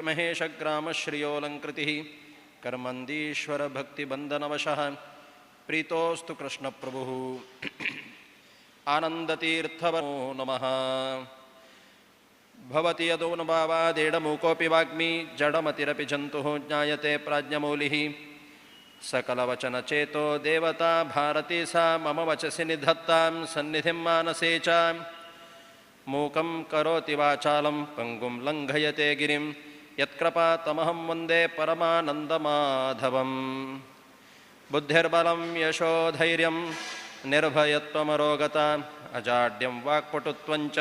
महेशग्राम श्रियोऽलङ्कृतिः कर्मन्दीश्वरभक्तिबन्धनवशः प्रीतोऽस्तु कृष्णप्रभुः। आनन्दतीर्थवो नमः। भवति यदोनुभावादेडमूकोऽपि वाग्मी जडमतिरपि जन्तुः ज्ञायते प्राज्ञमौलिः। सकलवचनचेतो देवता भारती सा मम वचसि निधत्तां सन्निधिं मानसे च। मूकं करोति वाचालं पङ्गुं लङ्घयते गिरिं यत्कृपा तमहं वन्दे परमानन्दमाधवम्। बुद्धिर्बलं यशोधैर्यं निर्भयत्वमरोगता अजाड्यं वाक्पटुत्वं च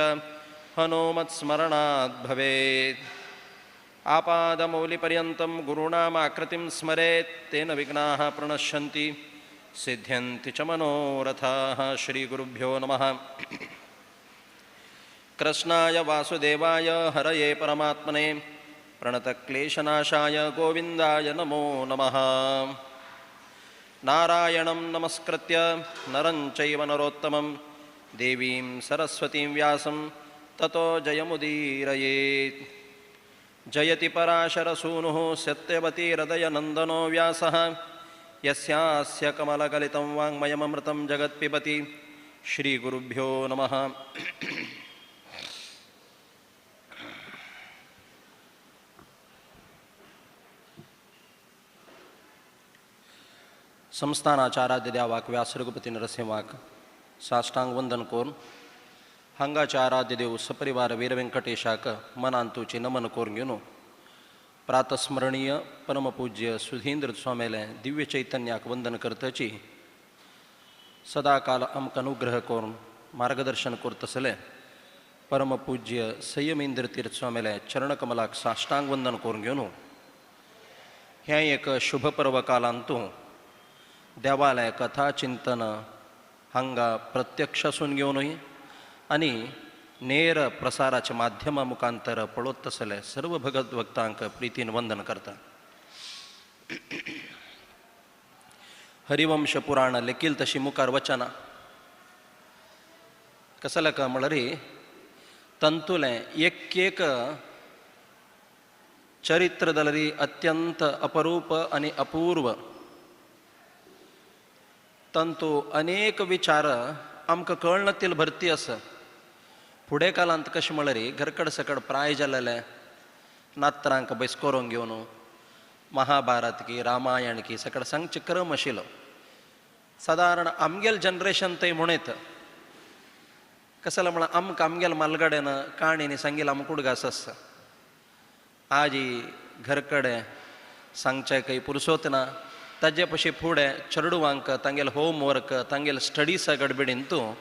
हनुमत्स्मरणात् भवेत्। आपादमौलिपर्यन्तं गुरूणामाकृतिं स्मरेत् तेन विघ्नाः प्रणश्यन्ति सिद्ध्यन्ति च मनोरथाः। श्रीगुरुभ्यो नमः। कृष्णाय वासुदेवाय हरये परमात्मने प्रणतक्लेशनाशाय गोविन्दाय नमो नमः। नारायणं नमस्कृत्य नरं चैव नरोत्तमं देवीं सरस्वतीं व्यासं ततो जयमुदीरयेत्। जयति पराशरसूनुः सत्यवतीहृदयनन्दनो व्यासः यस्यास्य कमलगलितं वाङ्मयममृतं जगत्पिबति। श्रीगुरुभ्यो नमः। संस्थानाचाराध्य देवाक व्यास रघुपती नरसिंहाक साष्टांग वंदन करून हांगाचे आराध्य देव सपरिवार वीरवेंकटेशाक मनांतूची नमन करून घेवन प्रातस्मरणीय परमपूज्य सुधींद्र स्वामीले दिव्य चैतन्याक वंदन करतची सदाकाल आमकां अनुग्रह करून मार्गदर्शन करतसले परमपूज्य संयमेंद्र तीर्थ स्वामीले चरणकमलाक साष्टांग वंदन करून घेवन हें एक शुभ पर्व कालांतू देवालय कथा चिंतन हांगा प्रत्यक्ष आसून घेवनूय आनी नेर प्रसाराच्या माध्यमा मुखांतर पळोवत तसले सर्व भगत भक्तांक प्रितीन वंदन करता। हरिवंश पुराण लेखील तशी मुखार वचना कसले का म्हणल्यार तंतुलें एक एक चरित्र जाल्यार अत्यंत अपरूप आनी अपूर्व। तंतू अनेक विचार आमकां कळनातील भरती आसा। फुडें कालांत कशें म्हणल्यार घरकड सकड प्राय जालेलें नात्रांक बैस करून घेवन महाभारत की रामायण की सकड सांगचे क्रम आशिल्लो। सादारण आमगेल जनरेशन थंय म्हणयत कसलें म्हळ्यार आमकां आमगेल मालगडेन काणींनी सांगील आमकां उडगास आसता। आजी घरकडे सांगचें खंय पुरसोत ना ताजे पशी फुडें चेडवांक तांगेल होमवर्क तांगेल स्टडीसा गडबडीन तूं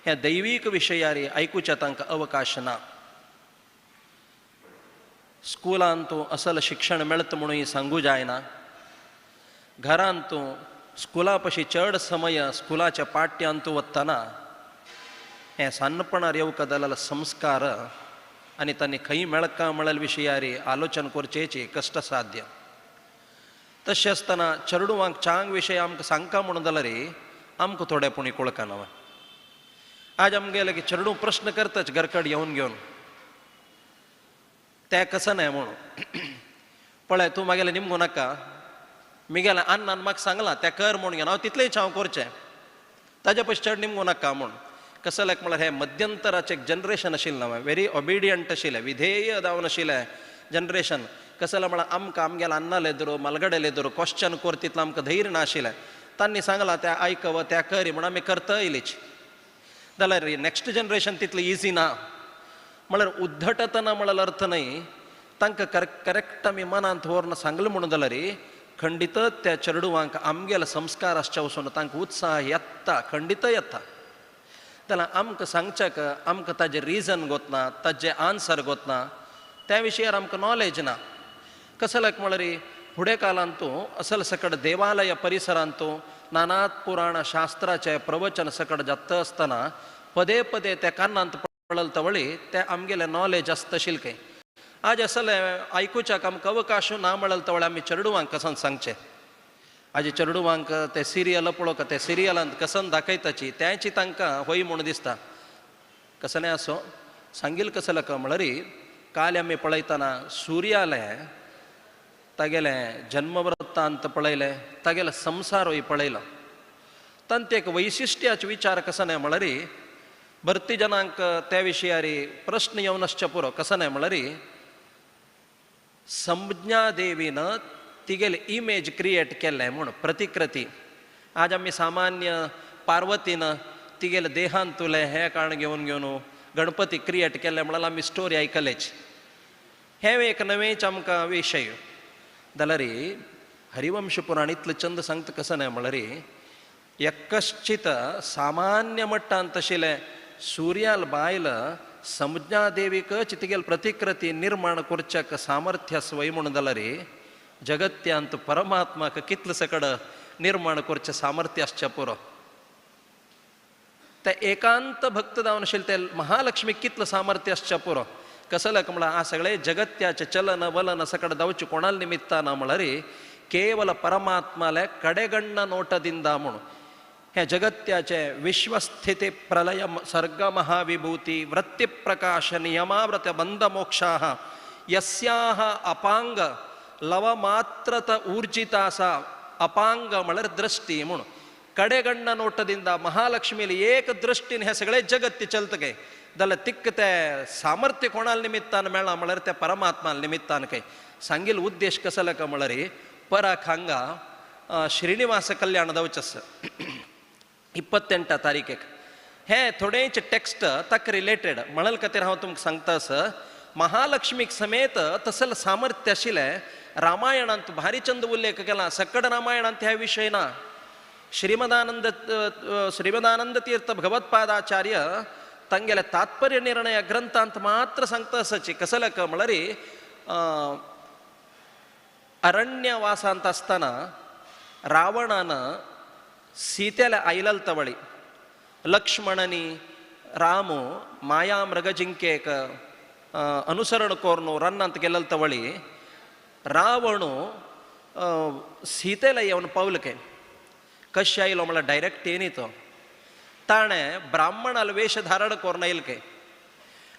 ह्या दैवीक विशयारी आयकुच्या तांकां अवकाश ना। स्कुलान तूं असल शिक्षण मेळत म्हणून सांगू जायना। घरान तूं स्कुला पशी चड समय स्कुलाच्या पाट्यान तूं वतना हें सानपणार येवका जाल्यार संस्कार आनी तांणी खंय मेळका म्हळ्यार विशयारी आलोचन करचेची कश्टसाध्य। तशें आसतना चेडवांक चांग विशय आमकां सांगका म्हणून जाल्यार आमकां थोडे पुणी कळकना। आज आमगेले की चेडूं प्रश्न करताच घरकड येवन घेवन तें कसं न्हय म्हणून पळय तूं मागेलें निमगू नाका मिगेलें अन्नान म्हाका सांगलां तें कर म्हणून घेवन हांव तितलेंच हांव करचें ताजे पयशे चड निमगू नाका म्हूण। कसं लायक म्हळ्यार हें मध्यंतराचें एक जनरेशन आशिल्लें ना, व्हेरी ओबिडियंट आशिल्लें, विधेय जावन आशिल्लें जनरेशन। कसं म्हळ्यार आमकां आमगेल्या अन्नाले धरू मालगडेले धरू क्वेश्चन कर तितलें आमकां धैर्य नाशिल्लें। तांणी सांगलां तें आयकव तें करी म्हूण आमी करता येयलीच जाल्यार नॅक्स्ट जनरेशन तितलें इजी ना। म्हळ्यार उद्धटतना म्हळ्यार अर्थ न्हय, तांकां करेक्ट आमी मनांत व्हरून सांगलें म्हणून जाल्यार खंडीत त्या चेडवांक आमगेले संस्कार आसच्या वचून तांकां उत्साह येता, खंडीत येता। जाल्यार आमकां सांगच्याक आमकां ताजें रिजन गोतना ताजें आन्सर गोतना त्या विशयार आमकां नॉलेज ना। कसं लायक म्हळ्यार फुडें कालांत तूं असल सकड देवालय परिसरांत तूं नानात पुराण शास्त्राचें प्रवचन सकड जाता आसतना पदे पदे त्या कानांत पडल तवळी ते आमगेलें नॉलेज आसता आशिल्लें खंय। आज असलें आयकुच्याक आमकां अवकाश ना म्हळ्यार तवळे आमी चेडवांक कसन सांगचें। आज चेडवांक ते सिरियल पळोवंक ते सिरियलांत कसन दाखयताची तेंची तांकां होय म्हूण दिसता। कसलें आसो सांगील कसलें का म्हळ्यार काल आमी पळयतना सूर्यालें तागेलें जन्मवृत्तांत पळयलें, तागेलो संवसारूय पळयलो. तांचे एक वैशिश्ट्याचे विचार कसो न्हय म्हळ्यार भरती जनांक त्या विशयारी प्रश्न येवन आसचे पुरो. कसो न्हय म्हळ्यार संज्ञा देवीन तिगेले इमेज क्रिएट केल्लें म्हूण प्रतिकृती. आज आमी सामान्य पार्वतीन तिगेले देहांतुलें हें काण घेवन घेवन गणपती क्रिएट केल्लें म्हळ्यार आमी स्टोरी आयकलेच. हें एक नवेंच आमकां विशय. जाल्यार हरिवंश पुराण इतलें चंद सांगता कसो न्हय म्हळ्यार एकश्चित सामान्य मट्टांत तशिल्लें सूर्याल बायल संज्ञा देवीकच तिगेल प्रतिकृती निर्माण करच्याक सामर्थ्य स्वय म्हूण जाल्यार जगत्यांत परमात्माक कितले सकड निर्माण करचें सामर्थ्य आसचें पुरो. ते एकांत भक्त जावन आशिल्ले ते महालक्ष्मी कितलें सामर्थ्य आसचें पुरो. कसलें म्हळ्यार आ सगळें जगत्याचें चलन वलन सकड धांवचें कोणाल निमित्तान म्हळ्यार केवल परमात्माले कडेगण्ण नोटದಿಂದ म्हूण हे जगत्याचे विश्वस्थिती प्रलय सर्ग महाविभूती वृत्तिप्रकाश नियमाव्रत बंधमोक्षाः यस्याः अपांग लवमात्रत ऊर्जिता सा. अपांग म्हळ्यार दृष्टी म्हूण कडेगण्ण नोटದಿಂದ महालक्ष्मीले एक दृष्टीन हे सगळे जगत्य चलत काय जाल्यार तिक्क ते सामर्थ्य कोणाल निमित्तान मेळ्ळां म्हळ्यार त्या परमात्मा निमित्तान काय. सांगील उद्देश कसलो काय म्हळ्यार पराक हांगा श्रीनिवास कल्याण जावचें आसा 28 तारीखेक. हे थोडेच टेक्स्ट ताका रिलेटेड म्हणल खातीर हांव तुमकां सांगता आसा. महालक्ष्मीक समेत तसलें सामर्थ्य आशिल्लें रामायणांत भारी चंद उल्लेख केला. सकड रामायणांत ह्या विशय ना. श्रीमदानंद तीर्थ भगवत्पादाचार्य तांगेल्या तात्पर्य निर्णय ग्रंथांत मात्र सांगता आसाची. कसलें काय म्हळ्यार अरण्यवासांत आसतना रावणान सीतेला आयलल तवळी लक्ष्मणनी रामो माया मृगजिंकेक अनुसरण कोर्नु रन्नांत गेलल तवळी रावणो सीतेला येवन पावल काय. कशें आयलो म्हळ्यार डायरेक्ट येनी तो ताणें ब्राह्मणाल वेश धारण कोरून आयल काय.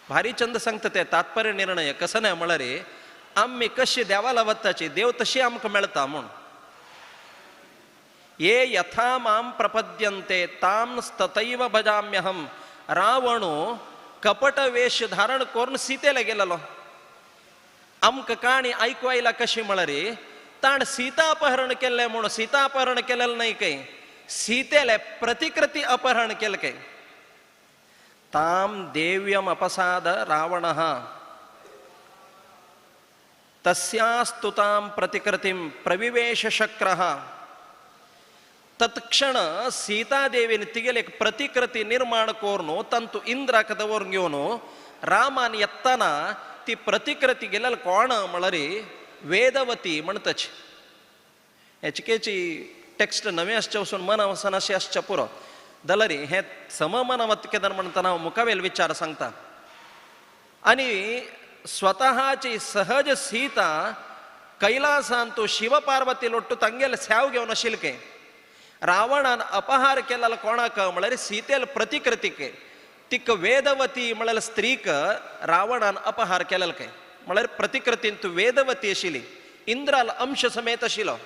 भारी चंद सांगता ते तात्पर्य निर्णय कसो न्हय म्हळ्यार आमी कशी देवाला वताची देव तशी आमकां मेळटा म्हूण. ये यथा मां प्रपद्यन्ते तां तथैव भजाम्यहं. रावणो कपट वेश धारण करून सीतेला गेलेलो. आमकां काणी आयकू आयला कशी म्हळ्यार ताणें सीतापहरण केल्लें म्हूण. सीतापहरण केलेलें न्हय काय, सीतेले प्रतिकृती अपहरण केलें काय. तां देव्यम अपसाद रावणः तस्यास्तु तां प्रतिकृतीं प्रविवेश शक्रः. तत्क्षण सीतादेवीन तिगेले एक प्रतिकृती निर्माण कोरून तांतू इंद्राक दवरून घेवन रामान येतना ती प्रतिकृती गेलेली कोण म्हळ्यार वेदवती म्हणटाची. हेचकेची टेक्स्ट नवें आसचें वचून मना वचना अशें आसचें पुरो. जाल्यार हें सम मनावत केन्ना म्हणटना हांव मुखावेल विचार सांगता. आनी स्वतःची सहज सीता कैलासांतू शिवपार्वती लोट्टू तांगेले स्याव घेवन आशिल्लें काय. रावणान अपहार केलेलो कोणाक म्हळ्यार सीतेल प्रतिकृतीक. तिका वेदवती म्हळ्यार स्त्रीक रावणान अपहार केलेलो काय. म्हळ्यार प्रतिकृतींत वेदवती आशिल्ली, इंद्राल अंश समेत आशिल्लो.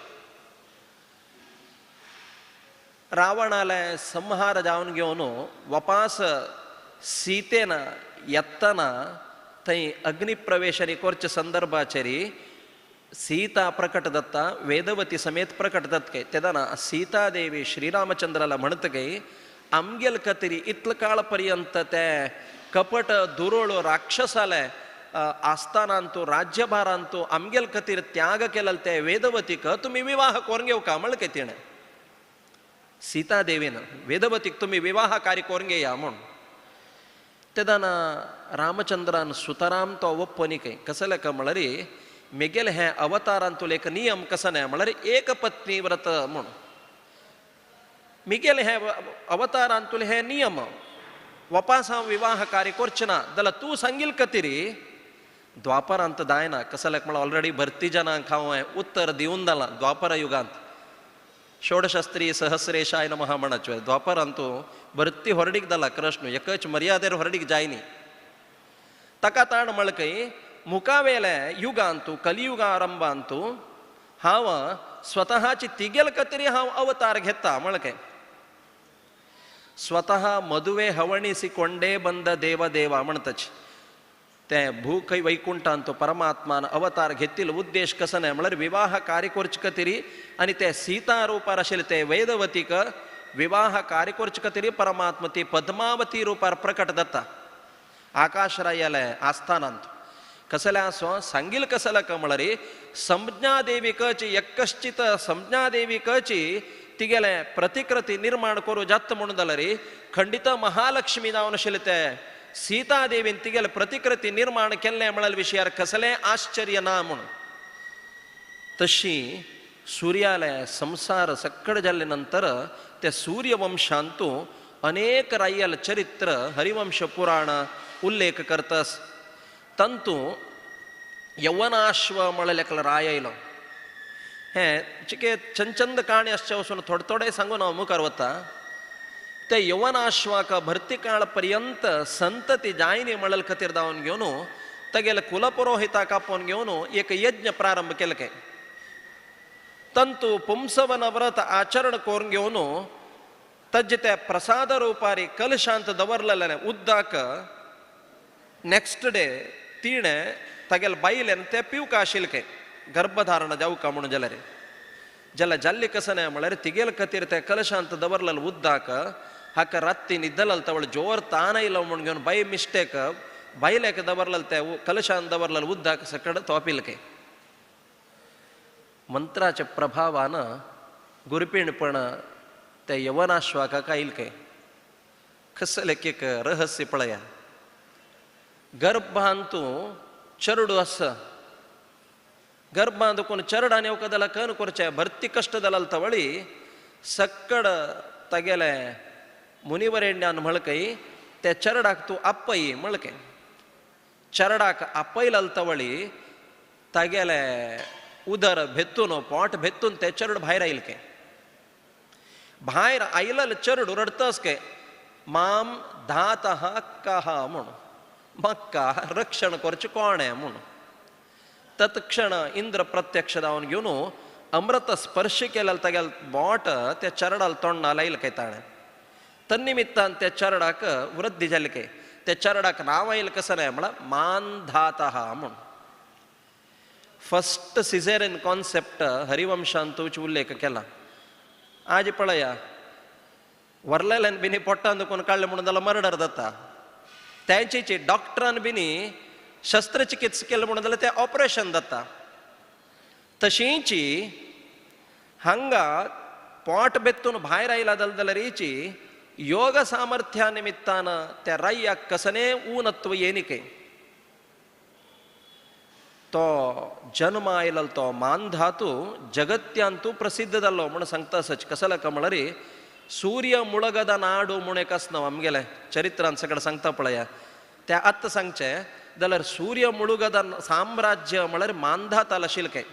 रावणाले संहार जावन घेवन वपास सीतेन येतना थंय अग्निप्रवेशानी करच्या संदर्भाचेर सीता प्रकट दत्ता वेदवती समेत प्रकट दत्त काय. तेन्ना सीतादेवी श्रीरामचंद्राला म्हणत काय आमगेल खातीर इतलो काळ पर्यंत ते कपट दुरोळ राक्षसाले आस्थानांतू राज्यभारांतू आमगेल खातीर त्याग केलेलो ते वेदवतीक तुमी विवाह करून घेवका म्हळ्यां काय तिणें. सीतादेवीन वेदवतीक तुमी विवाह कार्य करून घेया म्हूण. तेन्ना रामचंद्रान सुतराम तो वप्पनी काय. कसलें काय म्हळ्यार मेगेले हे अवतारांतुले एक नियम कसो न्हय म्हळ्यार एक पत्नी व्रत म्हूण. मिगेले हे अवतारांतुले हे नियम वपास हांव विवाह कार्य करचें ना जाल्यार तूं सांगील खातीर द्वापरांत जायना. कसलें म्हळ्यार ऑलरेडी भरती जनांक हांव उत्तर दिवन जालां द्वापर युगांत. षोडशास्त्री सहस्रेशाय नमः म्हणचे द्वापरांतू भरती होरडीक जाला कृष्ण एकच मर्यादेर होरडीक जायनी. ताका ताण म्हळ्यां मुखावेले युगांतू कलियुगारंभांतू हांव स्वतःची तिगेल खातीर हांव अवतार घेता म्हळ्यार स्वतः मदुवे हवणिसिकोंडे बंद देवदेवा म्हणताच ते भूखै वैकुंठांतू परमात्मान अवतार घेतील उद्देश कसो न्हय म्हळ्यार विवाह कार्य करचे खातीर आनी ते सीता रुपार आशिल्ले ते वेदवतीक विवाह कार्य करचे खातीर परमात्मा ती पद्मावती रुपार प्रकट जाता आकाशरायाले आस्थानांत. कसले आसो सांगील कसले म्हळ्यार संज्ञादेवीकची यकश्चित संज्ञादेवीकची तिगेले प्रतिकृती निर्माण करूं जाता म्हणून जाल्यार खंडित महालक्ष्मी जावन आशिल्ले ते सीतादेवीन तिगेले प्रतिकृती निर्माण केल्लें म्हळ्यार विशयार कसलें आश्चर्य ना म्हूण. तशी सूर्याले संसार सक्कड जाल्ले नंतर ते सूर्यवंशांतू अनेक रायल चरित्र हरिवंश पुराण उल्लेख करतस. तंतू यवनाश्व म्हळ्यार एकलो राय आयलो. हें चिके चंद काणी आसचे वचून थोडे थोडे सांगून हांव मुखार वता. ते यवनाश्वाक भरती काळ पर्यंत संतती जायनी म्हळ्यार खातीर धांवन घेवन तागेले कुलपुरोहिताक आपोवन घेवन एक यज्ञ प्रारंभ केले काय. तंतू पुंसवन व्रत आचरण करून घेवन ताजे ते प्रसाद रुपारी कलशांत दवरलेले उद्दाक नेक्स्ट डे तिणें तागेले बायलेन ते पिवका आशिल्ले काय गर्भधारण जावका म्हणून जाल्यार जाल्यार जाल्ली कसं न्हय म्हळ्यार तिगेल खातीर ते कलशांत दवरलेले उद्दाक हाका राती न्हिदल तवळ जोर तान आयलो म्हूण घेवन बाय मिस्टेक बायलेक दवरलेले ते कलशांत दवरलेले उद्दाक सकड तोपिल काय. मंत्राच्या प्रभावान गुरपीणपण ते यवनाश्वाका आयल काय. कसलें एक रहस्य पळया. गर्भांतू चरडू आसा गर्भांत कोण चरडान येवका जाल्यार कन करचें भरती कश्ट जाल्यार तवळी सक्कड तागेले मुनिवरेण्यान म्हळकय त्या चरडाक तूं आपय म्हळके. चरडाक आपयलाल तवळी तागेले उदर भेत्तून पोट भेत्तून ते चरड भायर आयल के. भायर आयलल चरड रडतस के माम धातः कहा म्हूण म्हाका रक्षण करचें कोण म्हूण. तत्क्षण इंद्र प्रत्यक्ष जावन घेवन अमृत स्पर्श केल्यार तागेले बोट त्या चरडाल तोंडा लायल काय ताणें. तन्निमित्तान त्या चरडाक वृद्धी जाली काय. त्या चरडाक नांव आयल कसं न्हय म्हळ्यार मानधातः म्हूण. फस्ट सिझेरियन कॉन्सेप्ट हरिवंशांतूच उल्लेख केला. आज पळया व्हरलेल्यान बिनी पोटान दुखून काडलें म्हणून जाल्यार मर्डर जाता. तेंची डॉक्टरान बिनी शस्त्रचिकित्सा केलें म्हणून जाल्यार तें ऑपरेशन जाता. तशींची हांगा पोट बेत्तून भायर आयला जाल्यार योग सामर्थ्या निमित्तान त्या राय्याक कसने ऊनत्व येनिके तो जन्म आयलो तो मानधातू जगत्यांतू प्रसिद्ध जालो म्हूण सांगता सच. कसले का म्हळ्यार सूर्य मुळगद नाडू म्हूण एक आसना आमगेलें चरित्रान सगळें सांगता पळया. त्या आत्तां सांगचें जाल्यार सूर्य मुळगद साम्राज्य म्हळ्यार मानधाताल आशिल्लें काय.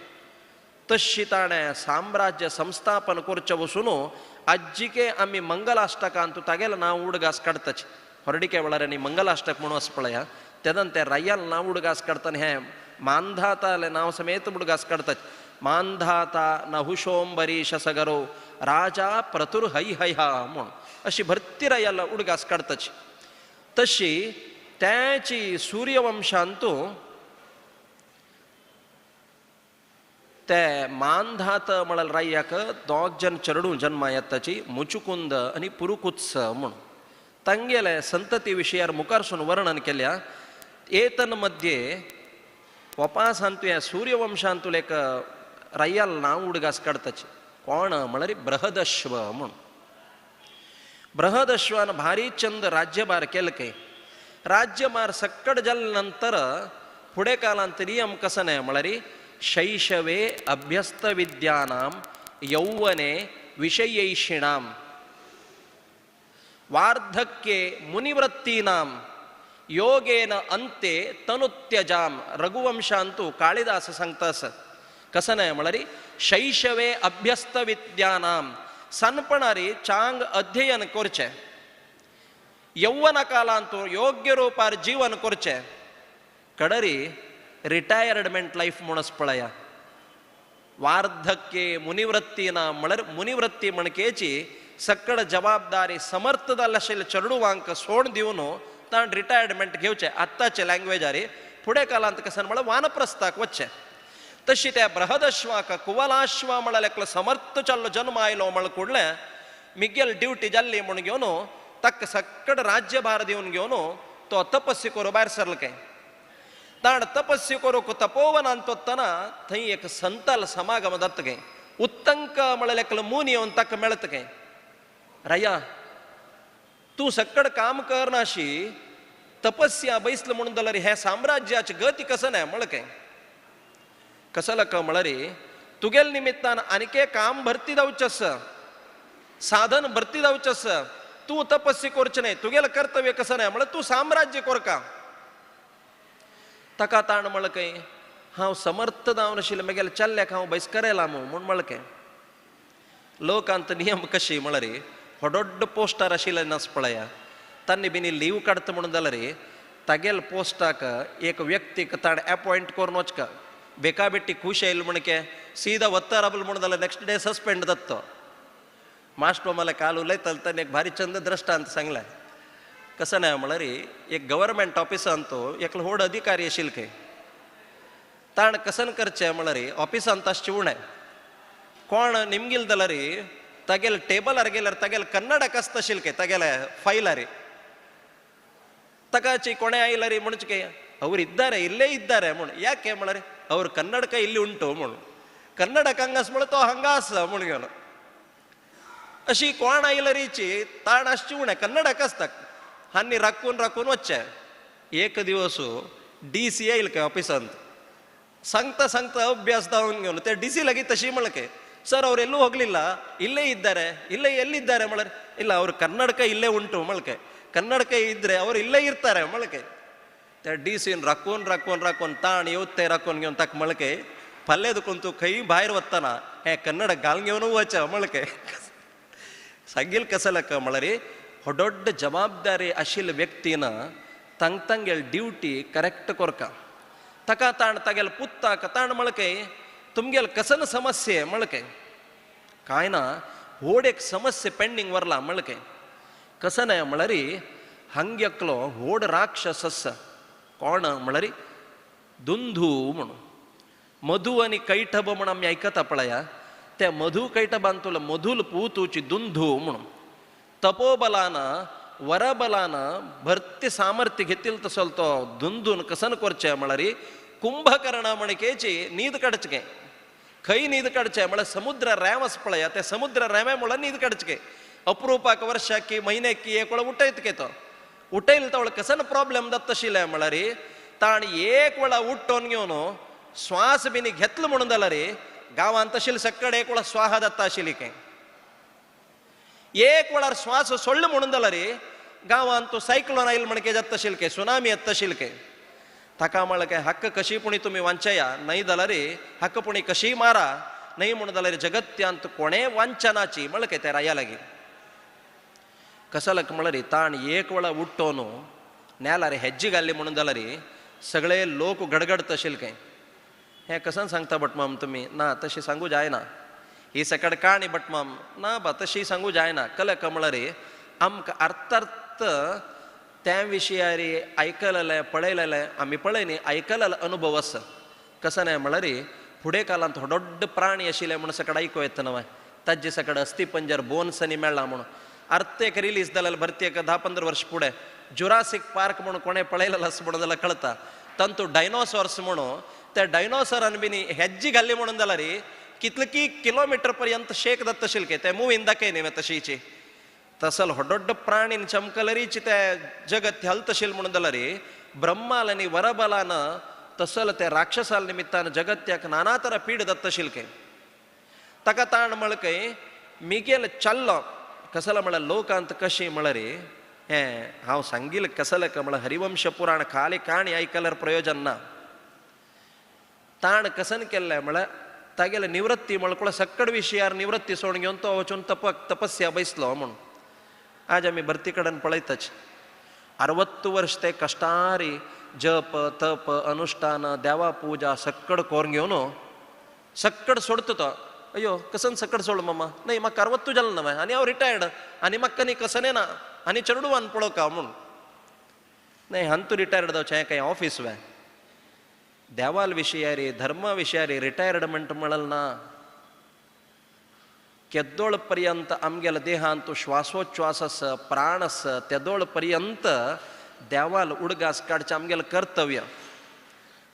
तशी ताणें साम्राज्य संस्थापन करचें वसून आज्जिके आमी मंगलाष्टकांतू तागेलें नांव उडगास काडटाच. हरडिके वेळार आनी मंगलाष्टक म्हणून आसा पळया तेन्ना ते रायाल नांव उडगास काडटना हें मानधातालें नांव समेत उडगास काडटात. मानधाता नहुशोंबरीश सगरो राजा प्रतुर हैहया म्हूण अशी भरती रायाल उडगास काडटाच. तशी त्याची सूर्यवंशांतू ते मानधात म्हळ्यार राय्याक दोग जन चरडू जन्मा येताची मुचुकुंद आनी पुरुकुत्स म्हूण. तांगेले संतती विशयार मुखारसून वर्णन केल्या. एतन मध्ये वपासांतू ह्या सूर्यवंशांतूल एक राय्याल नांव उडगास काडताची कोण म्हळ्यार बृहदश्व म्हूण. बृहदश्वान भारी चंद राज्यभार केले काय. राज्यभार सक्कड जाले नंतर फुडें कालांत नियम कसो न्हय म्हळ्यार शैशवे अभ्यस्त विद्यानाम यौवने विषयैषिणाम वार्धक्ये मुनिवृत्तीनाम योगेन अंते तनुत्यजाम. रघुवंशांतू काಳಿदास सांगता आसा कसं न्हय म्हळ्यार शैशवे अभ्यस्त विद्यानाम सनपणारी चांग अध्ययन करचें यौवन कालांतू योग्य रूपार जीवन करचें कडरी रिटायर्डमेंट लायफ म्हणून पळया. वार्धक्य मुनिवृत्ती ना म्हळ्यार मुनिवृत्ती म्हणकेची सकड जबाबदारी समर्थ जाल्ले आशिल्ले चेडवांक सोड दिवन ताण रिटायर्डमेंट घेवचें आत्ताचे लँग्वेजारी. फुडें कालांत कशें म्हळ्यार वानप्रस्थाक वचचें. तशी त्या बृहदश्वाक कुवलाश्वा म्हळ्यार एकलो समर्थ चल्लो जन्म आयलो म्हळ कुडलें मिगेल ड्युटी जाल्ली म्हूण घेवन ताका सकड राज्यभार दिवन घेवन तो तपस्वी करूं भायर सरलो काय. ताण तपस्वी करूंक तपोवनांत वतना थंय एक संताल समागम जाता काय. उत्तंक म्हळ्यार एकलो मुनी येवन ताका मेळता काय. राया तूं सकड काम करनाशी तपस्या बैसलो म्हणून जाल्यार हें साम्राज्याची गती कसं नाही म्हळ्यार काय. कसं म्हळ्यार तुगेल निमित्तान आनीक काम भरती जावचें आसा, साधन भरती जावचें आसा, तूं तपस्या करचें न्हय, तुगेलें कर्तव्य कसं नाही म्हळ्यार तूं साम्राज्य कोरका. ताका ताण म्हळ्यार काय हांव समर्थ जावन आशिल्लें मागीर चल्ल्याक हांव बैस करयला म्हूण म्हळ्यार काय. लोकांत नियम कशी म्हळ्यार व्हडोड्ड पोस्टार आशिल्लें नास पळया तांणी बिनी लीव काडटा म्हणून जाल्यार तागेल पोस्टाक एक व्यक्तीक ताणें एपॉयंट करून वचका. बेकाबेट्टी खूश येयल म्हणके सीधा वत्ताराबल म्हणून जाल्यार नेक्स्ट डे सस्पेंड जाता तो. मास्टर मला काल उलयतालो ताणें एक भारी चंद दृश्टांत सांगलें. कसं नाही म्हळ्यार एक गव्हर्मेंट ऑफिसान तो एकलो व्हड अधिकारी आशिल्लो खंय. ताण कसन करचें म्हळ्यार ऑफिसान आसचें उणें कोण निमगील जाल्यार तागेले टेबलार गेल्यार तागेले कन्नडाक आसता आशिल्लें खंय तागेले फायलार. ताकाची कोणें आयल्यार म्हणचे काय ಅವ್ರು ಇದ್ದಾರೆ ಇಲ್ಲೇ ಇದ್ದಾರೆ म्हूण. ಯಾಕೆ म्हळ्यार ಅವ್ರು ಕನ್ನಡಕ ಇಲ್ಲಿ ಉಂಟು म्हणून. ಕನ್ನಡಕ ಹಂಗಾस म्हळ्यार तो हंगास म्हूण घेवन अशी कोण आयलरीची ताण आसची उणें कन्नडक आसता आनी राखून राखून वचचें. एक दिवस डी सी येयल काय ऑफिसांत सांगता सांगता अभ्यास जावन घेवन ते डी सी लागीं तशी म्हणलें काय ಸರ್ ಅವ್ರು ಎಲ್ಲೂ ಹೋಗಲಿಲ್ಲ ಇಲ್ಲೇ ಇದ್ದಾರೆ ಇಲ್ಲೇ ಎಲ್ಲಿದ್ದಾರೆ म्हळ्यार ಇಲ್ಲ ಅವ್ರು ಕನ್ನಡಕ ಇಲ್ಲೇ ಉಂಟು ಮೊಳಕೆ ಕನ್ನಡಕ ಇದ್ದರೆ ಅವ್ರು ಇಲ್ಲೇ ಇರ್ತಾರೆ ಮೊಳಕೆ. त्या डी सीन राखून राखून राखून ताण येवते राखून घेवन ताका ಮೊಳಕೆ पल्लेद कुंतू खंय भायर वतना हें कन्नड घालून घेवन वच ಮೊಳಕೆ. सांगील कसलक म्हळ्यार व्हडोड्ड जबाबदारी आशिल्ल्या व्यक्तीन तांग तांगेल ड्युटी करेक्ट कोरका. ताका ताण तागेल पुत्ताक ताण ಮೊಳಕೆ तुमगेल कसन समस्ये ಮೊಳಕೆ काय ना व्हड एक समस्ये पेंडींग वरला ಮೊಳಕೆ. कसं न्हय म्हळ्यार हांगेकलो व्हड राक्षस आसा कोण म्हळ्यार दुंदू म्हणून. मधू आनी कैटब म्हण आमी आयकता पळया त्या मधू कैटबांतलो मधुल पूतूची दुंदू म्हणून. तपोबलान वरबलान भरती सामर्थ्य घेतील तसो तो दुंदून कसन करचें म्हळ्यार कुंभकर्ण म्हणकेची न्हीद काडचें. खंय न्हीद काडचें म्हळ्यार समुद्र रेंव आसा पळया त्या समुद्र रेंवे म्हळ्यार न्हीद काडचें. अप्रुपाक वर्षाकी म्हयन्याकी एक वेळा उठयत के तो उठयल तवळ कसन प्रॉब्लेम जाता आशिल्लें म्हळ्यार ताण एक वेळा उठोवन घेवन श्वास बीन घेतलो म्हणून जाल्यार गांवांत आशिल्ले सकड एक वेळा स्वाहा जाता आशिल्ली खंय. एक वेळार श्वास सोडलो म्हणून जाल्यार गांवांत तो सायक्लोन आयल म्हणके जाता आशिल्लें खंय सुनामी येता आशिल्लें खंय. ताका म्हळ्यार काय हक्क कशी पुणी तुमी वांचया न्हय जाल्यार हक्क पुणी कशी मारा न्हय म्हणून जाल्यार जगत्यांत कोणें वांचनाची म्हळ्यार काय त्या राया लागीं. कसलक म्हळ्यार ताण एक वेळा उठ्ठोन नेलार हेज्जी घाल्ली म्हणून जाल्यार सगळे लोक गडगडत आशिल्ले खंय. हें कसन सांगता भटमाम तुमी ना तशी सांगू जायना ही सकड काणी भटमाम ना बा तशी सांगू जायना. कलक म्हळ्यार आमकां अर्थार्थ त्या विशयारी आयकलेलें पळयलेलें आमी पळय न्ही आयकलेलो अनुभव आसा. कसं न्हय म्हळ्यार फुडें कालांत व्हडोड्ड प्राणी आशिल्ले म्हूण सकड आयकूं येता न्हय ताजे सकड अस्थिपंजर बोन्स आनी मेळ्ळा म्हणून. अर्थ एक रिलीज जाल्यार भरती एक 10-15 वर्ष फुडें जुरासिक पार्क म्हणून कोणें पळयलेलो आसा म्हणून जाल्यार कळटा. तांतू डायनोसॉर्स म्हणून त्या डायनोसॉरान बीन हेज्जी घाल्ली म्हणून जाल्यार कितले की किलोमिटर पर्यंत शेक जाता आशिल्लें ते मुवीन दाखय न्ही तशीची. तसल व्हडोड्ड प्राणीन चमकलरीची ते जगत हलत आशिल्लें म्हणून जाल्यार ब्रह्माल आनी वरबलान तसल ते राक्षसाल निमित्तान जगत्याक नाना तरा पीड जाता आशिल्लें. ताका ताण म्हळ्यार मिगेल चल्लो कसलो म्हळ्यार लोकांत कशी म्हळ्यार हें हांव सांगील कसलें म्हळ्यार हरिवंश पुराण खाली काणी आयकल्यार प्रयोजन ना. ताण कसन केल्लें म्हळ्यार तागेले निवृत्ती म्हळ्यार सक्कड विशयार निवृत्ती सोडून घेवन तो वचून तपस्या बैसलो म्हणून. आज आमी भरती कडेन पळयताच 60 वर्ष ते कश्टारी जप तप अनुष्ठान देवा पूजा सक्कड कोरून घेवन सक्कड सोडतो तो. अय्यो कसन सक्कड सोड मामा, नाही म्हाका 60 जालें ना आनी हांव रिटायर्ड आनी म्हाका न्ही कसने ना आनी चेडवान पळोवका म्हूण. नाही हांतू रिटायर्ड जावचें हें कांय ऑफीस वे. देवाल विशयारी धर्मा विशयारी रिटायर्डमेंट म्हणल ना. केदोळ पर्यंत आमगेल्या देहांत श्वासोच्छ्वास आस प्राण आस तेदोळ पर्यंत देवाल उडगास काडचें आमगेलें कर्तव्य.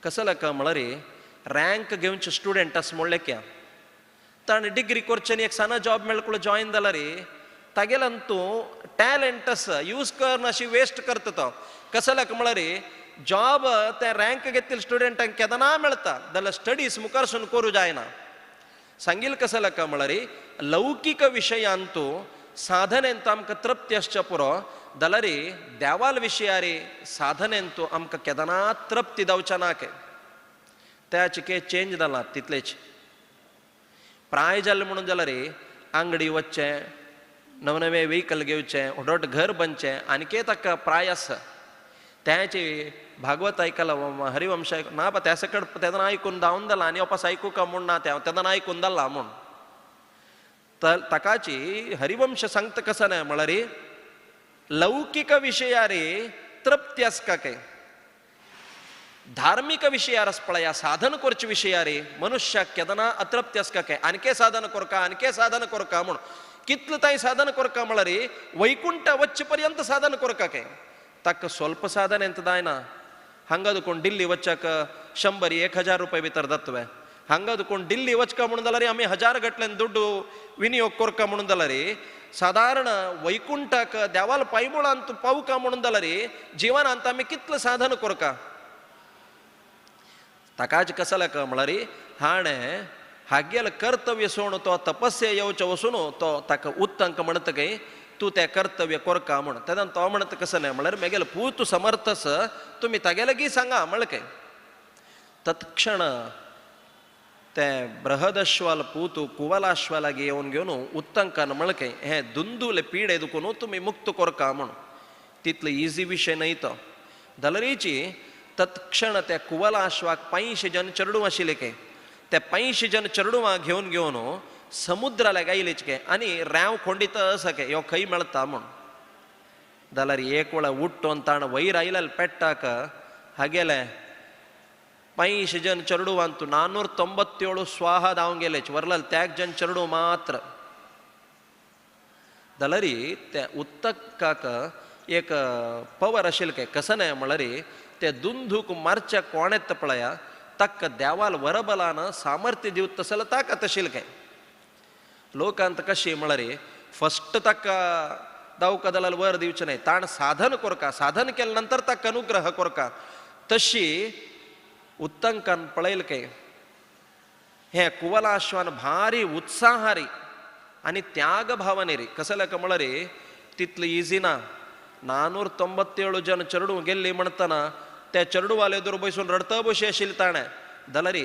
कसलें काय म्हळ्यार रँक घेवचे स्टुडंट आस म्हणलें क्या ताणें डिग्री करचें आनी एक साना जॉब मेळकूळ जॉयन जाल्यार तागेल्यान तूं टॅलंट आसा यूज कर अशी वेस्ट करता तो. कसल्याक म्हळ्यार जॉब ते रँक घेतिल्ले स्टुडंटांक केन्ना मेळटा जाल्यार स्टडीज मुखारसून करूं जायना. सांगील कसल्याक म्हळ्यार लौकीक विशयांतू साधनेंत आमकां तृप्ती आसच्या पुरो जाल्यार देवाल विशयारी साधनेंतू आमकां केन्ना तृप्ती जावच्या ना. के त्या चिके चेंज जाला तितलेच प्राय जालें म्हणून जाल्यार आंगडी वचचें नवे नवे व्हेकल घेवचें व्हड घर बांदचें आनी ताका प्राय आसा. त्याची भागवत आयकला हरिवंश आयक ना त्या सकड तेन्ना आयकून धांवन जाला आनी वापस आयकूका म्हूण ना त्या तेन्ना आयकून जाला म्हूण. तर ताकाची हरिवंश सांगता कसं न्हय म्हळ्यार लौकीक विशयारी तृप्ती आसका काय धार्मिक विशयार पळया साधन करचे विशयारी मनुष्याक केन्ना अतृप्ती आसका काय आनके साधन करका आनके साधन करका म्हूण. कितलें तांय साधन करका म्हळ्यार वैकुंठ वच्चे पर्यंत साधन करका काय ताका स्वल्प साधन ಎಂತ ದಾಯನ. हांगा दिल्ली वच्चाक 100 1000 रुपये भितर जातवे. हांगा दिल्ली वचका म्हणून जाल्यार आमी 1000 गटल्यान दुड्डू विनियोग करका म्हणून जाल्यार सादारण वैकुंठाक देवाल पायमुळांत पावका म्हणून जाल्यार जिवनांत आमी कितलें साधन करका. ताकाच कसल्याक म्हळ्यार हाणें हागेलें कर्तव्य सोडून तो तपस्या येवचो वचून तो ताका उत्तंक म्हणटा काय तूं तें कर्तव्य करका म्हूण. तेन्ना तो म्हणटा कसं न्हय म्हळ्यार मेगेलो पूत समर्थ आसा तुमी तागे लागीं सांगा म्हणलें काय. तत्क्षण ते बृहदश्वाल पूत कुवलाश्वा लागीं येवन घेवन उत्तंकान म्हणलें काय हें दुंदुले पिडे दुखून तुमी मुक्त करका म्हूण. तितलो इजी विशय न्हय तो. जाल्यारीची तत्क्षण त्या कुवलाश्वाक 500 जन चेडूं आशिल्ले काय त्या 500 जन चेडवां घेवन घेवन समुद्राला आयलेच काय आनी रेंव खोंडीत आसा काय ह्यो खंय मेळटा म्हूण. जाल्यार एक वेळा उठ्ठोन ताण वयर आयले पेट्टाक हागेले 500 जन चेडवांतू 497 स्वाहा धांवन गेलेच वरलाल त्याग जन चेडूं मात्र. जाल्यार त्या उत्तकाक एक पवर आशिल्लें काय कसं न्हय म्हळ्यार ते दुंदूक मारच्या कोणेत पळया ताका देवाल वरबलान सामर्थ्य दिवत तसले ताकत आशिल्लें काय. लोकांत कशी म्हळ्यार फस्ट ताका दावका जाल्यार वर दिवचें न्हय ताण साधन करका साधन केले नंतर ताका अनुग्रह करका. तशी उत्तंकान पळयलें काय हें कुवलाश्वान भारी उत्साहारी आनी त्याग भावने रे कसल्या काय म्हळ्यार तितलें इजी ना. 497 जन चेडूं गेल्ली म्हणटना त्या चेडवाले एदोर बसून रडत बशी आशिल्लें ताणें. जाल्यार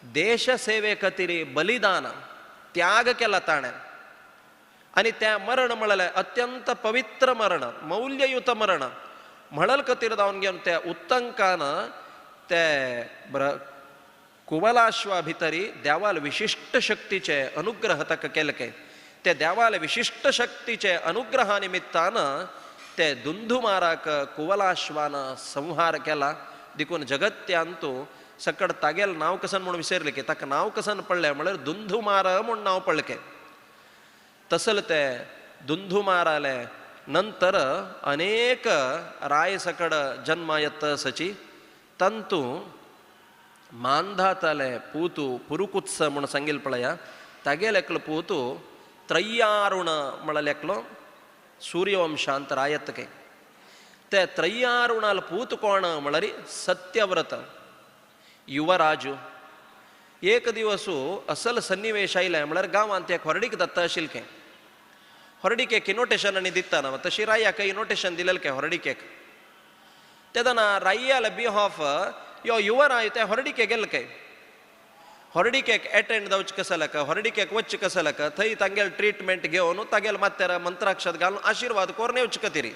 देश सेवे खातीर बलिदान त्याग केला ताणें आनी त्या मरण म्हणलें अत्यंत पवित्र मरण मौल्ययुत मरण म्हणल खातीर जावन घेवन त्या उत्तंकान ते कुवलाश्वा भितरी देवाल विशिश्ट शक्तीचे अनुग्रह ताका केले काय. ते देवाल विशिश्ट शक्तीचे अनुग्रहा निमित्तान ते दुंदुमाराक कुवलाश्वान संहार केला. देखून जगत्यांतू सकड तागेल नांव कसन म्हणून विसरले की ताका नांव कसन पडलें म्हळ्यार दुंदुमार म्हूण नांव पडलें के. तसल ते दुंदुमाराले नंतर अनेक राय सकड जन्मा येत सची तंतू मांधाताले पूतू पुरुकुत्स म्हूण सांगील पळया तागेल एकलो पूतू त्रय्यारुण म्हळ्यार एकलो सूर्यवंशांत रायत के. ते त्रय्यारुणाल पूत कोण म्हळ्यार सत्यव्रत युवराजू. एक दिवस असल सन्निवेश आयले म्हळ्यार गांवांत एक हरडीक दत्ता आशिल्लें हरडीक एक इनोटेशन आनी दिता ना तशी रायाक इनोटेशन दिलेलें के हरडीकेक. तेन्ना रायाल बिहाफ यो युवराज ते हरडीके गेले काय हरडीकेक एटेंड जावचें कसं लाका हरडीकेक वचचें कसं लाका थंय तांगेल ट्रिटमेंट घेवन तागेल माथ्यार मंत्राक्षत घालून आशिर्वाद करून येवचे खातीर.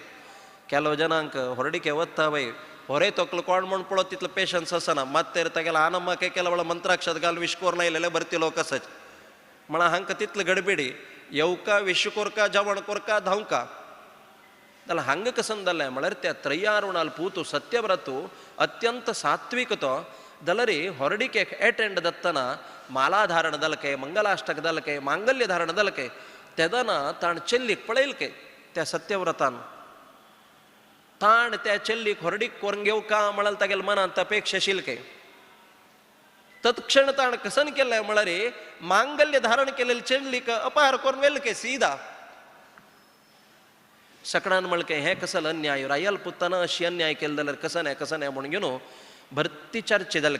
ಕೆಲವು ಜನಾಂಕ ಹೊರಡಿಕೆ ಒತ್ತಾವೈ होरे तोकलो कोण म्हण पळोत तितलो पेशन्स आसना. मात्तेर तागेलो आनम्माक केला मंत्राक्षत घाल विश कोर नायलेले भरती लोक आसाच म्हणा हांकां तितले गडबिडी येवका विश कोरका जेवण कोरका धांवका. जाल्यार हांगा कसन जालें म्हळ्यार त्या त्रयारुणाल पूत सत्यव्रतू अत्यंत सात्विक तो जाल्यार होरडिकेक एटेंड दत्तना मालाधारण दलके मंगलाष्टक दलके मांगल्य धारण दलके तेदना ताण चेल्लीक पळयल के त्या सत्यव्रतान ताण त्या चेल्लीक होरडीक करून घेवका म्हळ्यार तागेले मनांत अपेक्षा शिलके. तत्क्षण ताण कसन केलें म्हळ्यार मांगल्य धारण केलेले चेल्लीक अपहार करून वेल के सीदा. सकडान म्हणके हें कसल अन्याय रायल पुत्तान अशी अन्याय केले जाल्यार कसं न्हय कसं न्हय म्हणून घेवन भरती चर्चे जाले.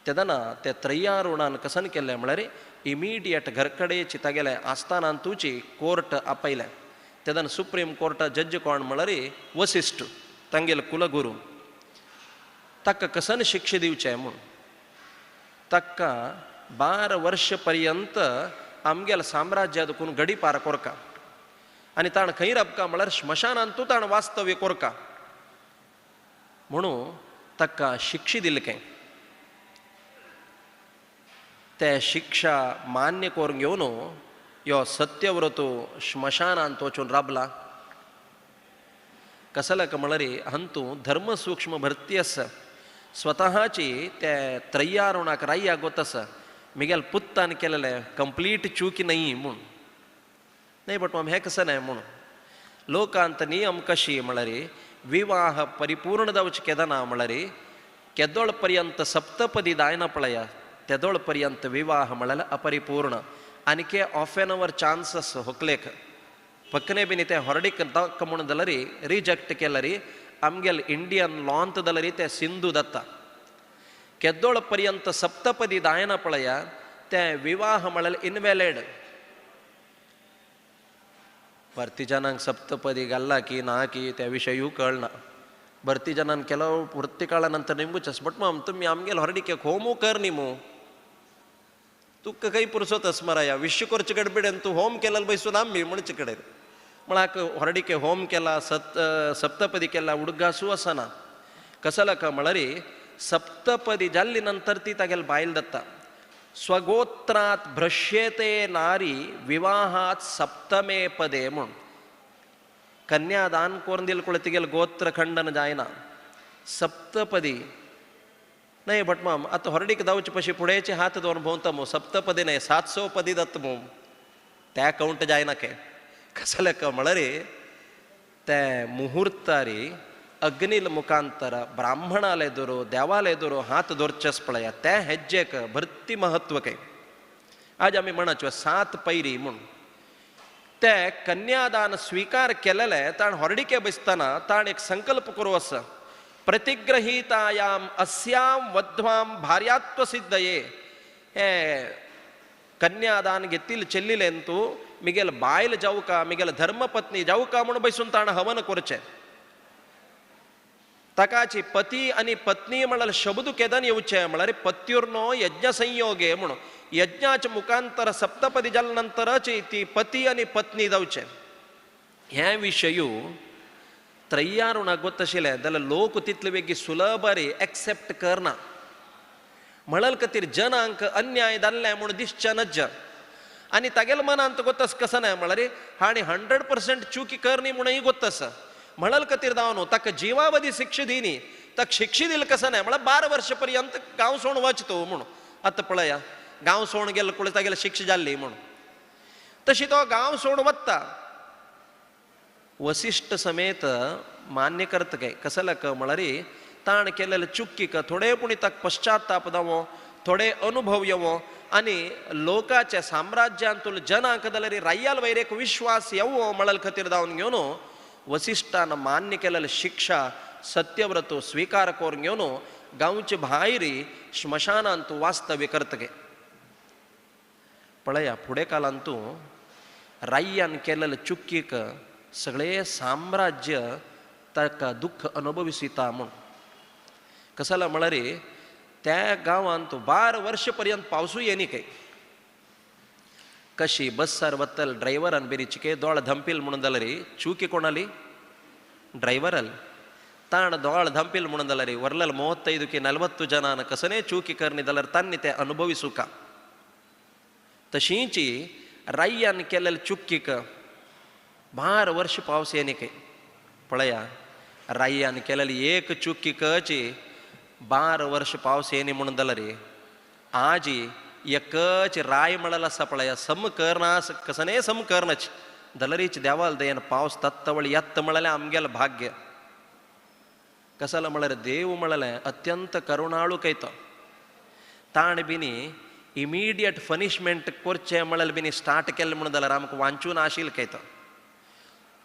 तेदना ते त्रयारुणान कसन केलें म्हळ्यार इमिडियट घरकडेची तागेले आस्थानान तुची कोर्ट आपयलें. तेदना सुप्रीम कोर्टा जज कोण म्हळ्यार वसिष्ठ तांगेले कुलगुरू. ताका कसन शिक्षा दिवचें म्हूण ताका 12 वर्ष पर्यंत आमगेल्या साम्राज्या दुखून गडी पार कोरका आनी ताण खंय राबका म्हळ्यार स्मशानांत तूं ताण वास्तव्य कोरका म्हणून ताका शिक्षा दिली काय. ते शिक्षा मान्य करून घेवन यो सत्यव्रतो स्मशानांत वचून राबला. कसल्याक म्हळ्यार हातूंत धर्म सूक्ष्म भरती आसा. स्वतःची ते त्रयारुणाक राय्या गोत आसा मिगेल पुत्तान केलेलें कंप्लीट चुकी न्हय म्हूण न्हय बट माम हें कसं न्हय म्हूण लोकांत नियम कशी म्हळ्यार विवाह परिपूर्ण जावचे केदना म्हळ्यार केदोळ पर्यंत सप्तपदी जायना पळया तेदोळ पर्यंत विवाह म्हळ्यार अपरिपूर्ण. आनी ऑफ एन our chances होकलेक पकने बीन ते होरडीक दाख म्हूण जाल्यार रिजेक्ट केल्यार आमगेले इंडियन लॉंत जाल्यार ते सिंधू दत्ता. केदोळ पर्यंत सप्तपदी जायना पळया ते विवाह म्हळ्यार इनव्हॅलिड. भरती जनांक सप्तपदी घाल्ला की ना की त्या विशयूय कळना. भरती जनान ಕೆಲವು वृत्ती काळा नंतर निमगूच बट माम तुमी आमगेले होरडिकेक होमू कर न्ही मू तुका खंय पुरसोत अस्मराया विश्व करचे गडबिडेन तूं होम केल्यार बसून आमी म्हणचे कडेन म्हळ्यार होरडिके होम केला सप्तपदी केला उडगासू आसना. कसला का म्हळ्यार सप्तपदी जाल्ली नंतर ती तागेले बायल दत्ता. स्वगोत्रात भ्रश्यते नारी विवाहात सप्तमे पदे म्हूण कन्यादान करून दिल कुळ तिगेले गोत्र खंडन जायना. सप्तपदी न्हय भट माम आतां होरडीक धांवचे पशी फुडेचे हात दवरून भोंवता मू सप्तपदी न्हय 700 पदी दत्त मू त्या कावंट जायना के. कसले का म्हळ्यार ते मुहुर्तारी अग्नील मुखांतर ब्राह्मणाले दोरो देवाले दोरो हात दवरचेच पळया त्या हेज्जेक भरती महत्व काय. आज आमी म्हणचे 7 पैरी म्हूण ते कन्यादान स्वीकार केलेले ताण होरडिके बसतना ताण एक संकल्प करू आसा प्रतिग्रहीतायाम अस्याम वध्वाम भार्यात्व सिद्धये. हे कन्यादान घेतील चेल्लिलें तूं मिगेल बायल जावका मिगेल धर्मपत्नी जावका म्हूण बसून ताण हवन करचें. ताकाची पती आनी पत्नी म्हळ्यार शब्द केदन येवचे म्हळ्यार पत्युर्नो यज्ञ संयोगे म्हणून यज्ञाच्या मुखांतर सप्तपदी जाल्या नंतरच ती पती आनी पत्नी जावचे. हे विशयू त्रयारुणाक गोत आशिल्लें जाल्यार लोक तितले वेगळी सुलभ एक्सेप्ट करना म्हणल खातीर जनांक अन्याय जाल्लें म्हूण दिसचें नज्ज. आनी तागेल्या मनांत गोत आसा कसं न्हय म्हळ्यार हांणी 100% चुकी करनी म्हणूय गोत आसा म्हणल खातीर जावन ताका जिवावधी शिक्षा दिनी ताका शिक्षा दिली कसं न्हय म्हळ्यार 12 वर्ष पर्यंत गांव सोड वच तो म्हूण. आतां पळया गांव सोड गेलो कुळ तागेली शिक्षा जाल्ली म्हूण तशी तो गांव सोड वता. वसिष्ठ समेत मान्य करता काय कसल्याक म्हळ्यार ताण केलेले चुकीक थोडे पुणी ताका पश्चाताप जावो थोडे अनुभव येवो आनी लोकाच्या साम्राज्यांतूल जनांक जाल्यार राय्याल वयर एक विश्वास येवो म्हळ्यार खातीर जावन घेवन वसिष्ठान मान्य केलेले शिक्षा सत्यव्रतो स्वीकार करून घेवन गांवचे भायर स्मशानांत वास्तव्य करतगे. पळया फुडें कालांतू राय्यान केलेले चुकीक सगळे साम्राज्य ताका दुःख अनुभविसता म्हूण. कसाला म्हळ्यार त्या गांवांत 12 वर्ष पर्यंत पावसूय येनी काय. कशी बस्सार वतल ड्रायव्हरान बेरीची के दोळ धंपील म्हणून जाल्यार चुकी कोणाली ड्रायव्हराल. ताण दोळ धांपील म्हणून जाल्यार वरलेल 35 की 40 जनान कसने चुकी करणी जाल्यार तांणी ते अनुभवी सुका. तशींची राय्यान केलेले चुकीक 12 वर्ष पावस येणे. पळया राय्यान केलेली एक चुकीकची 12 वर्ष पावस येणे म्हणून जाल्यार आजी एकच राय म्हळ्यार आसा पळया सम करना कसने सम करनच दलरीच देवाल दयेन पावस तत्तवळ यत्त म्हळ्यार आमगेलें भाग्य. कसाला म्हळ्यार देव म्हळ्यार अत्यंत करुणाळू कैतो. ताण बिनी इमिडियट पनिशमेंट करचें म्हळ्यार बिनी स्टार्ट केलें म्हणून जाल्यार आमकां वांचून आशिल्लें कैतो.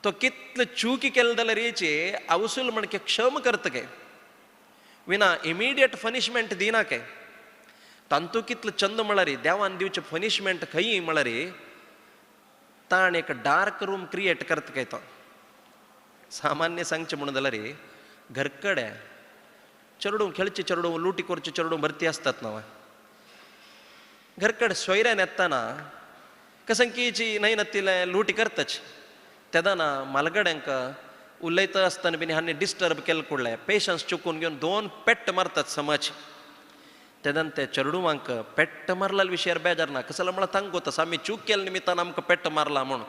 तो कितले चुकी केले जाल्यार येचे अवसूल म्हणके क्षम करता काय विना इमिडियट पनिशमेंट दिना काय. तांतू कितलो चंद म्हळ्यार देवान दिवचें पनिशमेंट खंय म्हळ्यार ताण एक डार्क रूम क्रिएट करता काय तो. सामान्य सांगचें म्हणून जाल्यार घरकडे चेडूं खेळचे चेडूं लुटी करचे चेडूं भरती आसतात न्हय. घरकडे सोयऱ्यान येतना कसंकीची न्हय नत्तिले लुटी करताच तेदना मालगड्यांक उलयता आसतना बीन हांणी डिस्टर्ब केले कुडले पेशन्स चुकून घेवन 2 पेट्ट मारतात समज. तेदन ते चेडवांक पेट्ट मारलेल्या विशयार बेजार ना कसलो म्हळ्यार तांकां गोत आसा आमी चूक केले निमित्तान आमकां पेट्ट मारला म्हणून.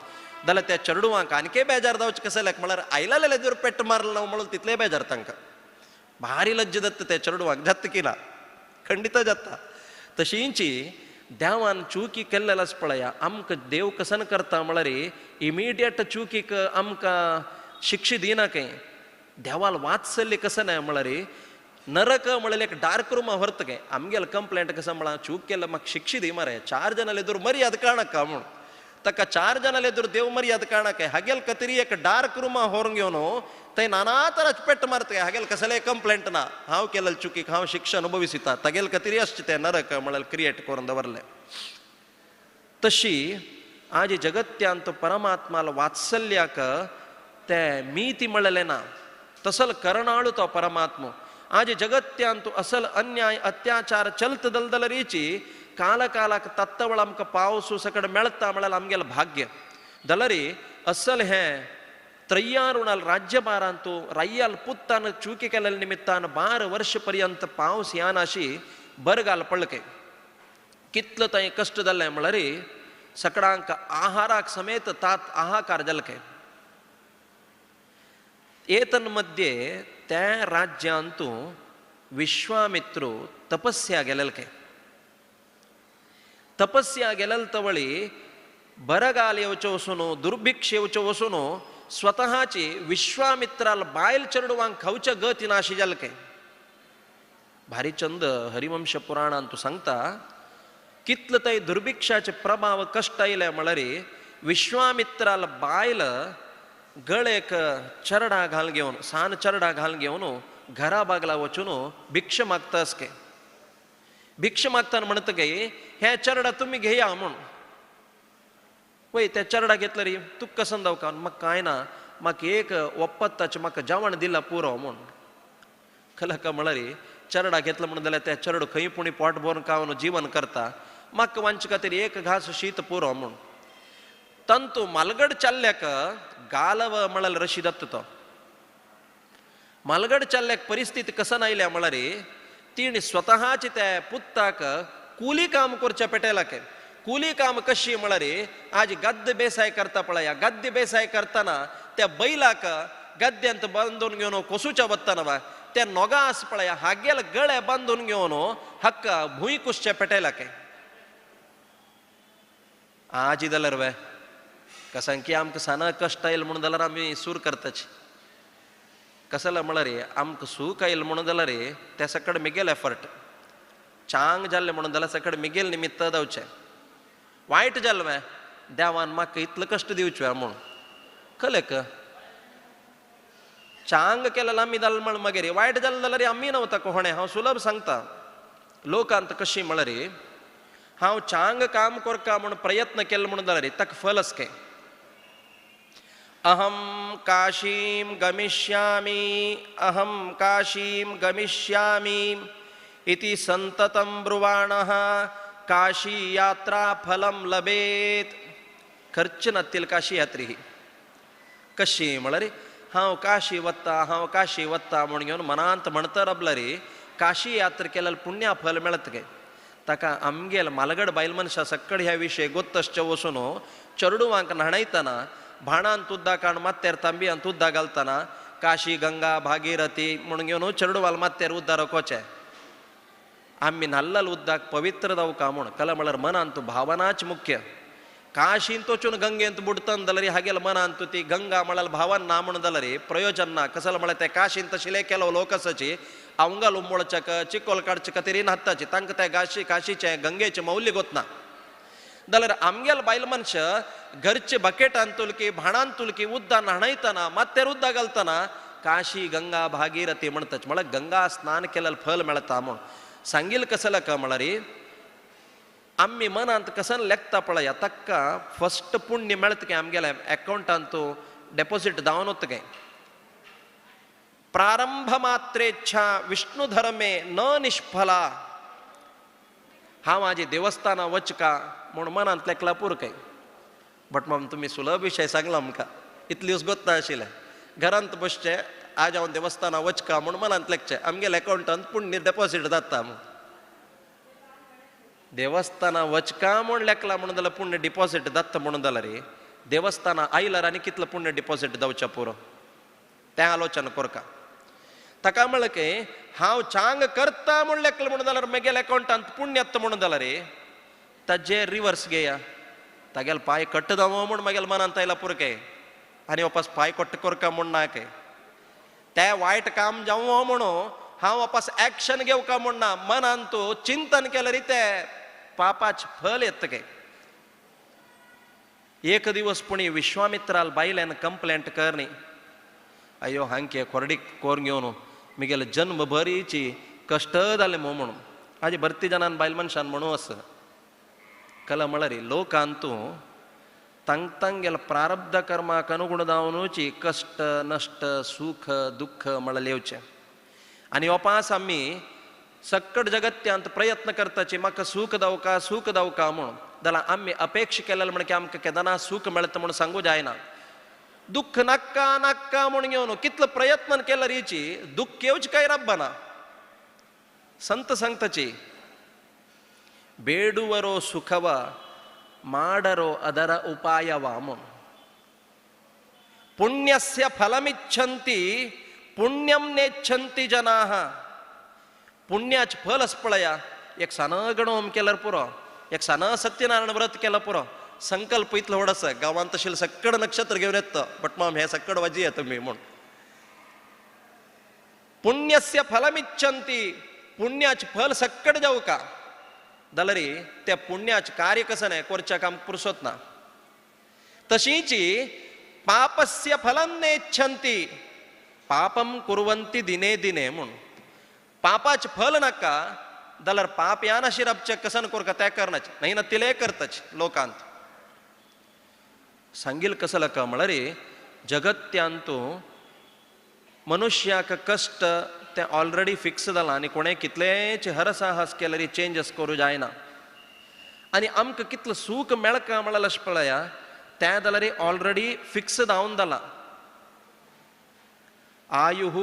जाल्यार त्या चेडवांक आनीकय बेजार जावचें कसल्याक म्हळ्यार आयलेले जर पेट्ट मारला ना म्हणून तितलेय बेजार तांकां भारी लज्ज जाता त्या चेडवांक जाता की ना खंडित जाता. तशींची देवान चुकी केल्लें आसा पळया आमकां देव कसन करता म्हळ्यार इमिडियट चुकीक आमकां शिक्षा दिना काय. देवाल वात्सल्य कसं नाय म्हळ्यार नरक म्हळ्यार एक डार्क रूमा व्हरता काय. आमगेले कंप्लेंट कसं म्हळ्यार चूक केलं म्हाका शिक्षा दी मरे 4 जाणां एदूर मर्याद काणका म्हूण ताका 4 जाणां एदूर देव मर्याद काणका हागेल कतरी एक डार्क रूमा व्हरून घेवन थंय नाना तराचे पेट मारता हागेल कसले कंप्लेंट ना हांव केलें चुकीक हांव शिक्षा अनुभविसता तागेल कतरी आसचें तें नरक म्हळ्यार क्रिएट करून दवरलें. तशी आज जगत्यांत परमात्माल वात्सल्याक ते मिती म्हळ्ळें ना तसल करणाळू तो परमात्मा. आज जगत्यांत असल अन्याय अत्याचार चलत दलदलरीची काल कालाक तत्तवळ आमकां पावस सकड मेळता म्हळ्यार आमगेलें भाग्य. दलरी असल हें त्रय्यारुणाल राज्यभारांतू रय्याल पुत्तान चुकी केलेल्या निमित्तान 12 वर्ष पर्यंत पावस यान अशी बरगाल पडले. कितलो थंय कश्ट जाल्ले म्हळ्यार सकडांक आहाराक समेत तात आहाकार जाले. एतन्मध्ये त्या राज्यांतू विश्वामित्रू तपस्या गेलेल काय. तपस्या गेलेल तवळी बरगाल येवचो वसून दुर्भिक्ष येवचो वसून स्वतःची विश्वामित्राल बायल चेडवांक खावच्या गती नाशी जाल काय. भारी चंद हरिवंश पुराणान तू सांगता कितलं तय दुर्भिक्षाचे प्रभाव कश्ट आयले म्हळ्यार विश्वामित्राल बायल गळेक चरडा घाल घेवन सान चरडा घाल घेवन घरा बागला वचून भिक्ष मागता असके. भिक्ष मागताना म्हणत गे हे चरडा तुमी घेया म्हूण. वय त्या चरडा घेतलं रे तुका कसन दावका म्हाका कांय ना म्हाका एक वप्पत्ताचें म्हाका जेवण दिलां पुरो म्हूण. खलका म्हळ्यार चरडा घेतलं म्हणून जाल्यार त्या चरडो खंय पुणी पोट भरून खावन जीवन करता म्हाका वांचे खातीर एक घास शीत पुरो म्हूण. तंतू मालगड चालल्याक गालव म्हळ्यार रशी दत्त तो मालगड चालल्याक परिस्थिती कसन आयल्या म्हळ्यार तिणें स्वतःची त्या पुत्ताक कुली काम करच्या पेटेलाक. कुली काम कशी म्हळ्यार आज गद्य बेसाय करता पळया गद्य बेसाय करतना त्या बैलाक गद्यांत बांदून घेवन कोसूच्या वत्ताना वा त्या नोगा आस पळया हागेल गळे बांदून घेवन हक्का भूंय कुसच्या पेटेलाक. आजी जाल्यार वे कसांकी आमकां साना कश्ट आयल म्हणून जाल्यार आमी सूर करताची कसला म्हळ्यार आमकां सूख आयल म्हणून जाल्यार त्या सकड मिगेल एफर्ट चांग जाल्लें म्हणून जाल्यार सकड मिगेल निमित्त जावचें वायट जालें वे देवान म्हाका इतलें कश्ट दिवचें म्हूण कलेक चांग केलें आमी जालें म्हण मागीर वायट जालें जाल्यार आमी नवता कोणें. हांव सुलभ सांगता लोकांत कशी म्हळ्यार हांव चांग काम करका म्हूण प्रयत्न केलो म्हणून जाल्यार ताका फल आसकें. अहं काशीं गमिष्यामि अहं काशीं गमिष्यामि इति संततं ब्रुवाणः काशी यात्रा फलं लभेत. खर्च नातील काशी यात्री ही कशी म्हळ्यार हांव काशी वता हांव काशी वता म्हूण घेवन मनांत म्हणत राबलरी काशी यात्रा केल्यार पुण्या फल मेळत गे. ताका आमगेल मालगड बायल मनशां सक्कड ह्या विशय गोत्तश्च वचून चेडवांक न्हाणयतना भाणान तुद्दा काण मात्तेर तांबयान तुद्दा घालतना काशी गंगा भागीरथी म्हूण घेवन चेडवाल मात्तेर उद्दार कोचे आमी न्हाल्लल उद्दाक पवित्र जावका म्हूण. कला म्हळ्यार मनांत भावनाच मुख्य. काशींत वचून गंगेंत बुडतन जाल्यार हागेल मनांत ती गंगा म्हळ्यार भावन ना म्हूण जाल्यार प्रयोजन ना. कसलो म्हळ्यार ते काशींत तशिले केलो लोक आसाची अवंगाल उमळचक चिकोल काडचे खातीर न्हाताची तांकां त्या काशी काशीचें गंगेचें मौल्य गोतना. जाल्यार आमगेल बायल मनश घरचे बकेटान तुलकी भाणान तुलकी उद्दां न्हाणयतना मात्तेर उद्दां घालतना काशी गंगा भागीरथी म्हणटाच म्हळ्यार गंगा स्नान केल्यार फल मेळटा म्हूण सांगील कसलो का म्हळ्यार आमी मनांत कसन लेखता पळया ताका फस्ट पुण्य मेळत काय आमगेल्या अकावंटांत डेपोजीट जावन वता काय. प्रारंभ मात्रेच्छा विष्णु धर्मे न निष्फला. हांव आजी देवस्थाना वचका म्हूण मनांत लेखला पुरो काय. बट माम तुमी सुलभ विशय सांगला आमकां इतली गोत्ता आशिल्लें घरांत बसचें आज हांव देवस्थाना वचका म्हूण मनांत लेखचें आमगेल्या अकावंटांत पुण्य डेपोजीट जाता म्हूण. देवस्थाना वचका म्हूण लेखला म्हणून जाल्यार पुण्य डिपॉजीट जाता म्हणून जाल्यार देवस्थाना आयल्यार आनी कितलें पुण्य डिपॉजीट जावचें पुरो तें आलोचन करका. ताका म्हणलें की हांव चांग करता म्हूण लेखलें म्हणून जाल्यार म्हगेल्या अकावंटांत पुण्य येता म्हणून जाल्यार ताजे रिवर्स घेया तागेले पांय कट्ट जावं म्हूण म्हगेल्या मनांत आयला पुरो काय आनी वापस पांय कट्ट करका म्हूण ना काय. तें वायट काम जावं म्हणून हांव वापस एक्शन घेवका म्हूण ना मनांत चिंतन केल्यार तें पापाच फल येता काय. एक दिवस पुणी विश्वामित्राल बायल्यान कंप्लेंट करनी अयो हांके कोरडीक कोर घेवन मिगेले जन्म भरीची कश्ट जाले म्हणून. आजी भरती जणान बायल मनशान म्हणू आसा कला म्हळ्यार लोकांतू तांग तांगेल प्रारब्ध कर्माक अनुगुण जावनूची कश्ट नश्ट सुख दुःख म्हळ्यार येवचें. आनी ओपास आमी सक्कड जगत्यांत प्रयत्न करताची म्हाका सूख दावका सूख दावका म्हणून जाल्यार आमी अपेक्षा केल्यार म्हण की आमकां केन्ना सूख मेळटा म्हूण सांगू जायना. दुःख नाक्का नाक्का म्हूण घेवन कितलो प्रयत्न केल्यार येची दुःख येवचें काय रब्बना. संत सांगताची ಬೇಡುವರೋ ಸುಖವ ಮಾಡರೋ ಅದರ ಉಪಾಯವ म्हूण. ಪುಣ್ಯಸ್ಯ ಫಲಮಿಚ್ಛಂತಿ ಪುಣ್ಯಂ नेच्छन्ति जनाः. पुण्याच फल आसा पळया एक सान गणोम केल्यार पुरो एक सान सत्यनारायण व्रत केल्यार पुरो संकल्प इतलो व्हड आसा गांवांत तशें सक्कड नक्षत्र घेवन येता बट माम हें सक्कड वाजी तुमी म्हूण. पुण्यस्य फलमिच्छन्ति पुण्याच फल सक्कड जावका जाल्यार त्या पुण्याच कार्य कसं न्हय करच्याक आमकां पुरसत ना. तशींची पापस्य फलं नेच्छन्ति पापम कुर्वन्ति दिने दिने म्हूण. पापाच फल नाका जाल्यार पाप यान अशी राबचें कसन करका तें करनाच न्हय ना तिले करताच लोकांत. सांगील कसं लका म्हळ्यार जगत्यांतू मनुष्याक कश्ट तें ऑलरेडी फिक्स जालां आनी कोणें कितलेंच हरसाहस केल्यार चेंजस करूं जायना. आनी आमकां कितलें सूख मेळका म्हळ्यार अशें पळया तें जाल्यार ऑलरेडी फिक्स जावन जालां. आयुः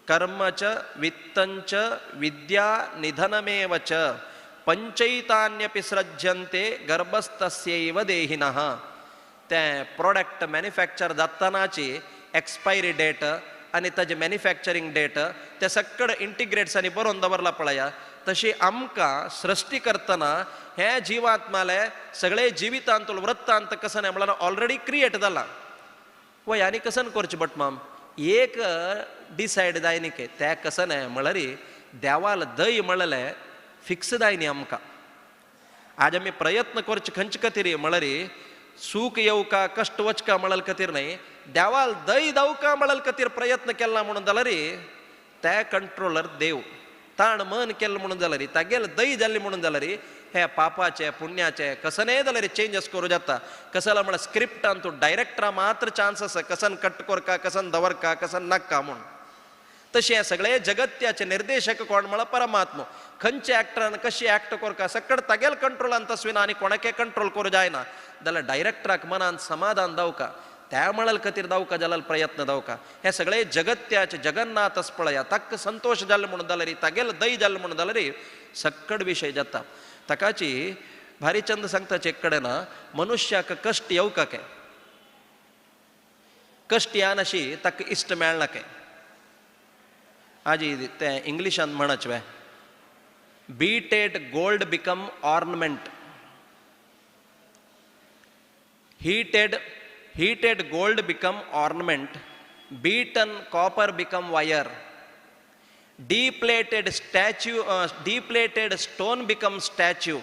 कर्म च वित्तंच विद्या निधनमेव च पंचैतान्यपि सृज्यन्ते गर्भस्थस्यैव देहिनः. तें प्रोडक्ट मॅन्युफॅक्चर जातनाची एक्सपायरी डेट आनी ताजे मॅन्युफॅक्चरींग डेट ते सक्कड इंटिग्रेट्स आनी बरोवन दवरला पळया. तशी आमकां सृश्टी करतना हे जिवात्माले सगळे जिवितांत वृत्तांत कसन म्हळ्यार ऑलरेडी क्रिएट जाला. वय आनी कसन करचें बट माम एक डिसायड जाय न्ही तें कसं न्हय म्हळ्यार देवाल दय म्हणलें फिक्स जाय न्ही आमकां. आज आमी प्रयत्न करचे खंयचे खातीर म्हळ्यार सूख येवका कश्ट वचका म्हणल खातीर न्हय देवाल दय दावका म्हणल खातीर प्रयत्न केला म्हणून जाल्यार ते कंट्रोलर देव ताण मन केलें म्हणून जाल्यार तागेले दय जाल्ली म्हणून जाल्यार हे पापाचे पुण्याचे कसनेय जाल्यार चेंजस करूं जाता. कसला म्हळ्यार स्क्रिप्टान तूं डायरेक्टरा मात्र चान्स आसा कसन कट करका कसन दवरका कसन नाका म्हूण. तशें हें सगळें जगत्याचे निर्देशक कोण म्हळ्यार परमात्मा. खंयच्या एक्टरान कशी एक्ट करका सकड तागेल कंट्रोलान तसविना आनी कोणाकय कंट्रोल करूं जायना. जाल्यार डायरेक्टराक मनान समाधान दावका त्या म्हळ्यार खातीर दावका जाल्यार प्रयत्न दावका. हे सगळे जगत्याचे जगन्नाथस पळया ताका संतोश जालो म्हणून जाल्यार तागेलो दय जालो म्हणून जाल्यार सक्कड विशय जाता. ताकाची भारी चंद सांगता एक कडेन मनुष्याक कश्ट येवका काय कश्ट यानशी ताका इश्ट मेळना काय. आजी तें इंग्लिशान म्हणच वे beaten gold become ornament, heated gold become ornament, beaten copper become wire, depleted statue, depleted stone become statue.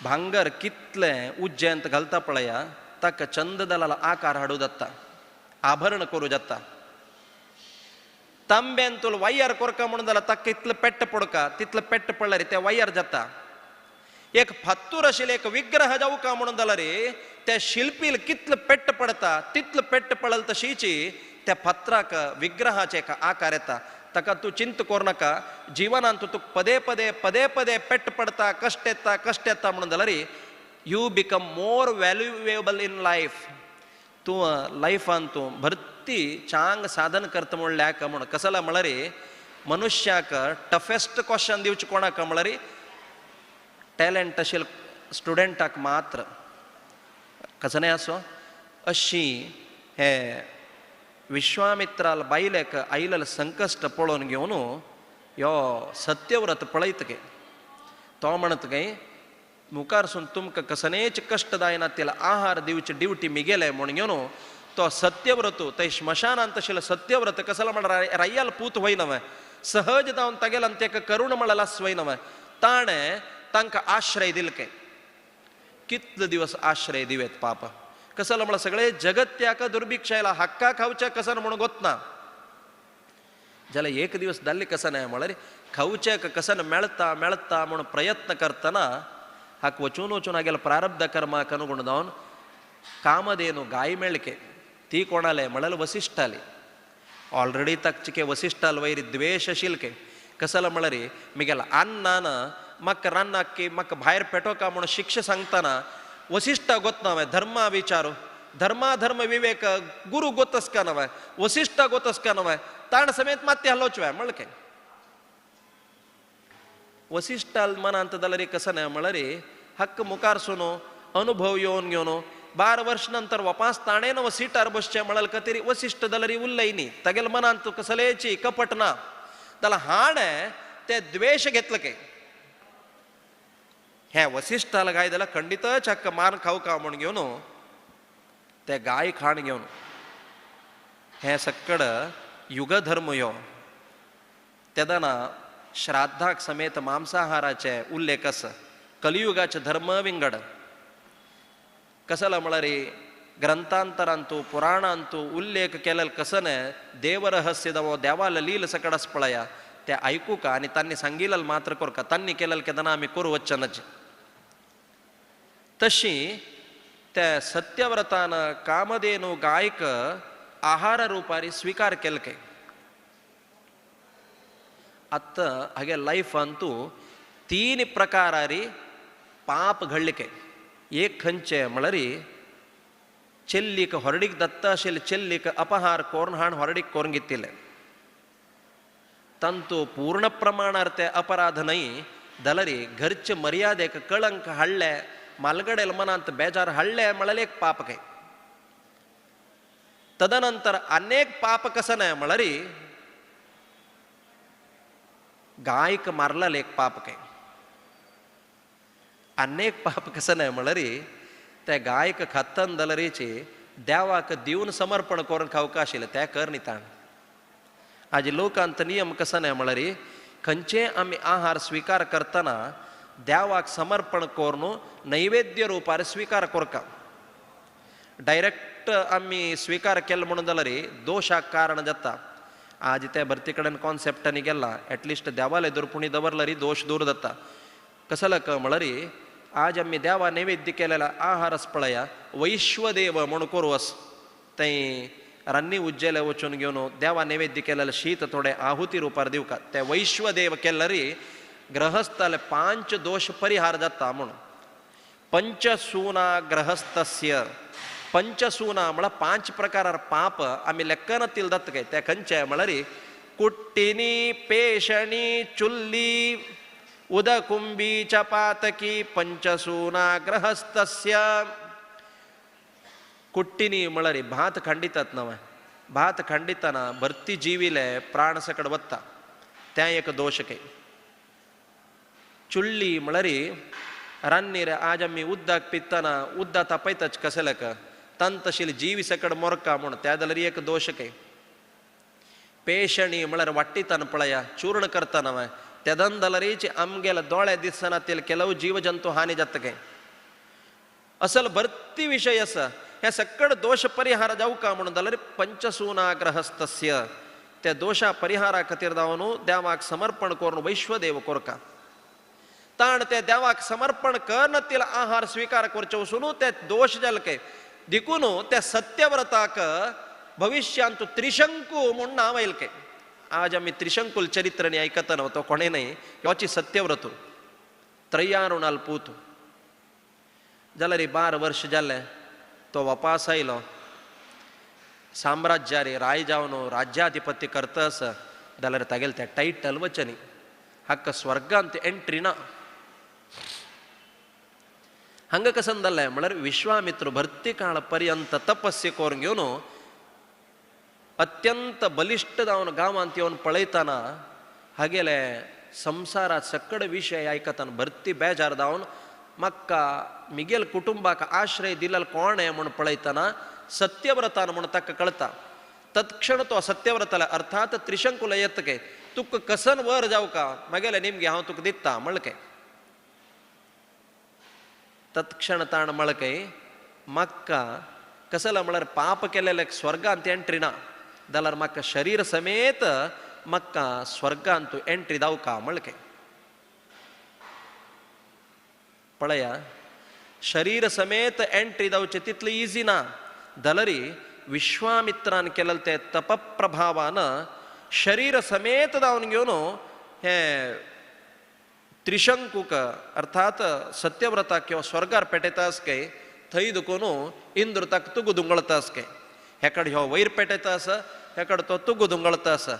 भांगर कितलें उज्जयंत घालता पळया ताका चंद दलाला आकार हाडू जाता, आभरण करूं जाता. तांब्यान तुला वायर कोरका म्हणून जाल्यार ताका इतलें पेट्ट पडका, तितलें पेट्ट पडल्यार तें वायर जाता. एक फात्तूर आशिल्लें एक विग्रह जावका म्हणून जाल्यार त्या शिल्पील कितलें पेट्ट पडता तितलें पेट्ट पडल तशीची त्या फातराक विग्रहाचे एक आकार येता. ताका तूं चिंत करूं नाका, जिवनांत तुका पदे पदे पदे पदे पेट्ट पडता, कश्ट येता कश्ट येता म्हणून जाल्यार you become more valuable in life. तूं लायफान तूं भरती चांग साधन करता म्हणल्यार म्हूण कसला म्हळ्यार मनुष्याक टफेस्ट क्वेश्चन दिवचें कोणाक म्हळ्यार टॅलंट आशिल्ल्या स्टुडंटाक मात्र. कसलें आसो अशी हे विश्वामित्राल बायलेक आयिल्लें संकश्ट पळोवन घेवन यो सत्यव्रत पळयत गे तो म्हणत गे मुखारसून तुमकां कसलेच कश्ट जायना तिला आहार दिवची ड्युटी मिगेले म्हूण घेवन तो सत्यव्रत थंय स्मशानांत आशिल्लो सत्यव्रत कसलो म्हळ्यार रायाल पूत वय नवें सहज जावन तागेल्यान आनी ताका करुण म्हळ्यार आसवय नवें ताणें तांकां आश्रय दिल के. कितले दिवस आश्रय दिवेत पाप कसलो म्हळ्यार सगळे जगत्याक दुर्भिक्ष आयला हक्का खावच्या कसन म्हणून गोतना जाल्यार एक दिवस जाल्ले कसन म्हळ्यार खावच्याक कसन मेळता मेळता म्हणून प्रयत्न करतना हाक वचून वचून हागेल्या प्रारब्ध कर्माक अनुगुण जावन कामधेनू गाय मेळके ती कोणाले म्हळ्यार वसिष्ठाले. ऑलरेडी ताकचिके वसिष्ठाल वैर द्वेश आशिल्ले कसलो म्हळ्यार मिगेला अन्नान म्हाका रान्नाक की म्हाका भायर पेटोवका म्हणून शिक्षा सांगतना वसिष्ठ गोत नवें धर्मा विचारू धर्माधर्म विवेक गुरु गोतस्का नवें वसिष्ठ गोतस्का नवें ताण समेत मात्य हलोचवे म्हणलें वसिष्ठाल मनांत जाल्यार कसं न्हय म्हळ्यार हक्क मुखार सुनो अनुभव येवन घेवन 12 वर्ष नंतर वापास ताणें नव सिटार बसचें म्हळ्यार खातीर वसिष्ठ जाल्यार उरलय न्ही तागेल्या मनांत कसलेची कपट ना जाल्यार हाणें ते द्वेश घेतले काय हे वसिष्ठाल गाय जाल्यार खंडितच हक्क मान खावका म्हूण घेवन ते गाय खाण घेवन हें सक्कड युगधर्म यो तेदना श्राद्धाक समेत मांसाहाराचे उल्लेख आसा. कलियुगाचे धर्म विंगड कसला म्हळ्यार ग्रंथांतरांतू पुराणांतू उल्लेख केलेलो कसं न्हय देवरहस्य देवाल लील सकडास पळया ते आयकूका आनी तांणी सांगिल्लें मात्र करका तांणी केलें केन्ना आमी करूं वचनच. तशी त्या सत्यव्रतान कामधेनू गायक आहार रुपारी स्वीकार केले काय. आतां हागे लायफान तूं 3 प्रकारारी पाप घडले काय. एक खंयचे म्हळ्यार चेल्लीक हॉर्डीक दत्ता आशिल्ले चेल्लीक अपहार कोरून हाण हॉर्डीक कोरून घेतिल्लें तांतू पूर्ण प्रमाणार ते अपराध न्हय जाल्यार घरचे मर्यादेक कळंक हाडले मालगडेल मनांत बेजार हाडले म्हळ्यार एक पाप काय. तदनंतर अनेक पाप कसं न्हय म्हळ्यार गायक मारलें एक पाप काय. अनेक पाप कसं न्हय म्हळ्यार त्या गायक खातन जाल्यारीची देवाक दिवन समर्पण करून खावका आशिल्लें तें कर न्ही ताण. आज लोकांत नियम कसो न्हय म्हळ्यार खंयचे आमी आहार स्विकार करतना देवाक समर्पण करून नैवेद्य रुपार स्विकार करका. डायरेक्ट आमी स्विकार केलो म्हणून जाल्यार दोशाक कारण जाता. आज ते भरती कडेन कॉन्सेप्ट आनी गेला एटलिस्ट देवाले दुर्पुणी दवरल्यार दोश दूर जाता. कसलो म्हळ्यार आज आमी देवा नैवेद्य केलेला आहारस पळया वैश्वदेव म्हूण करूं अस थंय रान्नी उज्जेले वचून घेवन देवा नैवेद्य केलेले शीत थोडे आहुती रुपार दिवका ते वैश्वदेव केल्यार ग्रहस्थाले 5 दोश परिहार जाता म्हणून. पंचसूना ग्रहस्थस्य. पंचसूना म्हळ्यार 5 प्रकार पाप आमी लेखन तील दत्त काय त्या खंयचे म्हळ्यार कुट्टिनी पेशणी चुल्ली उदकुंबी च पातकी पंचसूना ग्रहस्थस्य. कुट्टिनी म्हळ्यार भात खंडितात नवे, भात खंडितना भरती जीविले प्राण सकड वत्ता त्या एक दोश काय. चुल्ली म्हळ्यार रान्नीर आज आमी उदक पितना उदक तापयताच कसलेक तंतशील जीवी सकड मोरका म्हूण त्या जाल्यार एक दोश काय. पेशणी म्हळ्यार वाट्टितान पळया चूर्ण करता नवे तेदन जाल्यारीच आमगेले दोळे दिसना ते ಕೆಲವು जीवजंतु हानी जाता काय. असल भरती विशय आसा हे सकड दोश परिहार जावका म्हणून जाल्यार पंचसूना ग्रहस्थस्य त्या दोशा परिहारा खातीर जावन देवाक समर्पण करून वैश्वदेव कोरका ताण त्या देवाक समर्पण करन तिला आहार स्वीकार करचे वसून ते दोश जाले काय देखून त्या सत्यव्रताक भविष्यांत त्रिशंकू म्हूण नांव आयल काय. आज आमी त्रिशंकुल चरित्र न्ही आयकतना न्हू तो कोणें न्हय ह्योची सत्यव्रत त्रयारुणाल पूत जाल्यार 12 वर्ष जालें तो वापास आयलो साम्राज्यारे राय जावन राज्याधिपत्य करता आसा जाल्यार तागेलें तें टायटल वचनी हाका स्वर्गांत एंट्री ना. हांगा कसन जालें म्हळ्यार विश्वामित्र भरती काळ पर्यंत तपस्य करून घेवन अत्यंत बलिश्ट जावन गांवांत येवन पळयतना हागेले संसारात सकड विशय आयकतना भरती बेजार जावन म्हाका मिगेल कुटुंबाक आश्रय दिलेलो कोण आहे म्हूण पळयतना सत्यव्रतान म्हूण ताका कळटा. तत्क्षण तो सत्यव्रताला अर्थात त्रिशंकुला येत काय तुका कसन वर जावका मागेले निमगे हांव तुका दिता म्हणलें. तत्क्षण ताण म्हणलें म्हाका कसला म्हळ्यार पाप केलेले स्वर्गांत एंट्री ना जाल्यार म्हाका शरीर समेत म्हाका स्वर्गांत एंट्री जावका म्हणलें. पळया शरीर समेत एंट्री जावचें तितलें इजी ना जाल्यार विश्वामित्रान केलें तें तपप्रभावान शरीर समेत जावन घेवन हे त्रिशंकूक अर्थात सत्यव्रताक किंवा स्वर्गार पेटयता आस काय थंय दुखून इंद्र ताका तुगू दुंगळता आस काय हेकड ह्यो वयर पेटयता आसा हेकड तो तुगू दुंगळता आसा.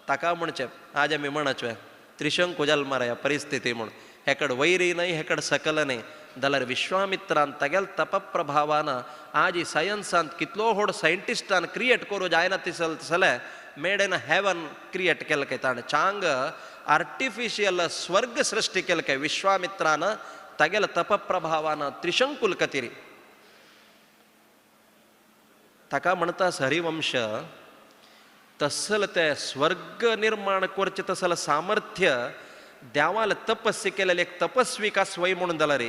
ताका म्हणचें आज आमी म्हणचें त्रिशंकू जल्मार ह्या परिस्थिती म्हूण हेकड वयरी न्हय हेकड सकल न्हय जाल्यार विश्वामित्रान तागेल तपप्रभावान आज सायन्सान कितलो व्हड सायंटिस्टान क्रिएट करूं जायना तसले मेड इन हेवन क्रिएट केलें काय ताणें चांग आर्टिफिशियल स्वर्ग सृष्टी केलें काय विश्वामित्रान तागेल तपप्रभावान त्रिशंकुल खातीर. ताका म्हणटा हरिवंश तसल ते स्वर्ग निर्माण करचें तसल सामर्थ्य देवाल तपस्य केलेले एक तपस्वी का स्वय म्हणून जाल्यार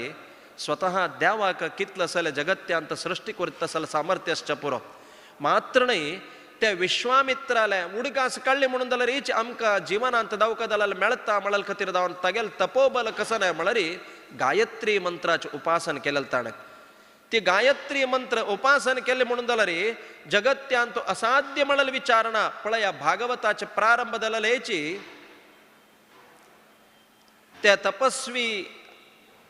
स्वतः देवाक कितलं असल जगत्यांत सृष्टी करता तसल सामर्थ्य आसचें पुरो. मात्र न्हय त्या विश्वामित्राले उडगास काडले म्हणून जाल्यार हीच आमकां जिवनांत दावका जाल्यार मेळटा म्हणल खातीर जावन तागेल तपोबल कसं न्हय म्हळ्यार गायत्री मंत्राचें उपासन केलें ताणें. ती गायत्री मंत्र उपासन केलें म्हणून जाल्यार जगत्यांत असाध्य म्हणल विचारणा पळया भागवताचे प्रारंभ जालेची त्या तपस्वी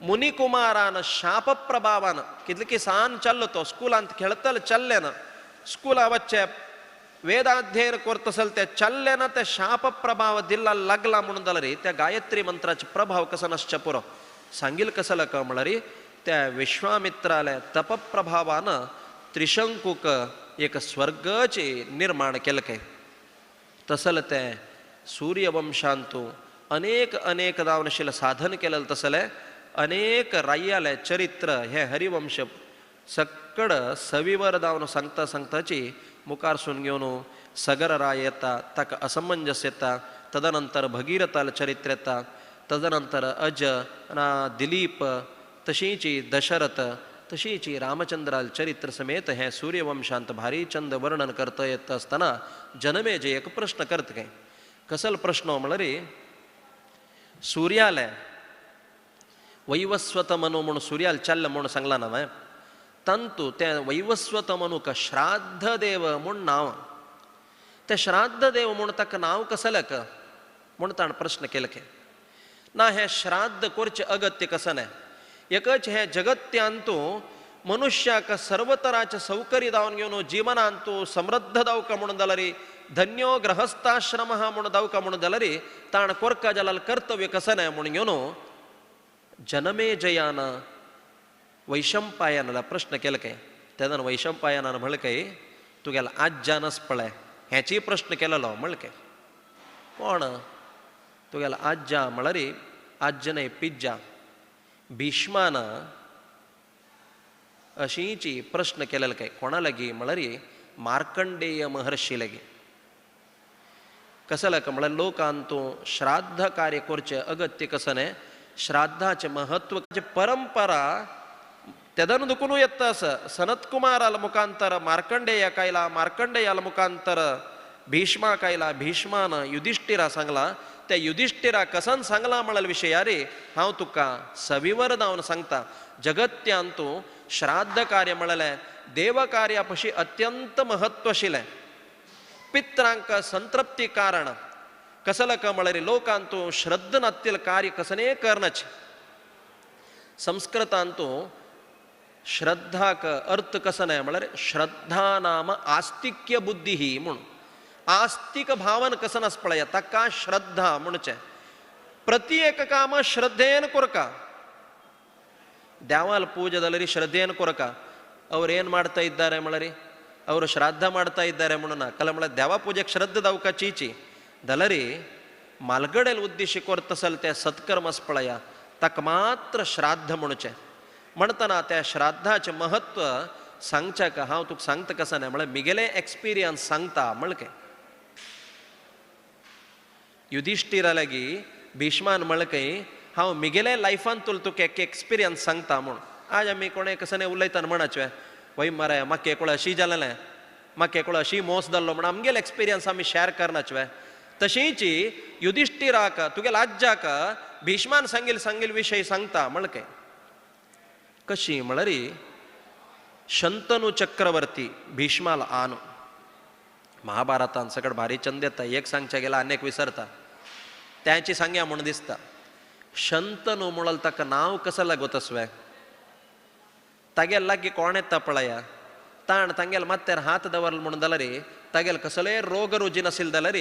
मुनिकुमारान शाप प्रभावान कितले की सान चल्लो तो स्कुलांत खेळतले चल्ले ना स्कुला वच्चे वेदाध्ययन करतसल ते चल्ले ना ते शाप प्रभाव दिला लागला म्हणून जाल्यार त्या गायत्री मंत्राचे प्रभाव कसो नासचे पुरो. सांगील कसो का म्हळ्यार त्या विश्वामित्राले तपप्रभावान त्रिशंकूक एक स्वर्गाचे निर्माण केलें काय. तसल ते सूर्यवंशांतू अनेक अनेक दावनशील साधन केलें तसलें अनेक राय्याले चरित्र हे हरिवंश सक्कड सविवर दावन सांगता सांगताची मुखार सून घेवन सगर राय येता ताका असमंजस येता तदनंतर भगीरथाल चरित्र येता तदनंतर अज ना दिलीप तशीची दशरथ तशीची रामचंद्राल चरित्र समेत हे सूर्यवंशांत भारी चंद वर्णन करता येत आसतना जनमेजय एक प्रश्न करता काय कसल प्रश्न म्हळ्यार सूर्याले वैवस्वत मनु म्हूण सूर्याल चल्ल म्हूण सांगला ना हांवें तंतु त्या वैवस्वत मनुक श्राद्धदेव म्हूण नांव ते श्राद्धदेव म्हूण ताका नांव कसलेक म्हूण ताणें प्रश्न केले ना हें श्राद्ध करचें अगत्य कसं न्हय एकच हे जगत्यांतू मनुष्याक सर्वतराचे सौकर्य दावन घेवन जीवनांतू समृद्ध दावका म्हणून जाल्यार धन्यो ग्रहस्थाश्रम म्हणून दावका म्हणून जाल्यार ताण कोरका जाल्यार कर्तव्य कसं नाही म्हणून घेवन जनमेजयान वैशंपायनाला प्रश्न केला काय तेन्ना वैशंपायनान म्हणलें काय तुगेला आज्यानच पळय हेचीय प्रश्न केलेलो म्हणलें काय कोण तुगेला आज्जा म्हळ्यार आज्ज न्हय पिज्जा भीष्मान अशीची प्रश्न केलेलो काय कोणा लागीं म्हळ्यार मार्कंडेय महर्षी लागीं कसं लाग म्हळ्यार लोकांतू श्राद्ध कार्य करचें अगत्य कसं न्हय श्राद्धाचें महत्व परंपरा तेदन दुखून येता आसा सनतकुमाराल मुखांतर मार्कंडेयाक आयला मार्कंडेयाल मुखांतर भीष्माक आयला भीष्मान युधिष्ठिरा सांगला त्या युधिष्ठिरा कसन सांगला म्हळ्यार विशया रे हांव तुका सविवर जावन सांगता जगत्यांतू श्राद्ध कार्य म्हळ्यार देवकार्या पशी अत्यंत महत्वशील पित्रांक संतृप्ती कारण कसलक म्हळ्यार लोकांतू श्रद्ध नातील कार्य कसने करनाचे संस्कृतांतू श्रद्धाक अर्थ कसं नाही म्हळ्यार श्रद्धा नाम आस्तिक्य बुद्धी ही म्हणून आस्तिक भावन कसं नास पळया ताका श्रद्धा म्हणचे प्रति एक काम श्रद्धेन कोरका देवाल पूಜೆ जाल्यार श्रद्धेन कोरका ಅವ್ರು ಏನು ಮಾಡ್ತಾ ಇದ್ದಾರೆ म्हळ्यार ಅವರು ಶ್ರಾದ್ದ ಮಾಡ್ತಾ ಇದ್ದಾರೆ म्हणून ಕಲ म्हळ्यार देवा पूजेक श्रद्धा दावका चीची जाल्यार मालगडेल उद्देश करतसल ते सत्कर्म पळया ताका मात्र श्राद्ध म्हणचें म्हणटना त्या श्राद्धाचें महत्व सांगच्याक हांव तुका सांगता कसं न्हय म्हळ्यार मिगेले एक्सपिरियन्स सांगता म्हणलें युधिष्ठिरा लागीं भीष्मान म्हणलें काय हांव मिगेले लायफान तुका एक एक्सपिरियन्स सांगता म्हूण आज आमी कोणें कसं न्हय उलयतना म्हणचें वय मरे म्हाका एकोळ अशी जालें म्हाका एकोळ अशी मोस जाल्लो म्हण आमगेले एक्सपिरियन्स आमी शेअर करनाचे तशीच युधिष्ठिराक तुगेल्या आज्जाक भीष्मान सांगील सांगील विशय सांगता म्हणलें काय कशी म्हळ्यार शंतनू चक्रवर्ती भीष्माला आनु महाभारतान सगळं भारी चंद येता एक सांगच्या गेला अनेक विसरता त्याची सांग्या म्हणून दिसता शंतनू म्हळ्यार ताका नांव कसं लागत आसवे तागेल लागीं कोण येता पळया ताण तांगेल मात्यार हात दवरल म्हणून जाल्यार तागेल कसले रोग रुजीन आशिल्ले जाल्यार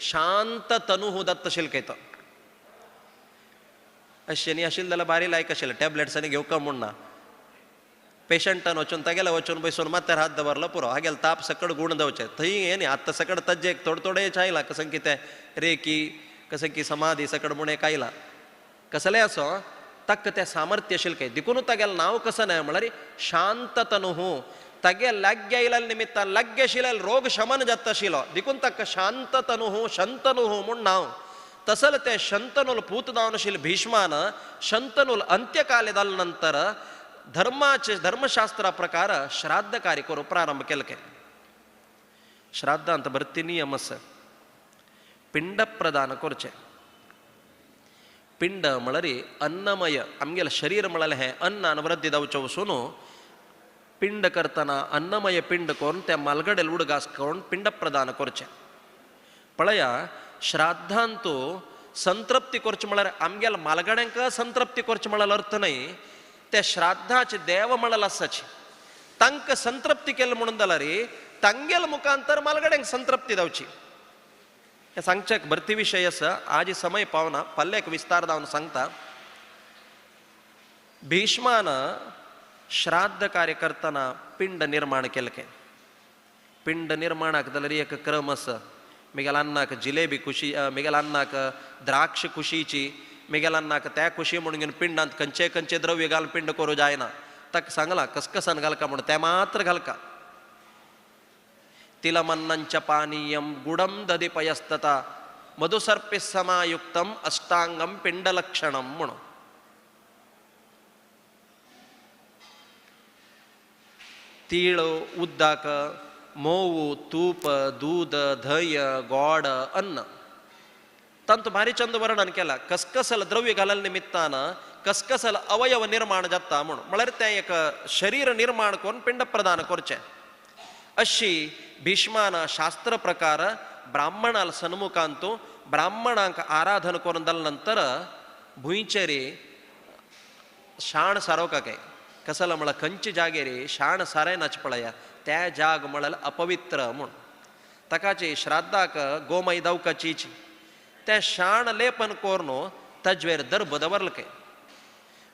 शांत तनू दत्त शिलकयता अशें न्ही आशिल्लें जाल्यार बारी लायक आशिल्लें टॅबलेट्सांनी घेवका म्हूण ना पेशंटान वचून तागेले वचून बसून मात्यार हात दवरलो पुरो हागेल ताप सकड गूण दवचे थंय हें न्ही आतां सकड तज्जेक थोडे थोडेच आयला कसं कितें रेकी कसं की समाधी सकड म्हूण एक आयला कसलें आसो ताका तें सामर्थ्य आशिल्लें काय देखून तागेलें नांव कसं न्हय म्हळ्यार शांत तनुहू तागे लाग्य आयल्या निमित्तान लाग्य आशिल्ल्यान रोग शमन जाता आशिल्लो देखून ताका शांत तनुहू शंतनुहू म्हूण नांव तसल ते शंतनूल पूत जावन आशिल्ले भीष्मान शंतनूल अंत्यकाले जाले नंतर धर्माचे धर्मशास्त्रा प्रकार श्राद्ध कार्य करूं प्रारंभ केले काय श्राद्धांत भरती नियम आसा पिंड प्रदान करचें पिंड म्हळ्यार अन्नमय आमगेलें शरीर म्हळ्यार हें अन्नान वृद्धी जावचें वचून पिंड करतना अन्नमय पिंड करून त्या मालगडेल उडगास करून पिंड प्रदान करचें पळया श्राद्धांतू संतृप्ती करचें म्हळ्यार आमगेल्या मालगड्यांक संतृप्ती करचें म्हळ्यार अर्थ न्हय त्या श्राद्धाचे देव म्हळ्यार आसाचे तांकां संतृप्ती केलें म्हणून जाल्यार तांगेल मुखांतर मालगड्यांक संतृप्ती जावची हें सांगच्याक भरती विशय आसा आज समय पावना पल्ल्याक विस्तार जावन सांगता भीष्मान श्राद्ध कार्य करतना पिंड निर्माण केलें काय पिंड निर्माणाक जाल्यार एक क्रम आसा मिगेल्या अन्नाक जिलेबी खुशी मिगेल्या अन्नाक द्राक्ष खुशीची मिगेल्या अन्नाक त्या खुशी म्हणून घेवन पिंडांत खंयचे खंयचे द्रव्य घालून पिंड करूं जायना ताका सांगलां कसकसान घालका म्हणून तें मात्र घालका तिलमन्नंच पानीयं गुडम दधी पयस्तता मधुसर्पि समायुक्तम अष्टांगम पिंडलक्षणम म्हणून तीळ उद्दाक मोव तूप दूद धंय गोड अन्न तांतूं भारी चंद वर्णन केला कसकसल द्रव्य घालल निमित्तान कसकसल अवयव निर्माण जाता म्हणून म्हळ्यार तें एक शरीर निर्माण करून पिंड प्रदान करचें अशी भीष्मान शास्त्र प्रकार ब्राह्मणाल सन्मुखांतू ब्राह्मणांक आराधन करून जाले नंतर भुंयचेर शाण सारोवका काय कसला म्हळ्यार खंयचे जागेर शाण सारायनाच पळया त्या जाग म्हळ्यार अपवित्र म्हूण ताकाची श्राद्धाक गोमय दावकाचीची त्या शाण लेपन करून तजवेर दर्भ दवरल काय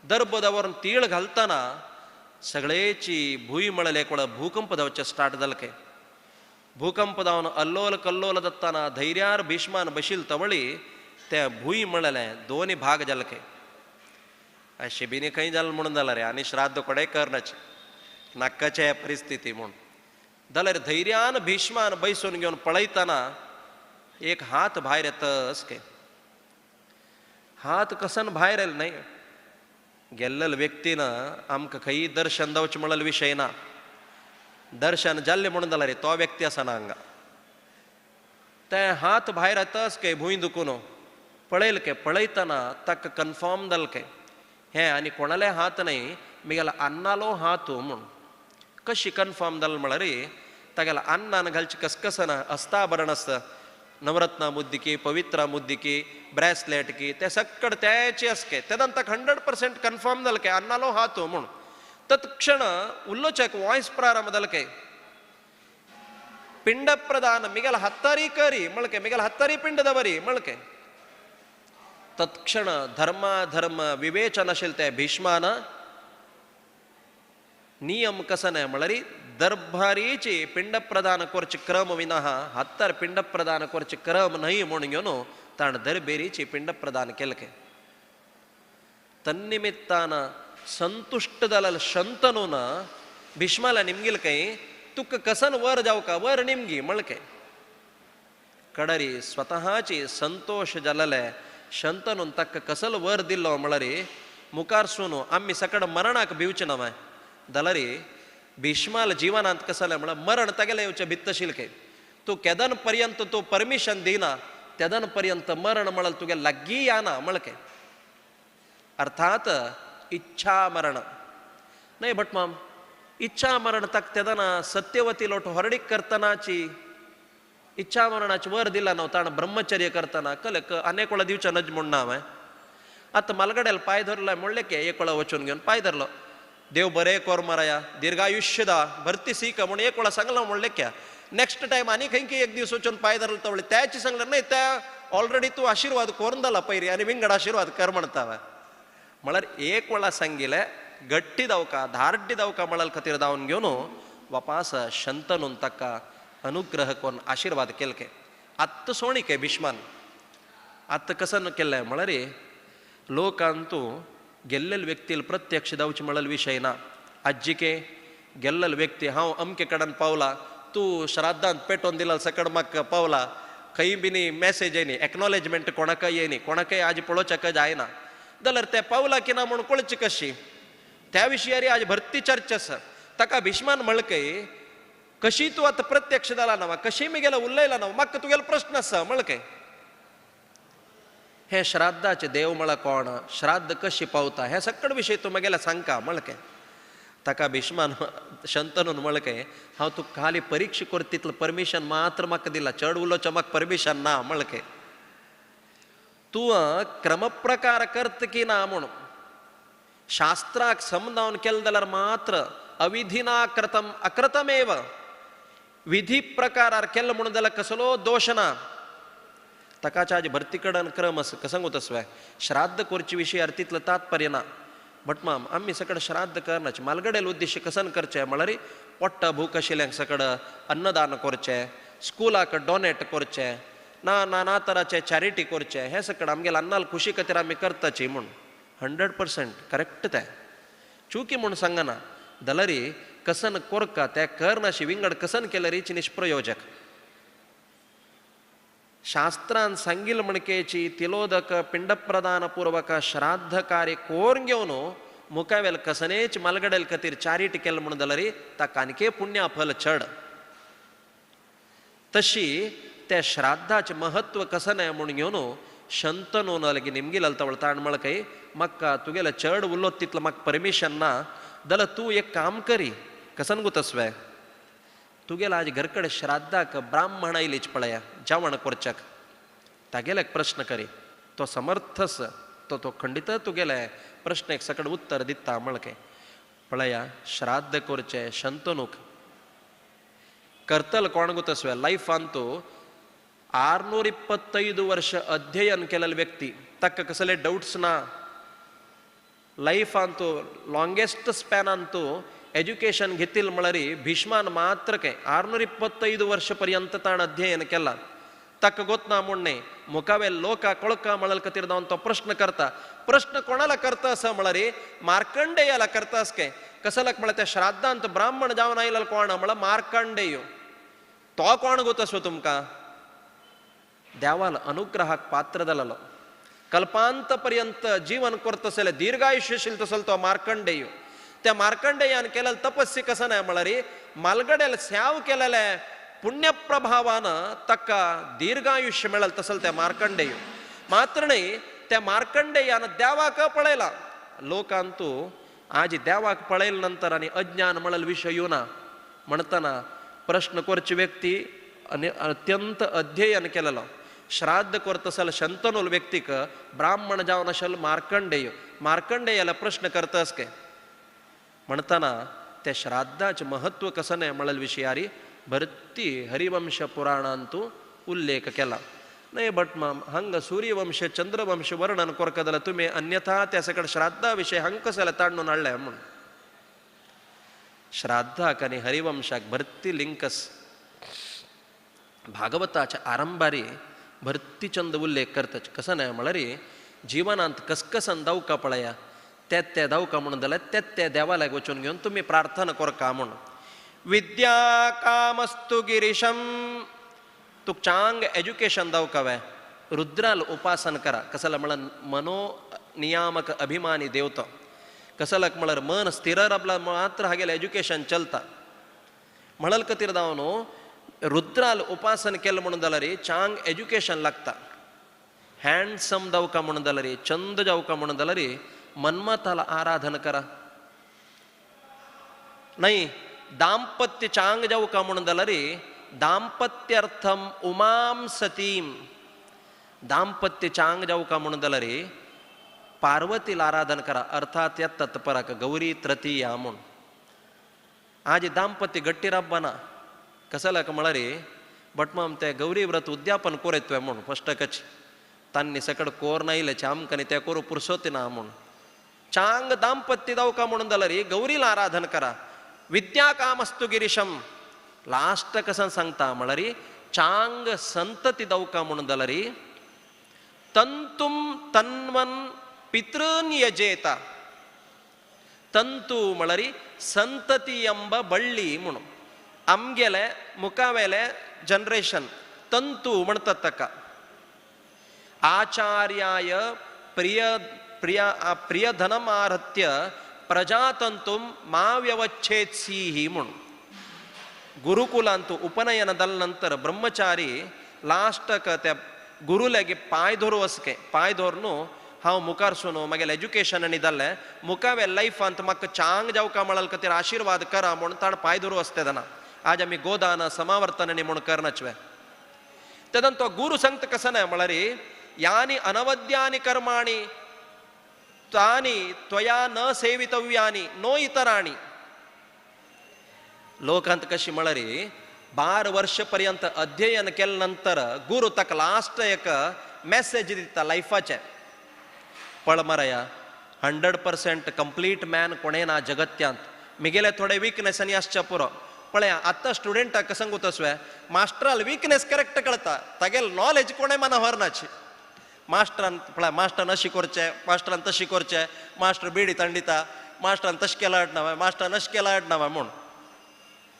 दर्भ दवरून तीळ घालतना सगळेची भूंय म्हळ्यार एक वेळा भूकंप जावचें स्टार्ट जालें काय भूकंप जावन अल्लोल कल्लोल दत्ताना धैर्यार भीष्मान बशील तवळी त्या भूंय म्हळ्यार दोनी भाग जाले काय शिबिनी खंय जालें म्हणून जालें रे आनी श्राद्ध कोडे करनाचे नाकाचे परिस्थिती म्हूण जाल्यार धैर्यान भीष्मान बैसून घेवन पळयतना एक हात भायर येतस के हात कसन भायर येयलो न्हय गेल्लेल्या व्यक्तीन आमकां खंय दर्शन जावचें म्हणलेलो विशय ना दर्शन जाल्लें म्हणून जाल्यार रे तो व्यक्ती आसना हांगा ते हात भायर येतस के भूंय दुखून पळयल के पळयतना ताका कन्फर्म जालें के हें आनी कोणाले हात न्हय मिगेलो अन्नालो हात म्हूण कशी कन्फर्म जालें म्हळ्यार तागेल्या अन्नान घालची कसकसना हस्ताभरण आसता नवरत्न मुद्दिकी पवित्र मुद्दिकी ब्रेसलेट की ते सक्कड त्याचे आसके तेन्ना ताका 100% कन्फर्म जालें के अन्नालो हात म्हूण तत्क्षण उल्लोचक वॉयस प्रारंभ जालें के पिंड प्रदान मिगेल हत्तारी करी म्हळके मिगेल हत्तारी पिंड दवरी म्हळके तत्क्षण धर्माधर्म विवेचन आशिल्लें ते भीष्मान नियम कसने म्हळ्यार दर्भारीची पिंड प्रदान करचे क्रम विना हत्तार पिंड प्रदान करचे क्रम न्हय म्हूण घेवन ताणें दरबेरीची पिंड प्रदान केलें के तन्निमित्तान संतुश्ट जालें शंतनून भीष्माला निमगील काय तुका कसन वर जावका वर निमगी म्हळके कडरी स्वतःची संतोष जालेले शंतनून ताका कसल वर दिल्लो म्हळ्यार मुखार सून आमी सकड मरणाक भिवचे ना जाल्यार भीष्माल जिवनांत कसलें म्हळ्यार मरण तागेलें येवचें भित्तशील के तूं केदन पर्यंत तूं परमिशन दिना तेदन पर्यंत मरण म्हळ्यार तुगे लागीं येना म्हळके अर्थात इच्छा मरण न्हय भटमाम इच्छा मरण ताका तेदना सत्यवती लोट हरडीक करतनाची इच्छा मरणाची वर दिला न्हू ताणें ब्रह्मचर्य करतना कले अनेक वेळा दिवचें नज म्हूण ना हांवें आतां मालगड्याल पांय धरलो म्हणलें की एक वेळा वचून घेवन पांय धरलो देव बरें कोर माराया दीर्घायुष्य दा भरती सीक म्हूण एक वेळा सांगलां म्हणलें क्या नेक्स्ट टायम आनी खंय एक दीस वचून पांय धरलो तवळे त्याची सांगलें न्हय त्या ऑलरेडी तूं आशिर्वाद करून जाला पयरी आनी विंगड आशिर्वाद कर म्हणटा हांवें म्हळ्यार एक वेळा सांगिल्लें गट्टी दावका धार्डी दावका म्हळ्यार खातीर धांवन घेवन वापास शंतनून ताका अनुग्रह करून आशिर्वाद केले के आत्त सोणी के भीष्मान आत्त कसन केलें म्हळ्यार लोकांतू गेल्लेल व्यक्तील प्रत्यक्ष जावचे म्हळ्यार विशय ना आज्जिके गेल्लेल व्यक्ती हांव अमके कडेन पावला तूं श्राद्धांत पेटोवन दिला सकड म्हाका पावला खंय बी मॅसेज येयनी एक्नॉलेजमेंट कोणाकय येयनी कोणाकय आज पळोवच्याक जायना जाल्यार ते पावला की ना म्हूण कळची कशी त्या विशयारी आज भरती चर्चा आसा ताका भीष्मान म्हणके कशी तूं आतां प्रत्यक्ष जाला ना कशी मी गेलो उलयला ना म्हाका तुगेलो प्रश्न आसा म्हणके हे श्राद्धाचे देव म्हळ्यार कोण श्राद्ध कशी पावता हे सकड विशय तूं म्हगेल्या सांगका म्हणके ताका भीष्मान शंतनून म्हणके हांव तुका खाली परिक्षा करता तितलें परमिशन मात्र म्हाका दिला चड उलोवचें म्हाका परमिशन ना म्हणके तूं क्रमप्रकार करता की ना म्हूण शास्त्राक समजावन केलें जाल्यार मात्र अविधिना कृतम अकृतमेव विधी प्रकारार केलें म्हणून जाल्यार कसलो दोश ना ताकाच्या आज भरती कडेन क्रम आसा कसंग तसवे श्राद्ध करचे विशयार तितलें तात्पर्य ना भटमाम आमी सकड श्राद्ध करनाचे मालगडेल उद्देश कसन करचें म्हळ्यार पोट्ट भूक आशिल्ल्यांक सकड अन्नदान करचें स्कुलाक डोनेट करचें ना ना तराचे चॅरिटी करचें हें सकड आमगेले अन्नाल खुशी खातीर आमी करताची म्हूण 100% करेक्ट तें चुकी म्हूण सांगना जाल्यार कसन कोरका तें करनाशी विंगड कसन केल्यार निष्प्रयोजक शास्त्रान सांगिल म्हणकेची तिलोदक पिंडप्रदानपूर्वक श्राद्ध कार्य कोरून घेवन मुखावेल कसनेच मालगडेल खातीर चॅरिटी केलें म्हणून जाल्यार ताका आनीक पुण्य फल चड तशी त्या श्राद्धाचें महत्व कसने म्हूण घेवन शंतनून लागीं निमगिल तवळ ताण म्हणकाय म्हाका तुगेलें चड उलोत तितलें म्हाका परमिशन ना जाल्यार तूं एक काम करी कसन गो तसवे तुगेला आज घरकडे श्राद्धाक ब्राह्मण आयलीच पळया जेवण करच्याक तागेल्याक प्रश्न करी तो समर्थस तो तो खंडित तुगेले प्रश्नेक सकड उत्तर दिता म्हणके. पळया श्राद्ध करचे शंतनूक करतल कोण गुतस्वे लायफांतू 625 ವರ್ಷ ಅಧ್ಯಯನ केलेले व्यक्ती ताका कसले डाउट्स ना. लायफांतू लाँगेस्ट स्पॅनांतू एज्युकेशन घेतील म्हळ्यार भीष्मान मात्र काय 625 ವರ್ಷ पर्यंत ताण अध्ययन केला. ताका गोत ना म्हूण मुखावे लोका कोळका म्हळल खातीर तो प्रश्न करता. प्रश्न कोणाला करता असं म्हळ्यार मार्कंडेयाला करता अस काय कसलक म्हळ्यार त्या श्राद्धांत ब्राह्मण जावन आयिल्लो कोण म्हळ्यार मार्कंडेय. तो कोण गोत असो तुमकां देवाल अनुग्रहाक पात्र जालेलो कल्पांत पर्यंत जीवन करत आसले दीर्घायुष्यशील तसलो तो मार्कंडेय. त्या मार्कंडेयान केलेलं तपस्या कसं नाही म्हळ्यार मालगडेल स्याव केलेले पुण्यप्रभावान ताका दीर्घायुष्य मेळल तसल त्या मार्कंडेय. मात्र न्ही त्या मार्कंडेयान देवाक पळयला. लोकांतू आज देवाक पळयले नंतर आनी अज्ञान म्हणल विशय येवना म्हणटना प्रश्न करची व्यक्ती आनी अत्यंत अध्ययन केलेलो श्राद्ध करत असल शंतनूल व्यक्तीक ब्राह्मण जावन आशिल्लो मार्कंडेय. मार्कंडेयाला प्रश्न करता अस म्हणटना त्या श्राद्धाचें महत्व कसं न्हय म्हणल विशयारी भरती हरिवंश पुराणांतू उल्लेख केला. न्हय भट माम हांगा सूर्यवंश चंद्रवंश वर्णन करका जाल्यार तुमी अन्यथा त्या सकड श्राद्धा विशय हांगा कसो जाल्यार ताडून हाडले म्हूण. श्राद्धाक आनी हरिवंशाक भरती लिंकस. भागवताच्या आरंभारी भरती चंद उल्लेख करता कसं न्हय म्हळ्यार जिवनांत कसकसन दावका पळया त्या त्या दावका म्हणून जाल्यार त्या त्या देवालयाक वचून घेवन तुमी प्रार्थना करका म्हूण. विद्या कामस्तु गिरीशम तुक चांग एज्युकेशन दावकावे रुद्राल उपासन करा. कसला म्हळ्यार मनो नियामक अभिमानी देवता. कसलक म्हळ्यार मन स्थिर राबला मात्र हागेले एज्युकेशन चलता. म्हणल खातीर दाव न्हू रुद्राल उपासन केलें म्हणून जाल्यार चांग एज्युकेशन लागता. हँडसम दावका म्हणून जाल्यार चंद जावका म्हणून जाल्यार मन्मथाला आराधन करा. नाही दाम्पत्य चांग जावका म्हणून जाल्यार दाम्पत्यर्थम उमाम सतीम दाम्पत्य चांग जावका म्हणून जाल्यार पार्वतीला आराधन करा. अर्थात येता तत्पराक गौरी तृतीया म्हूण. आज दाम्पत्य गट्टी राबना कसल्याक म्हळ्यार भटमाम ते गौरी व्रत उद्यापन कोरयतवे म्हूण फस्टकच तांणी सकड कोर नायलेचे आमकां न्ही ते कोरू पुरसोती ना म्हूण. चांग दाम्पत्य दावका म्हणून जाल्यार गौरीला आराधन करा. विद्या कामस्तु गिरीशम लास्ट कसं सांगता म्हळ्यार चांग संतती दावका म्हणून जाल्यार तंतुम तन्वन पितृन यजेता. तंतु म्हळ्यार संतती ಎಂಬ ಬಳ್ಳಿ म्हणून आमगेले मुखावेले जनरेशन तंतु म्हणतात ताका. आचार्याय प्रिय प्रिय प्रियधनम आरत्य प्रजातंतुम मा व्यवच्छेत्सीही म्हणून. गुरुकुलांतू उपनयन जाले नंतर ब्रह्मचारी लास्टक त्या गुरुलागे पांय धरू वसके पांय धरून हांव मुखार सुनो मागेलें एज्युकेशन आनी जालें मुखावे लायफांत म्हाका चांग जावका म्हणल खातीर आशिर्वाद करा म्हूण ताण पांय धरू वसते तेन्ना. आज आमी गोदान समावर्तन आनी म्हूण करनाचवे. तेन्ना तो गुरू सांगता कसं न्हय म्हळ्यार यानी अनवद्यानी कर्माणि तानी त्वया न सेवितव्यानी नो इतराणी. लोकांत कशी म्हळ्यार 12 वर्ष पर्यंत अध्ययन केले नंतर गुरू ताका लास्ट एक मॅसेज दिता लायफाचे. पळ मारया 100% कंप्लीट मॅन कोणें ना जगत्यांत. मिगेले थोडे विकनेस आनी आसच्या पुरो. पळया आतां स्टुडंटाक सांगूत आसवे मास्टराल विकनेस करेक्ट कळता तागेले नॉलेज कोणें मना व्हरनाची. मास्टरान पळय मास्टरान अशी करचें मास्टरान तशी करचें मास्टर बिडी तांडिता मास्टरान तशें केलां अडनावे मास्टरान अशें केलां अडनावे म्हूण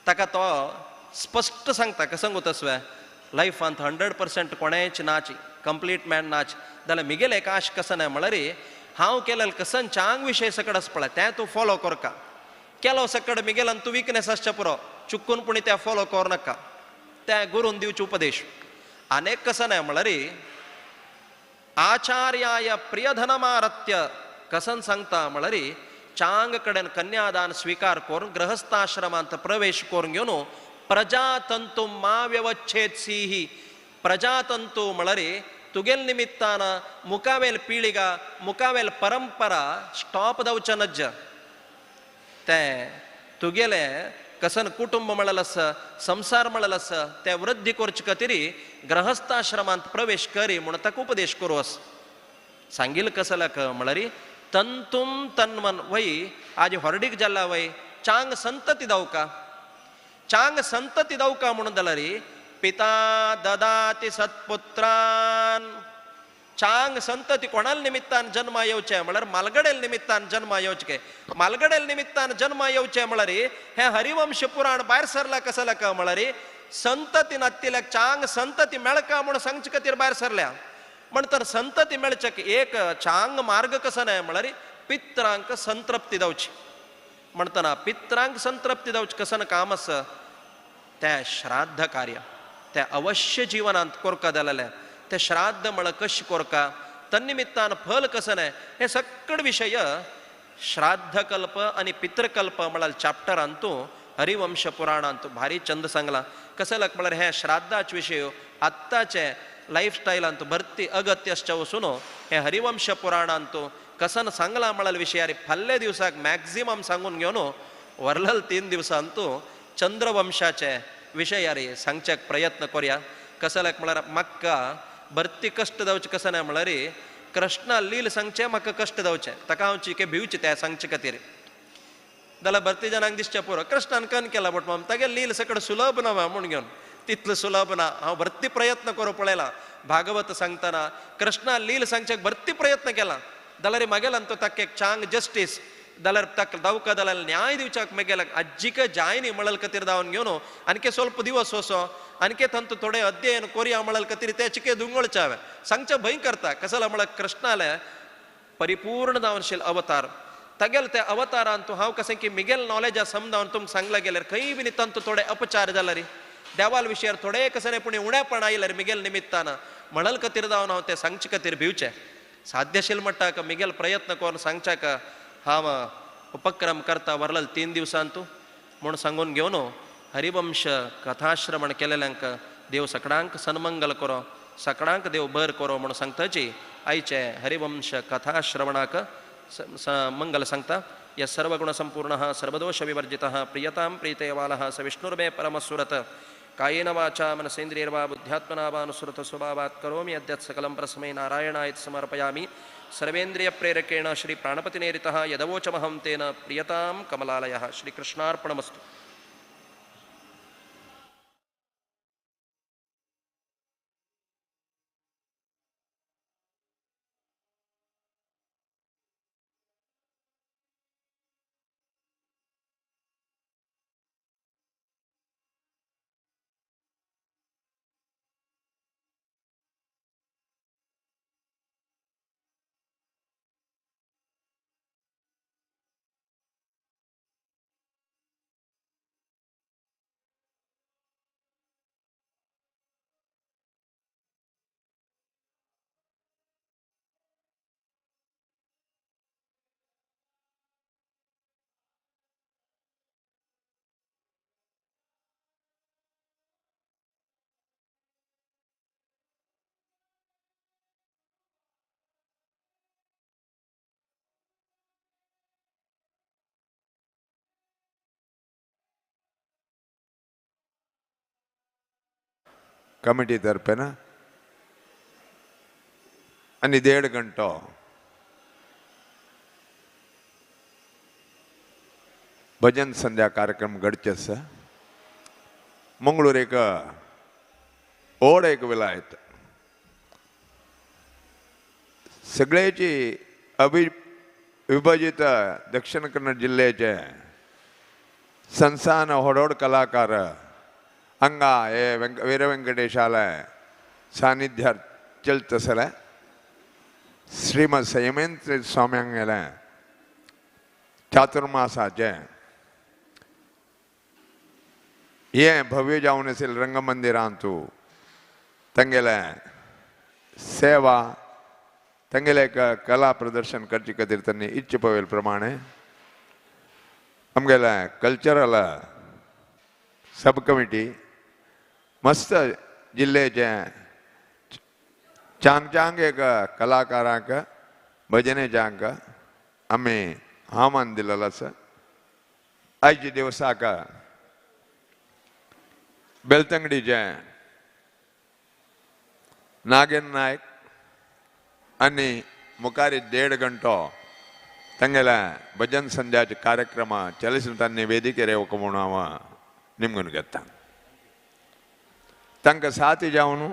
ताका तो स्पश्ट सांगता. कसं सांगूत आसवे लायफांत 100% कोणेंच नाच कंप्लीट मॅन नाच. जाल्यार मिगेले एक आश कसं न्हय म्हळ्यार हांव केलें कसन चांग विशय सकड आस पळय तें तूं फॉलो करका. केलो सकड मिगेल्यान तूं विकनेस आसच्या पुरो चुकून पुणी तें फॉलो कर नाका. त्या गुरून दिवचे उपदेश. आनेक कसं न्हय म्हळ्यार आचार्याय प्रियधनमारत्य कसन सांगता म्हळ्यार चांग कडेन कन्यादान स्वीकार करून गृहस्थाश्रमांत प्रवेश करून घेवन प्रजातंतु मा व्यवच्छेत्सीही. प्रजातंतु म्हळ्यार तुगेल निमित्तान मुखावेल पिळिगा मुखावेल परंपरा स्टॉप जावचें नज्ज. तें तुगेलें कसन कुटुंब म्हळ्यार आसा संसार म्हळ्यार आसा ते वृद्धी करचे खातीर गृहस्थाश्रमांत प्रवेश करी म्हूण ताका उपदेश करूं आसा. सांगील कसल्याक म्हळ्यार तंतुम तन्मन वय आज हॉर्डीक जाला वय चांग संतती दावका चांग संतती दावका म्हणून जाल्यार पिता ददाती सत्पुत्रान. चांग संतती कोणाल निमित्तान जन्मा येवचें म्हळ्यार मालगडेल निमित्तान जन्मा येवचें. मालगडेल निमित्तान जन्मा येवचें म्हळ्यार हें हरिवंश पुराण भायर सरला कसल्याक म्हळ्यार संतती नात्तिल्याक चांग संतती मेळका म्हूण सांगचे खातीर भायर सरल्या. म्हण तर संतती मेळचे एक चांग मार्ग कसो न्हय म्हळ्यार पित्रांक संतृप्ती जावची. म्हणटना पित्रांक संतृप्ती जावची कसो काम आसा तें श्राद्ध कार्य तें अवश्य जिवनांत कोरका जालेलें. तें श्राद्ध म्हळ्यार कशें कोरका तन्निमित्तान फल कसो न्हय हे सगळे विशय श्राद्धकल्प आनी पितृकल्प म्हळ्यार चॅप्टरांतू हरिवंश पुराणांत भारी चंद सांगला. कसल्याक म्हळ्यार हे श्राद्धाचे विशय आत्ताचे लायफस्टायलांत भरती अगत्य आसच्या वचून हे हरिवंश पुराणांत कसन सांगला म्हळ्यार विशयार फाल्ल्या दिवसाक मॅक्झिमम सांगून घेवन वरलल 3 दिवसांत चंद्रवंशाचे विशयारी सांगच्याक प्रयत्न करूया. कसल्याक म्हळ्यार म्हाका भरती कश्ट जावचें कसं न्हय म्हळ्यार कृष्णा लील सांगचें म्हाका कश्ट जावचें ताका हांव चिके भिवचें त्या सांगचे खातीर. जाल्यार भरती जाणांक दिसचें पुरो कृष्णान कन केला बट माम तागे लील सगळें सुलभ ना म्हूण घेवन तितलो सुलभ ना. हांव भरती प्रयत्न करूं पळयला भागवत सांगतना कृष्णा लील सांगच्याक भरती प्रयत्न केला जाल्यार मागेल्यान तो ताका एक चांग जस्टीस जाल्यार ताका दावका जाल्यार न्याय दिवच्याक मागेल्याक आज्जीक जाय न्ही म्हळ्यार खातीर धांवन घेवन आनके स्वल्प दिवस वसो आनके तांतू थोडे अध्ययन कोरया म्हळ्यार खातीर ते चिके दुंगळचे हांवें सांगचें भंय करता. कसल्या म्हळ्यार कृष्णाले परिपूर्ण जावनशील अवतार तागेले त्या अवतारान तूं हांव कशें की मिगेल नॉलेजा समजावन तुमकां सांगला गेल्यार खंय बी तांतू थोडे अपचार जाल्यार देवाल विशयार थोडे कशें न्हय पूण उणेपण आयल्यार मिगेल निमित्तान म्हणल खातीर जावन हांव तें सांगचे खातीर भिवचें. साध्यशील म्हणटा मिगेल प्रयत्न करून सांगच्याक हांव उपक्रम करता वरलल 3 दिवसांतू म्हूण सांगून घेवन हरिवंश कथाश्रवण केलेल्यांक देव सकडांक सन्मंगल करो सकडांक देव बर करो म्हूण सांगताची आयचे हरिवंश कथाश्रवणाक मंगल सांगता. य सर्वगुणसंपूर्णः सर्वदोषविवर्जितः प्रियतां प्रीतेवालः स विष्णुर्मे परमसुरत. कायेन वाचा मनसेन्द्रियैर्वा बुद्ध्यात्मना वा अनुसृत स्वभावात् करोमि यद्यत् सकलं परस्मै नारायणाय समर्पयामि. सर्वेन्द्रियप्रेरकेण श्री प्राणपतिनेरितः यदवोचमहं तेन प्रियतां कमलालयः. श्रीकृष्णार्पणमस्तु. कमिटी तर्फे ना आनी 1.5 घंटो भजन संध्या कार्यक्रम घडचे आसा. मंगळूर एक ओड एक विलायत सगळ्याची अविभाजित दक्षिण कन्नड जिल्ह्याचे संस्थान व्हड कलाकार हांगा हे वीरवेंकटेशाले सानिध्यार चलत आसले. श्रीमद संयमेंद्र स्वाम्यांगेले चातुर्मासाचें हें भव्य जावन आशिल्लें रंगमंदिरांतू तांगेले सेवा तांगेले एक कला प्रदर्शन करचे खातीर तांणी इच्छे पवेल प्रमाणे आमगेले कल्चरल सब कमिटी मस्त जिल्ह्याचे चांग चांग एक कलाकारांक भजनेच्यांक आमी आव्हान दिलेलो आसा. आयच्या दिवसाक बेलतंगडीचे नागेन नायक आनी मुखारी 1.5 घंटो तांगेल्या भजन संध्याचे कार्यक्रम चलसून तांणी वेदिकेर येवंक म्हणून हांव निमगून घेता. तांकां साथी जावन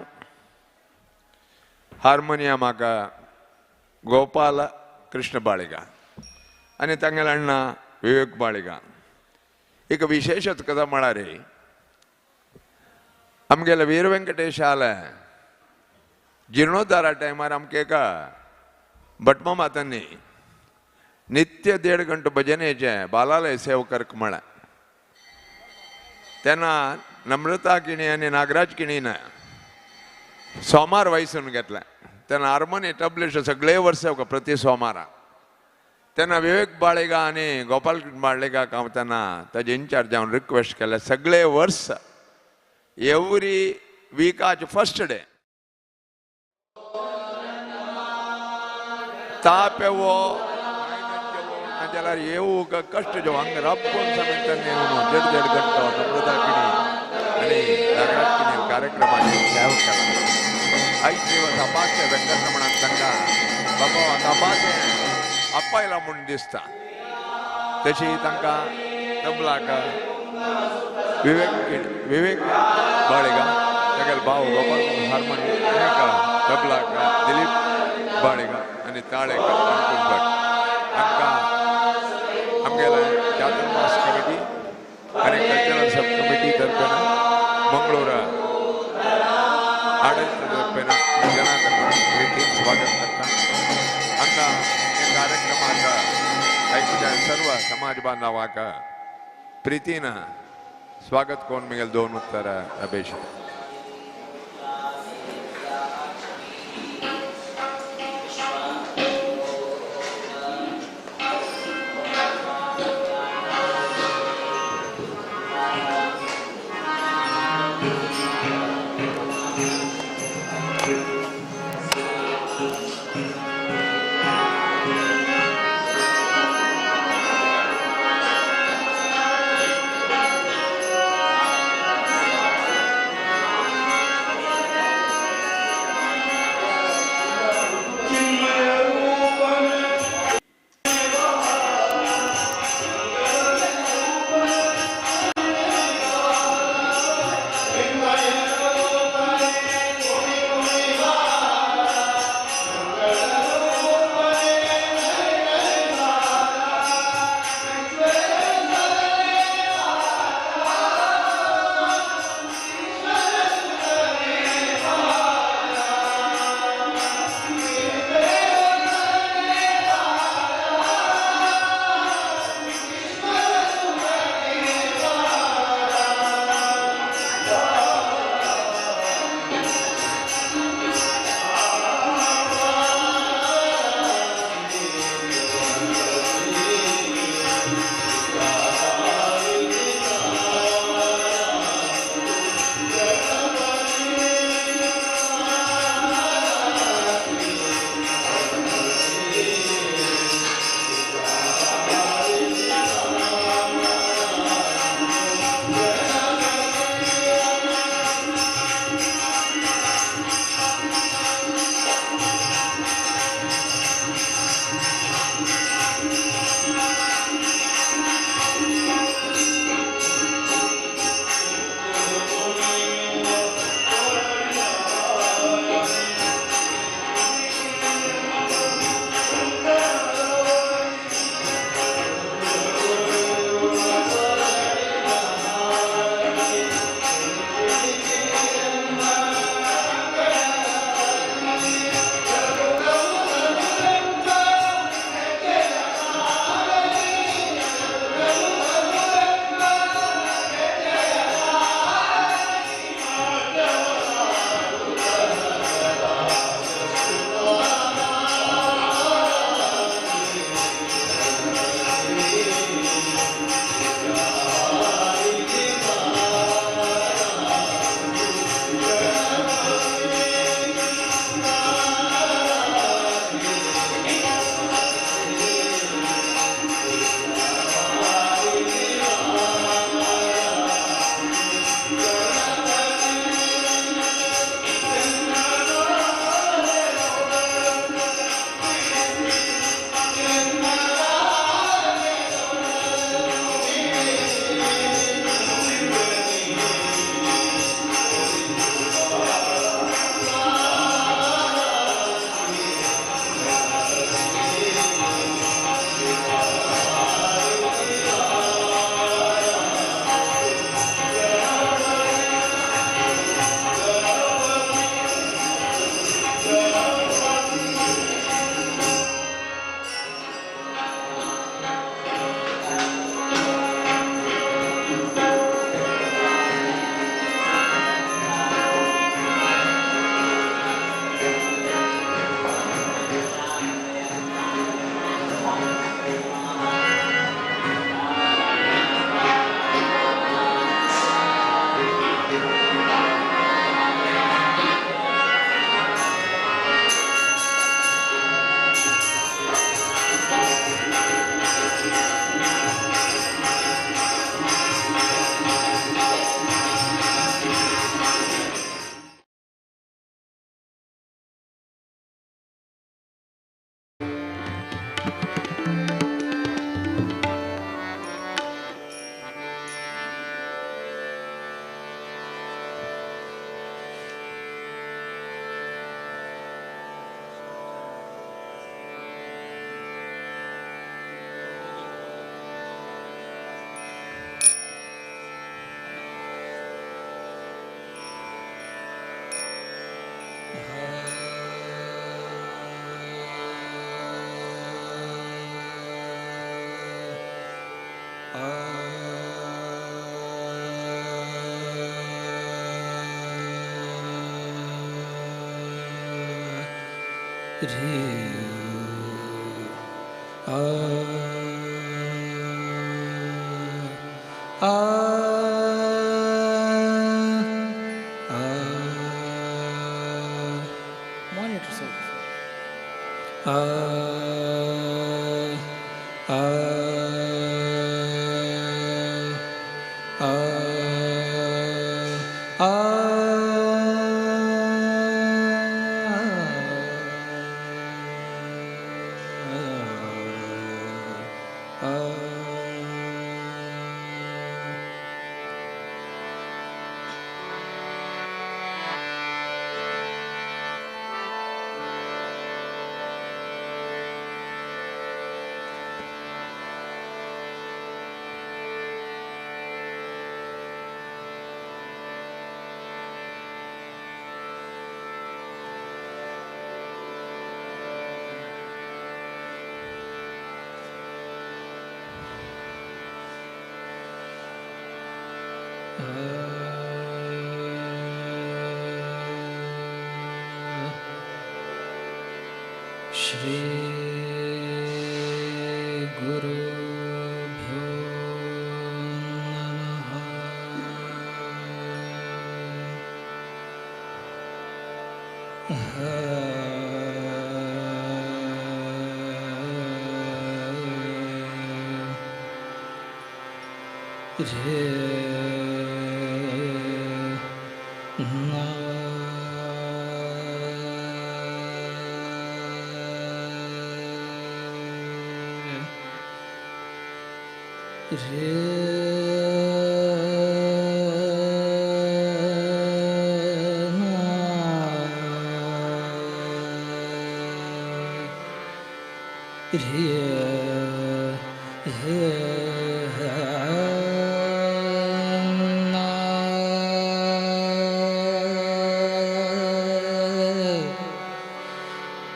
हार्मोनियमाक गोपाल कृष्ण बाळिगा आनी तांगेले अण्णा विवेक बाळिगा. एक विशेशच कथा म्हळ्यार आमगेले वीर वेंकटेशाले जिर्णोद्धारा टायमार आमकां एका भटमा मातांनी नित्य 1.5 घंटो भजनेचे बालालय सेवकर्क म्हळें. तेन्ना नम्रता किणी आनी नागराज किणीन सोमार वयसून घेतलें. तेन्ना हार्मोनी तबलेश सगळे वर्स प्रति सोमारा. तेन्ना विवेक बाळेगा आनी गोपाल बाळेगाक हांव तेन्ना ताजे इन्चार्ज हांव रिक्वेस्ट केलें सगळे वर्स एवरी विकाचे फर्स्ट डे ताप येवो जाल्यार येवूक कश्ट जेवो हांगा राबून समेत 1.5 घंटो नम्रता किणी आनी नागराज किणी कार्यक्रमाची सेवा केला. आयज दिवस अपाचे वेंकटरमणान तांकां बाबा अपाचे आपयला म्हूण दिसता. तशी तांकां तबलाक विवेक बाळेगा तागेलो भाव गोपाल हार्मोनी तबलाक दिलीप बाळेगा आनी ताळेक अंकुश भट हांकां आमगेले चातुर्मास कमिटी आनी कल्चरल सब कमिटी तर्फेन मंगळूर आडळीत तर्फेन जनां प्रितीन स्वागत करता. हांकां हे कार्यक्रमाक आयकुच्या सर्व समाज बांधवाक प्रितीन स्वागत करून मिगेल 2 उत्तर अपेक्षा. रे आ आ आ Monitor sir. आ आ आ आ श्री गुरुभ्यो नमः। रे ना रे ना रे हे ना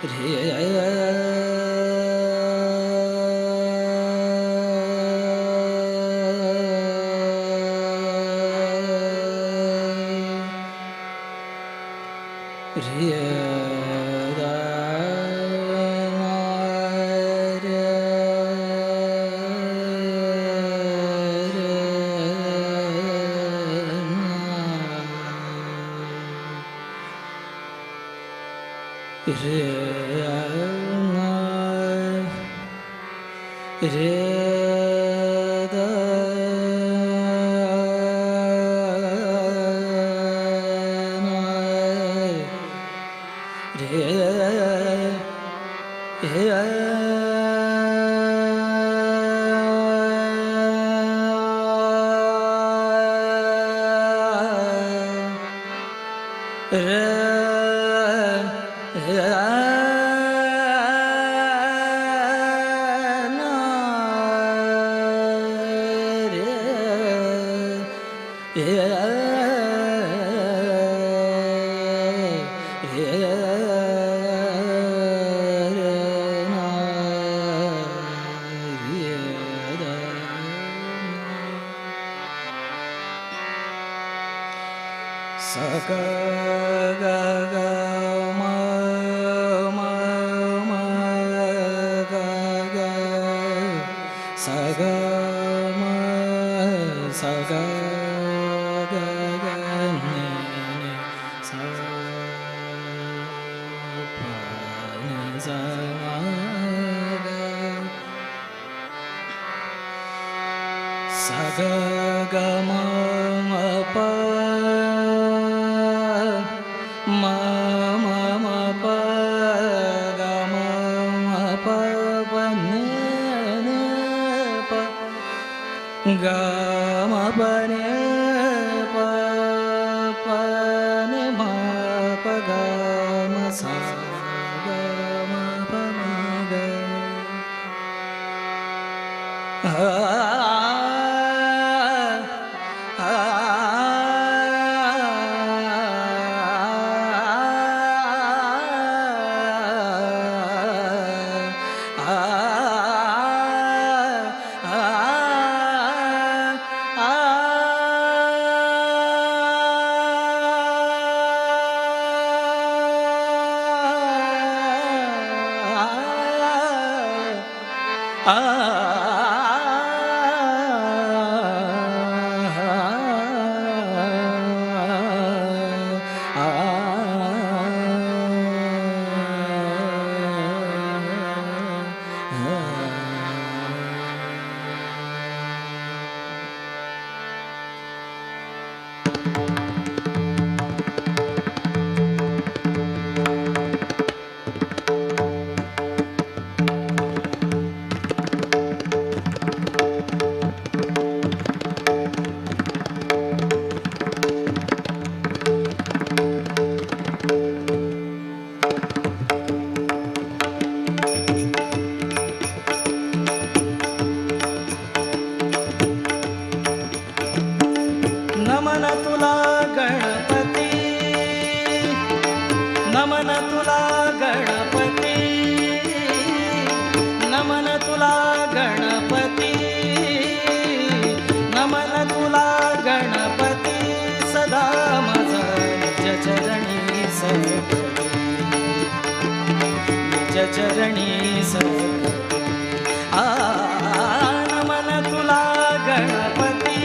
रे रे रा ना रे रे ना रे ना रे दा ना रे हे रे ना रे रे ना रे दा स ग ग ग म म म ग ग स ग म स ग ग ग नि नि स प नि स म ग स ग ग म म प म म म प ग म म प प नि नि प ग म प नि प प नि म प ग म स ग म प म ग आ आ आ आ नमन तुला गणपती, नमन तुला गणपती, नमन तुला गणपती, नमन तुला गणपती, सदा माझा निज चरणी सद्गती, निज चरणी सद्गती. आ नमन तुला गणपती,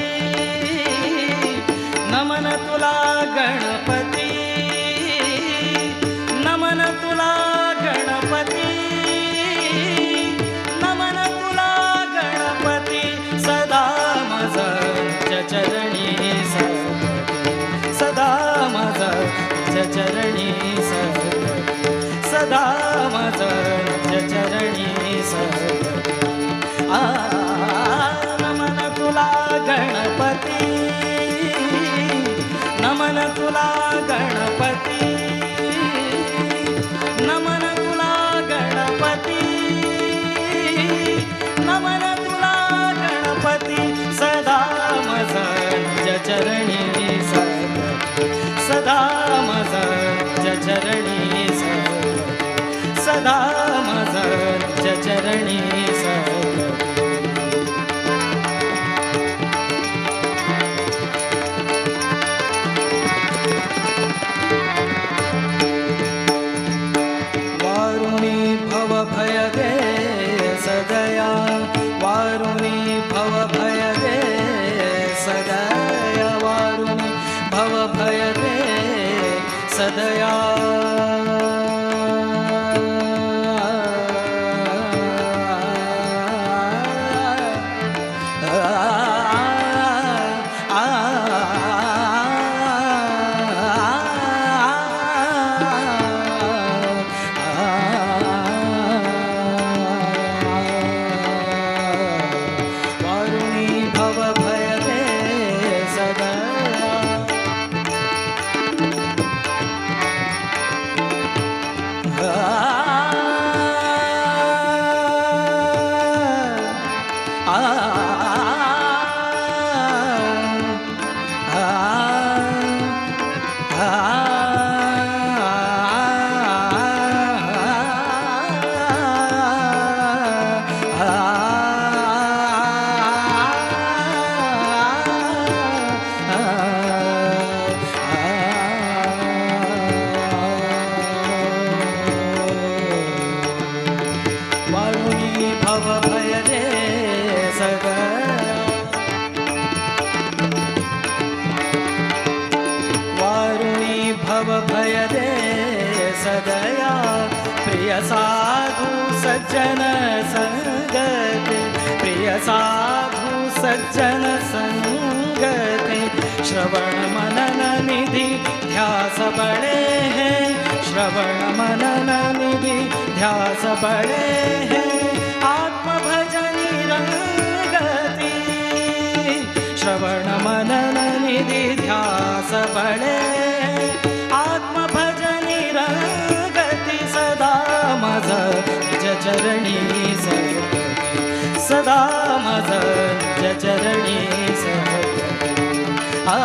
नमन तुला गणपती, नमन तुला गणपती, नमन तुला गणपती, सदा माझा निज चरणी सद्गती, सदा माझा निज चरणी सद्गती, सदा माझा निज चरणी सद्गती. आ नमन तुला गणपती, नमन तुला गणपती, नमन तुला गणपती, नमन तुला गणपती, सदा माझा निज चरणी सद्गती, सदा माझा निज चरणी सद्गती, सदा माझा निज चरणी सद्गती. वारुणी भव भय दे सदया, वारुणी भव भय दे सदया, वारुणी भव भय दे सदया. वारुणी भव भय दे सदया. वारुणी भव भय दे सदया, वारुणी भव भय दे सदया, प्रिय साधु सज्जन संगते, प्रिय साधु सज्जन संगते, श्रवण मनन निधि ध्यास बड़े हैं, श्रवण मनन निधि ध्यास बड़े हैं, आत्म भजनी रंगती, श्रवण मनन निधि ध्यास बड़े हैं, आत्म भजनी रंगती, सदा माझा निज चरणी सद्गती, सदा माझा निज चरणी सद्गती. आ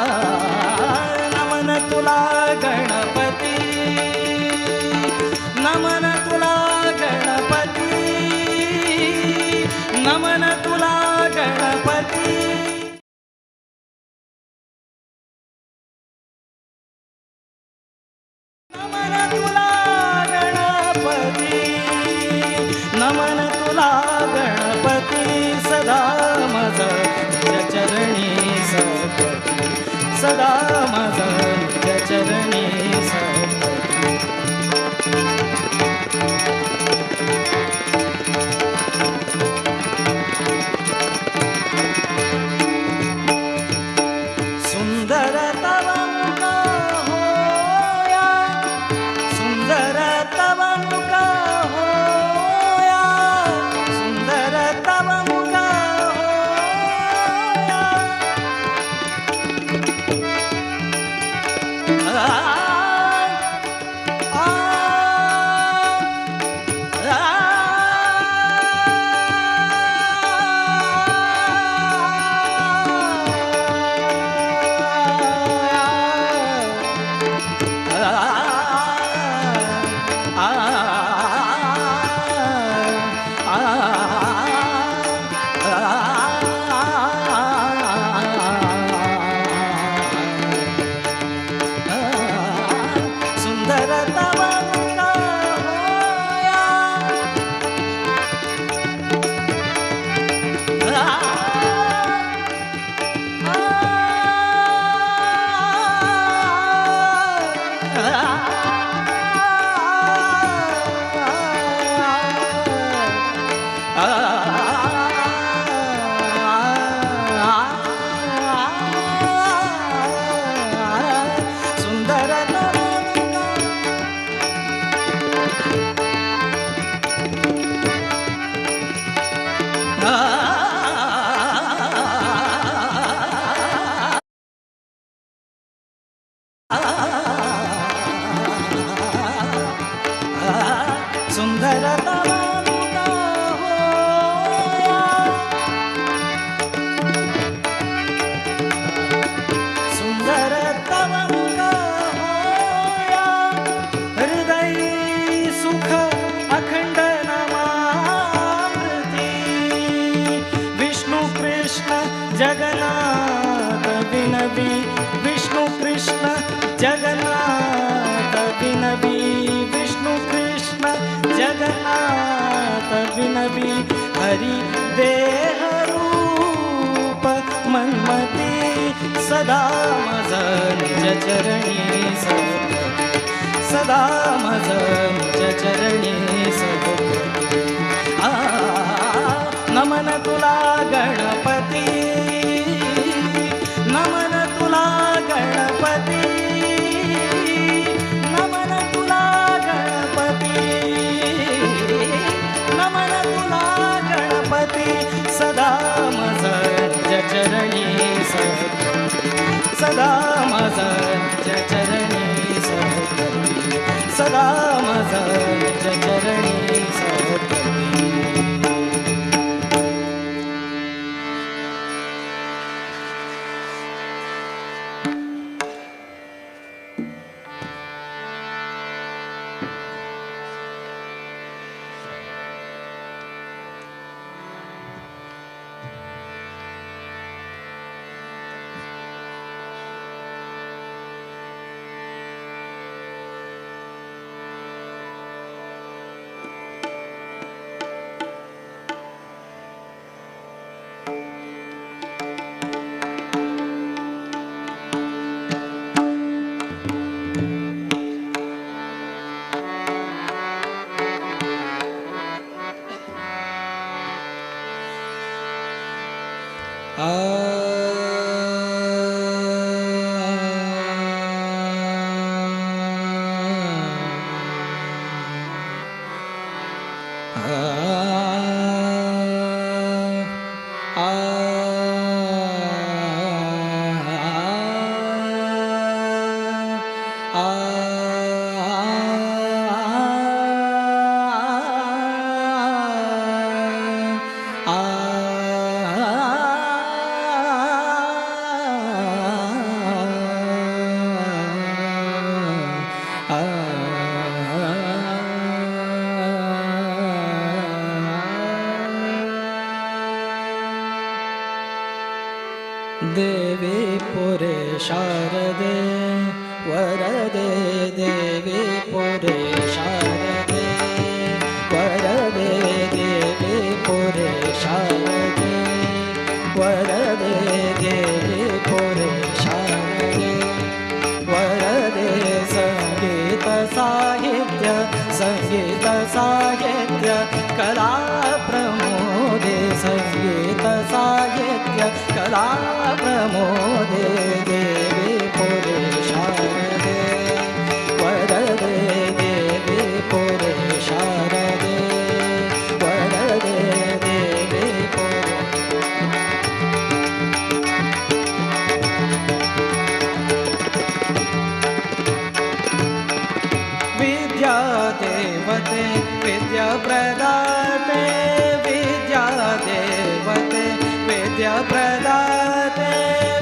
नमन तुला गणपती, नमन तुला गणपती, नमन तुला गणपती. नमन तुला गणपती, नमन तुला गणपती, सदा माझा निज चरणी सद्गती, सदा माझा निज चरणी सद्गती. सुंदरता जगन्नाथ विनवी विष्णु कृष्ण जगन्नाथ विनवी विष्णु कृष्ण जगन्नाथ विनवी हरि देह रूप मन्मती सदा मज निज चरणी सद्गती सदा मज निज चरणी सद्गती आ नमन तुला गणपती नमन तुला गणपती नमन तुला गणपती नमन तुला गणपती सदा मज निज चरणी सद्गती सदा मज निज चरणी सद्गती सदा मज निज चरणी सद्गती। देवी पुरे शारदे वरदे देवी पुरे शारदे वरदे देवी पुरे शारदे वरदे देवी पुरे शारदे वरदे संगीत साहित्य संगीत साहित्य कला प्रमोदे संगीत साहित्य कला प्रमोदे देवी पुरे शारदे वरदे देवी पुरे शारदे वरदे देवी पुरे। विद्या देवते विद्या प्रदाते विद्या देवते विद्या प्रदाते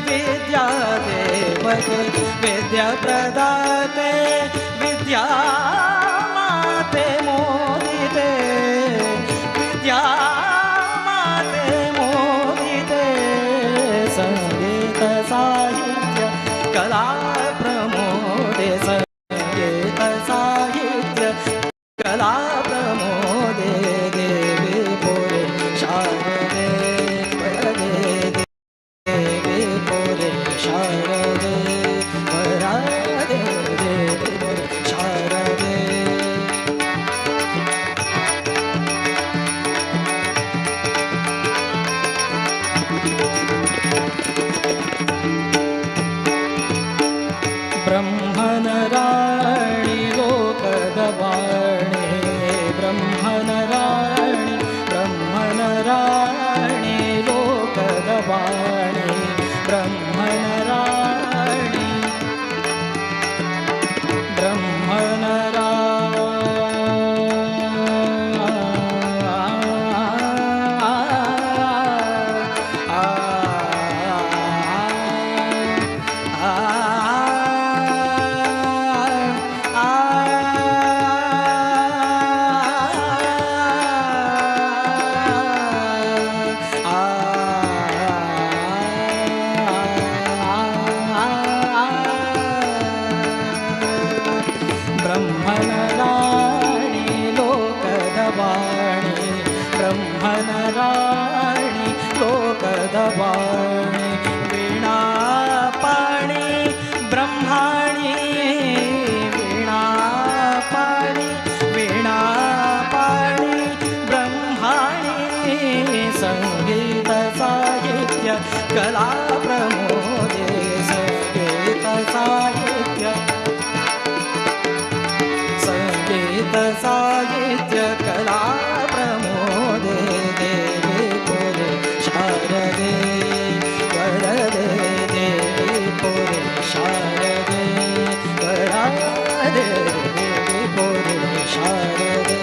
विद्या देवते विद्या प्रदाते विद्या माते मोदिते विद्या माते मोदिते संगीत साहित्य कला प्रमोदे संगीत साहित्य कला प्रमोदे देवी पुरे शारदे वरदे देवी पुरे शारदे वरदे देवी पुरे शारदे। ಮೋಹನ ರಾಣಿ ಲೋಕದ ವಾಣಿ ವೀಣಾ ಪಾಣಿ ಬ್ರಹ್ಮಾಣಿ ವೀಣಾ ಪಾಣಿ ವೀಣಾ ಪಾಣಿ ಬ್ರಹ್ಮಾಣಿ ಸಂಗೀತ ಸಾಹಿತ್ಯ ಕಲಾ ಪ್ರಮೋದೆ ಸಂಗೀತ ಸಾಹಿತ್ಯ ಸಂಗೀತ ಸಾಹಿತ್ಯ ಕಲಾ ಪ್ರಮೋದೆ ದೇವಿ ಪುರೆ ಶಾರದೆ ವರದೆ ದೇವಿ ಪುರೆ ಶಾರದೆ ವರದೆ ದೇವಿ ಪುರೆ ಶಾರದೆ.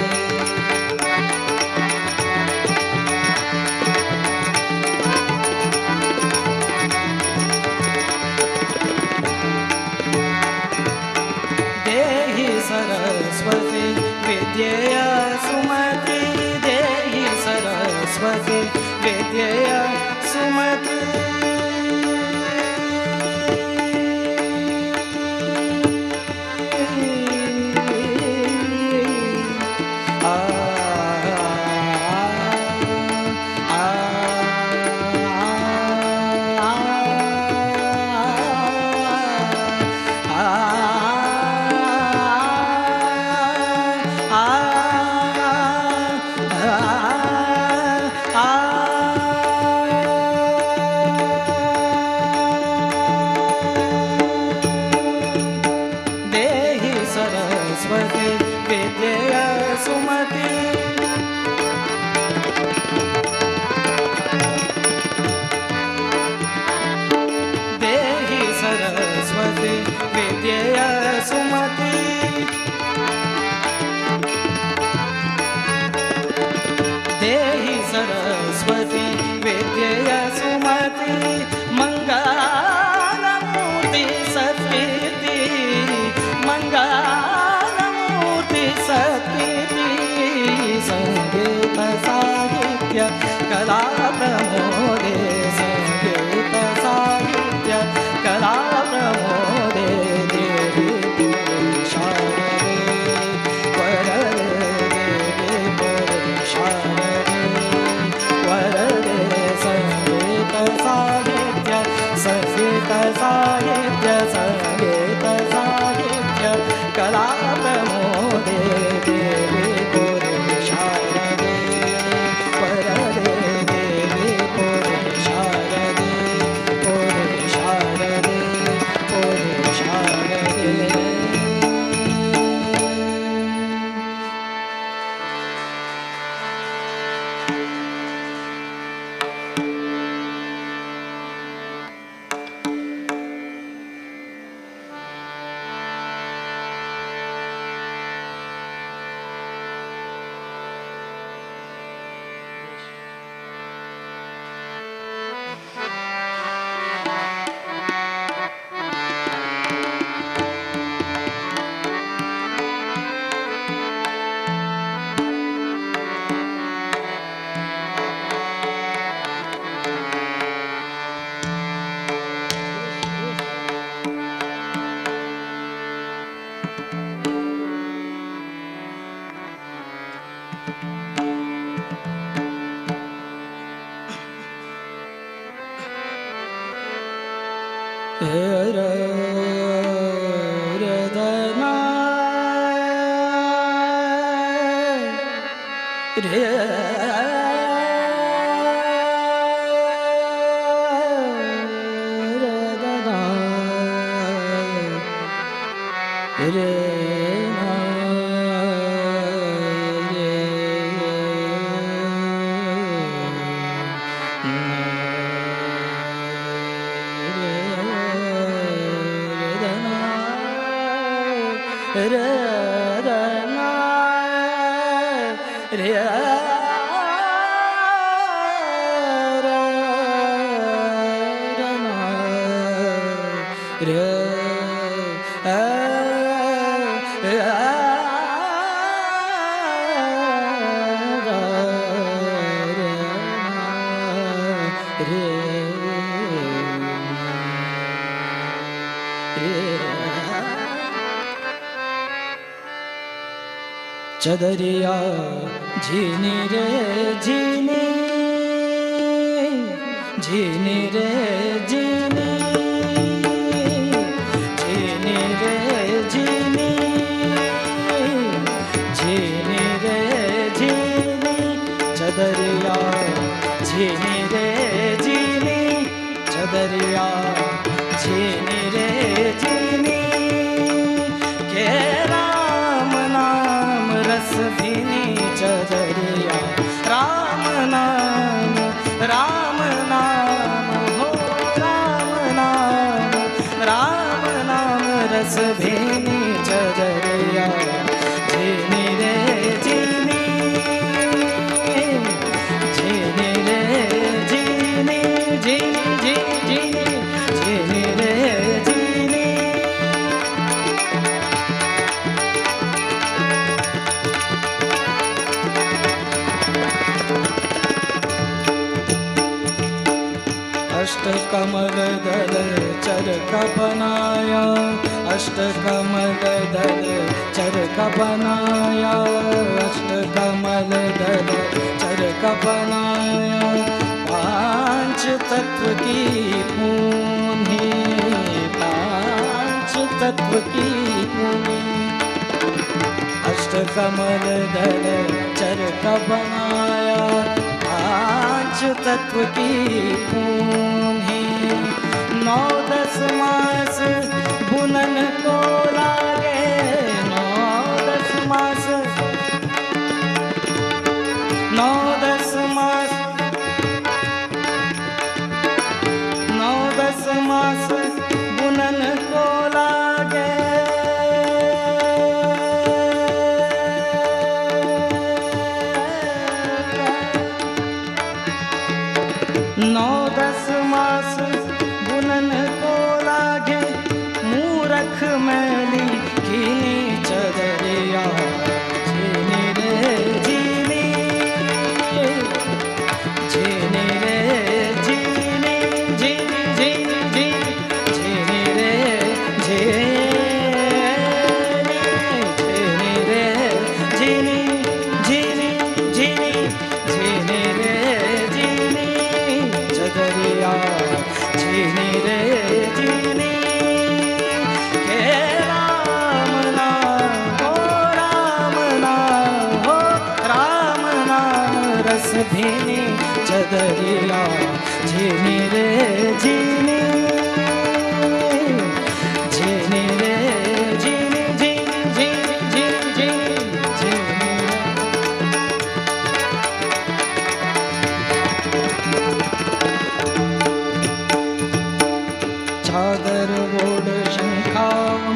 ದೇಹಿ ಸರಸ್ವತಿ ವಿದ್ಯೆಯ ಸುಮತಿ ದೇಹಿ ಸರಸ್ವತಿ ವಿದ್ಯೆಯ ಸುಮತಿ ಆ ಆ ಆ ಆ ದೇಹಿ ಸರಸ್ವತಿ ವಿದ್ಯೆಯ ಸುಮತಿ ದೇಹಿ ಸರಸ್ವತಿ ವಿದ್ಯೆಯ ಸುಮತಿ ದೇಹಿ ಸರಸ್ವತಿ ವಿದ್ಯೆಯ ಸುಮತಿ ಮಂಗಲಮೂರ್ತಿ ಸತ್ಕೀರ್ತಿ ಮಂಗಲಮೂರ್ತಿ ಸತ್ಕೀರ್ತಿ ಸಂಗೀತ ಸಾಹಿತ್ಯ ಕಲಾ ಪ್ರಮೋದೆ ಸಂಗೀತ ಸಾಹಿತ್ಯ ಕಲಾ ಪ್ರಮೋದೆ ದೇವಿ ಪುರೆ ಶಾರದೆ ವರದೆ ದೇವಿ ಪುರೆ ಶಾರದೆ ವರದೆ ಸಂಗೀತ ಸಾಹಿತ್ಯ ಸಂಗೀತ ಸಾಹಿತ್ಯ ಸಂಗೀತ ಸಾಹಿತ್ಯ ಕಲಾ ಪ್ರಮೋದೆ ದೇವಿ ಪುರೆ ಶಾರದೆ ವರದೆ ದೇವಿ ಪುರೆ ಶಾರದೆ ಪುರೆ ಶಾರದೆ ಪುರೆ ಶಾರದೆ. चदरिया झीनी रे झीनी, झीनी रे झीनी, झीनी रे झीनी, झीनी रे झीनी, चदरिया झीनी रे झीनी, चदरिया झीनी रे झीनी, के राम नाम रस भीनी चदरिया, राम नाम राम नाम हो राम नाम, राम नाम रस भीनी चदरिया, झीनी रे झीनी, झीनी रे झीनी, झीनी झीनी झीनी रे झीनी। अष्टकमल दल चरखा बनाया, अष्टकमल दल चरखा बनाया, अष्टकमल दल चरखा बनाया, पांच तत्व की पूनी, पांच तत्व की पूनी, अष्टकमल दल चरखा बनाया, पांच तत्व की पूनी, 9 10 मास बुनन को लागे, 9 10 मास, 9 10 मास, 9 10 मास बुनन को लागे, 9 10 मास बुनन को लागे, मूरख मैली घिनी चदरिया, झीनी रे झीनी, झीनी रे झीनी, झीनी झीनी झीनी, झीनी रे झीनी, झीनी रे झीनी, झीनी झीनी झीनी रे झीनी, चदरिया झीनी रे झीनी, के राम नाम हो राम नाम हो राम नाम रस भीनी चदरिया, झीनी रे झीनी, झीनी रे झीनी, झीनी झीनी झीनी झीनी झीनी। चादर ओढ़ शंखा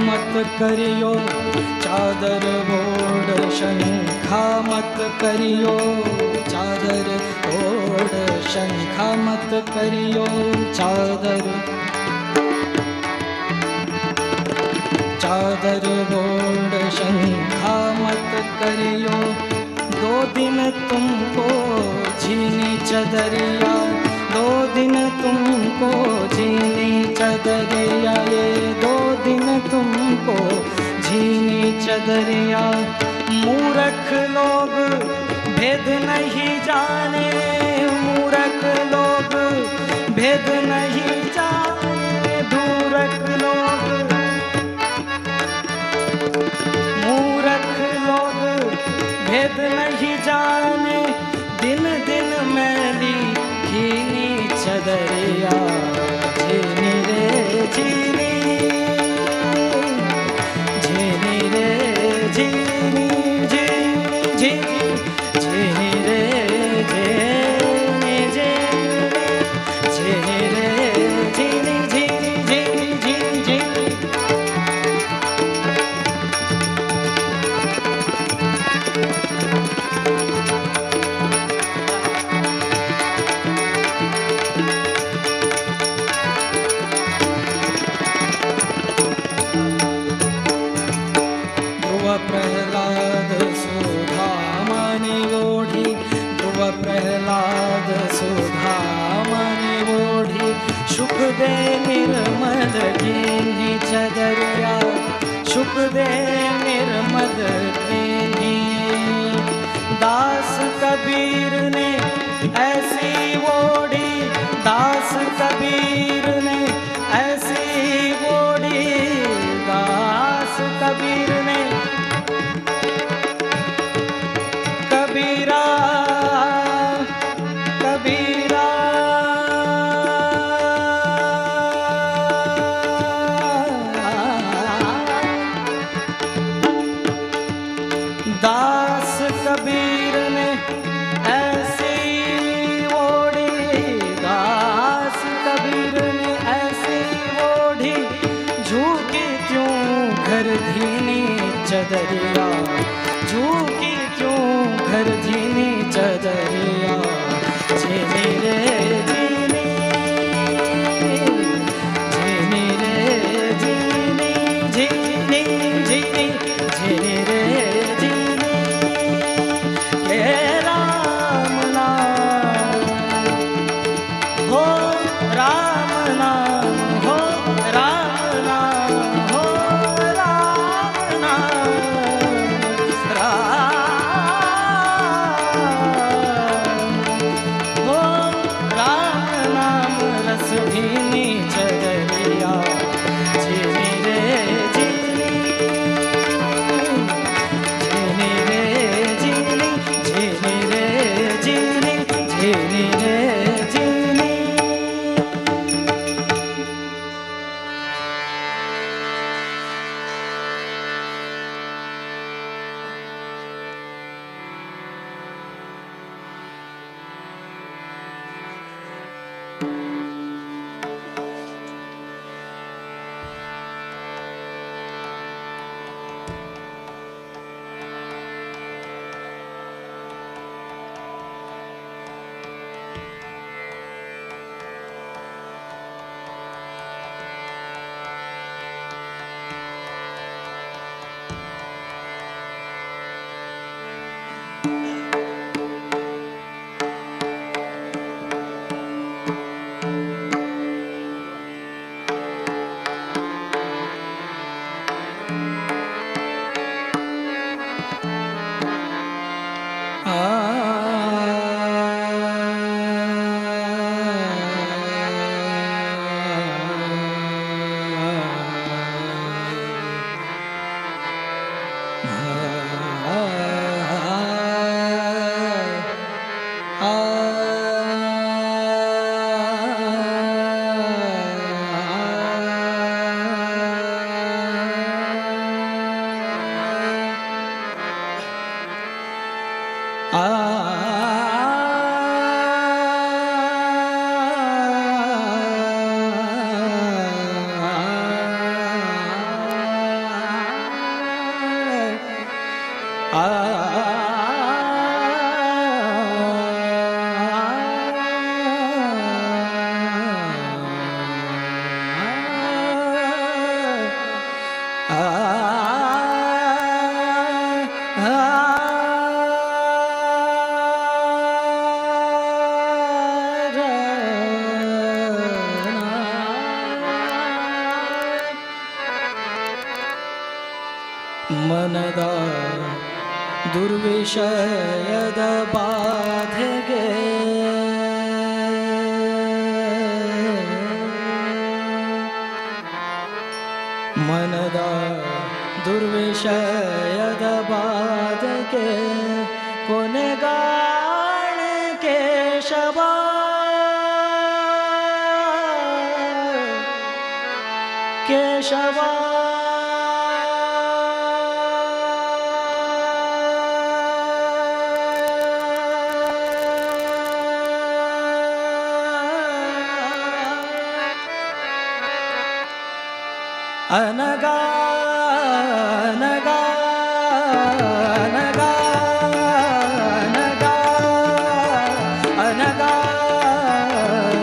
मत करियो, चादर ओढ़ शंखा मत करियो, चादर ओढ़ शंखा मत करियो, चादर चादर ओढ़ शंखा मत करियो, 2 दिन तुमको झीनी चदरिया, 2 दिन तुमको झीनी चदरिया, ये 2 दिन तुमको झीनी चदरिया, मूरख लोग भेद नहीं जाने, मूरख लोग भेद नहीं जाने, दूरख लोग, मूरख लोग भेद नहीं जाने, दिन दिन मैली घिनी चदरिया, झीनी रे झीनी, झीनी रे झीनी, झीनी झीनी झीनी रे झीनी, झीनी झीनी रे झीनी, झीनी झीनी झीनी झीनी। ध्रुव प्रहलाद सुधामणि ओढ़ी, ध्रुव प्रहलाद सुधामणि ओढ़ी, सुख दे निर्मल कीन्ही चदरिया, सुख दे निर्मल कीन्ही। दास कबीर ने ऐसी ओढ़ी, दास कबीर ने ऐसी ओढ़ी, दास कबीर ने कबीरा कबीरा दास कबीर ने ऐसी ओढ़ी, दास कबीर ने ऐसी ओढ़ी, झूकी क्यों घर धीनी चदरिया, झूकी क्यों घर धीनी चदरिया, झीनी रे झीनी, झीनी रे झीनी, झीनी झीनी झीनी रे झीनी, हे राम नाम हो राम नाम हो राम नाम हो राम नाम राम हो राम नाम रस भीनी चदरिया, झीनी रे झीनी, झीनी रे झीनी, झीनी रे झीनी, झीनी रे झीनी। ಮನದ ದುರ್ವಿಷಯದ ಬಾಧೆಗೆ ಮನದ ದುರ್ವಿಷಯದ ಬಾಧೆಗೆ ಕೊನೆಗಾಣೆ ಕೇಶವ ಕೇಶವ अनगा अनगा अनगा अनगा अनगा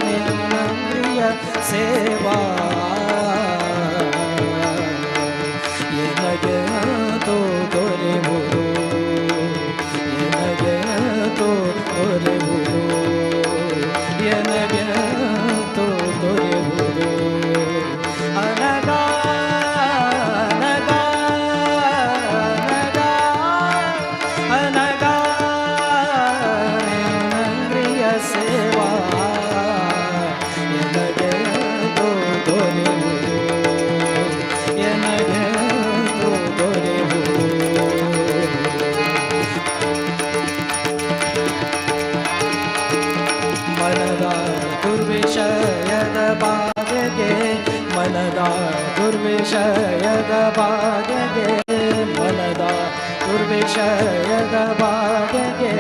निम्रिय सेवा ಎನಗೆ ತೋ ದೊರೆವುದು ಎನಗೆ ತೋ ದೊರೆವುದು ಎನಗೆ ತೋ ದೊರೆವುದು ಅನಗಾ ಅನಗಾ ಅನಗಾ ಅನಗಾ ಮನದ ದುರ್ವಿಷಯದ ಬಾಧೆಗೆ ಮನದ ದುರ್ವಿಷಯದ ಬಾಧೆಗೆ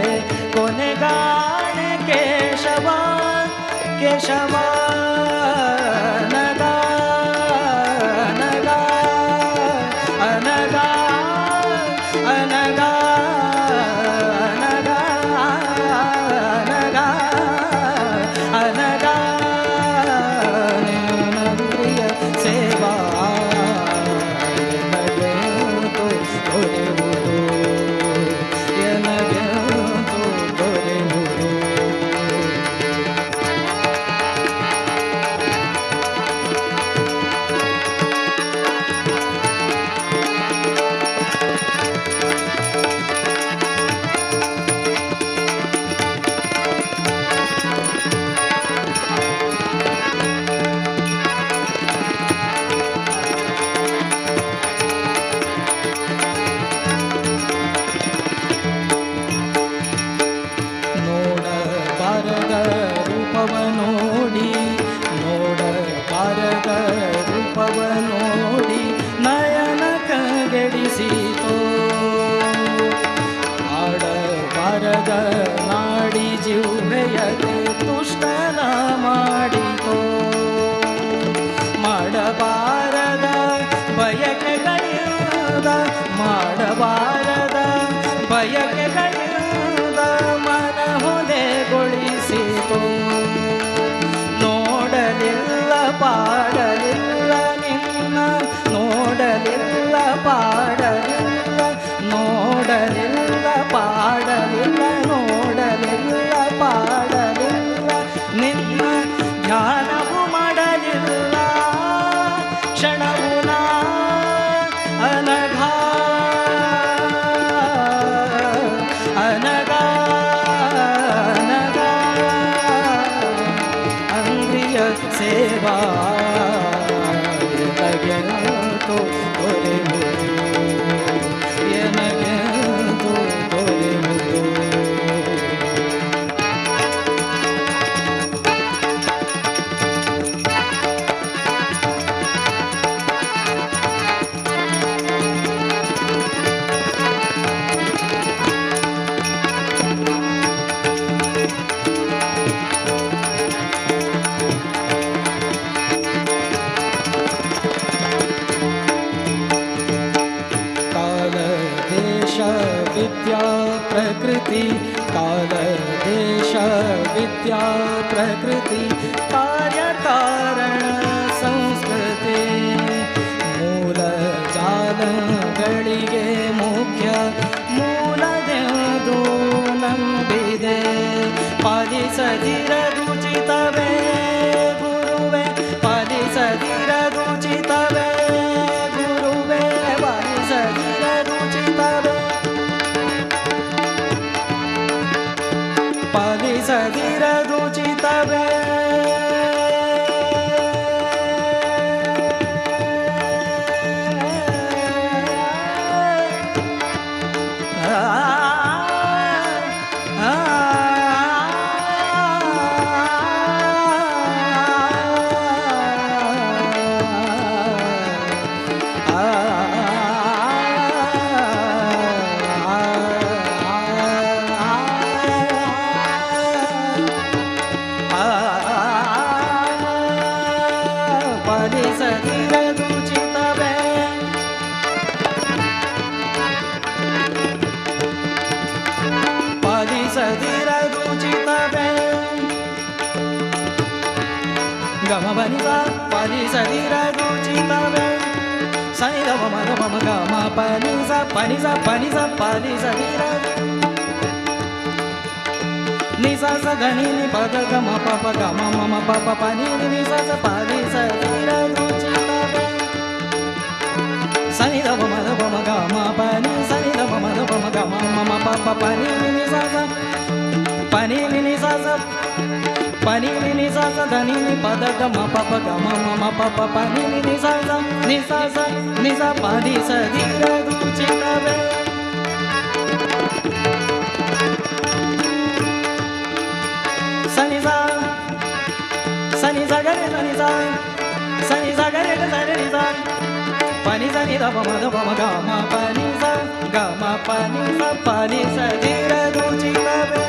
ಕೊನೆಗಾಣೆ ಕೇಶವ ಕೇಶವ ನಗ ನಗ ಅನಗ ಅನಗ ಅನಗ ಅನಗ ಅನಗ ಪ್ರಿಯ ಸೇವಾ ಎನಗೆಂತು ದೊರೆಯುವುದು ಎನಗೆಂತು ದೊರೆಯುವುದು. ನೋಡಬಾರದ ರೂಪವ ನೋಡಿ ನೋಡಬಾರದ ರೂಪವ ನೋಡಿ ನಯನ ಕಂಗೆಡಿಸಿತೋ ಆಡಬಾರದ ನಾಡಿ ಜಿಹ್ವೆಯದೆ ತುಷ್ಟನ ಮಾಡಿತೋ ಮಾಡಬಾರದ ಬಯಕೆಗಳಿಂದ ಮಾಡಬಾರದ ಬಯಕೆಗಳಿಂದ ಮನ ಹೊಲೆಗೊಳಿಸಿತು ನೋಡಲಿಲ್ಲ ಪಾಡಲಿಲ್ಲ ನಿನ್ನ ನೋಡಲಿಲ್ಲ ಪಾಡಲಿಲ್ಲ ನೋಡಲಿಲ್ಲ ಪಾಡಲಿಲ್ಲ ನೋಡಲಿಲ್ಲ ಪಾಡಲಿಲ್ಲ ನಿನ್ನ ಧ್ಯಾನವು ಮಾಡಲಿಲ್ಲ ಕ್ಷಣವು ನಾ ಅನಘ ಅನಘ ಅನಘ ಅಂಗ್ರಿಯ ಸೇವಾ ಎನಗೆಂತು ದೊರೆಯುವುದು ಎನಗೆಂತು ದೊರೆಯುವುದು. ಕಾಲ ದೇಶ ವಿದ್ಯಾ ಪ್ರಕೃತಿ ಕಾಲ ದೇಶ ವಿದ್ಯಾ ಪ್ರಕೃತಿ ಕಾರ್ಯ ಕಾರಣ ಸಂಸ್ಕೃತಿ ಮೂಲ ಜಾಲಗಳಿಗೆ ಮುಖ್ಯ ಮೂಲದೆಂದು ನಂಬಿದೆ ಪಾಲಿಸದಿರದುಚಿತವೇ ಗುರುವೆ ಪಾಲಿಸದಿರದುಚಿತವೇ ಗುರುವೇ ಪಾಲಿಸದಿರದುಚಿತವೇ ಪಾಲಿಸದಿರದುಚಿತವೇ ಪಾಲಿಸದಿರದುಚಿತವೇ ಪಾಲಿಸದಿರದುಚಿತವೇ ಗಮ ಬನಿಸ ಪಾಲಿಸದಿರದುಚಿತವೇ ಸನಿ ಗಮ ಮದ ಮಮ ಗಮ ಪನಿಸ ಪನಿಸ ಪನಿಸ ಪಾಲಿಸದಿರ ನಿಸ ಸ ಧನಿ ನಿ ಪದ ಗಮ ಪ ಪ ಗಮ ಮಮ ಪ ಪ ಪ ನಿ ನಿ ನಿ ಸ ಸ ಪಾಲಿಸದಿರದುಚಿತವೇ ಸನಿ the ಮ the ಮ ಗ ಮ ಪ ನಿ ಸನಿ the ಮ the ಮ ಗ ಮ ಮ ಮ ಪ ಪ ಪ ನಿ ನಿ ನಿ ಸ ಸ ಪ ನಿ ನಿ ನಿ ಸ ಸ ಪ ನಿ ನಿ ನಿ ಸ ಸ ಧ ನಿ ನಿ ಪ the ಗ ಮ ಪ ಪ ಗ ಮ ಮ ಮ ಪ ಪ ಪ ನಿ ನಿ ನಿ ಸ ಸ ನಿ ಸ ಸ ನಿ ಸ ಪ ನಿ ಸ the ರ ದು ಚಿ ತ ವೆ. ಸ ನಿ ಸ ಸ ನಿ ಸ ಗ ರೆ ಸ ನಿ ಸ ಸ ನಿ ಸ ಗ ರೆ ध प म ध प म ग म प नि सा ग म प नि सा प नि ಸ ಧೀರ ರುಚಿತವೇ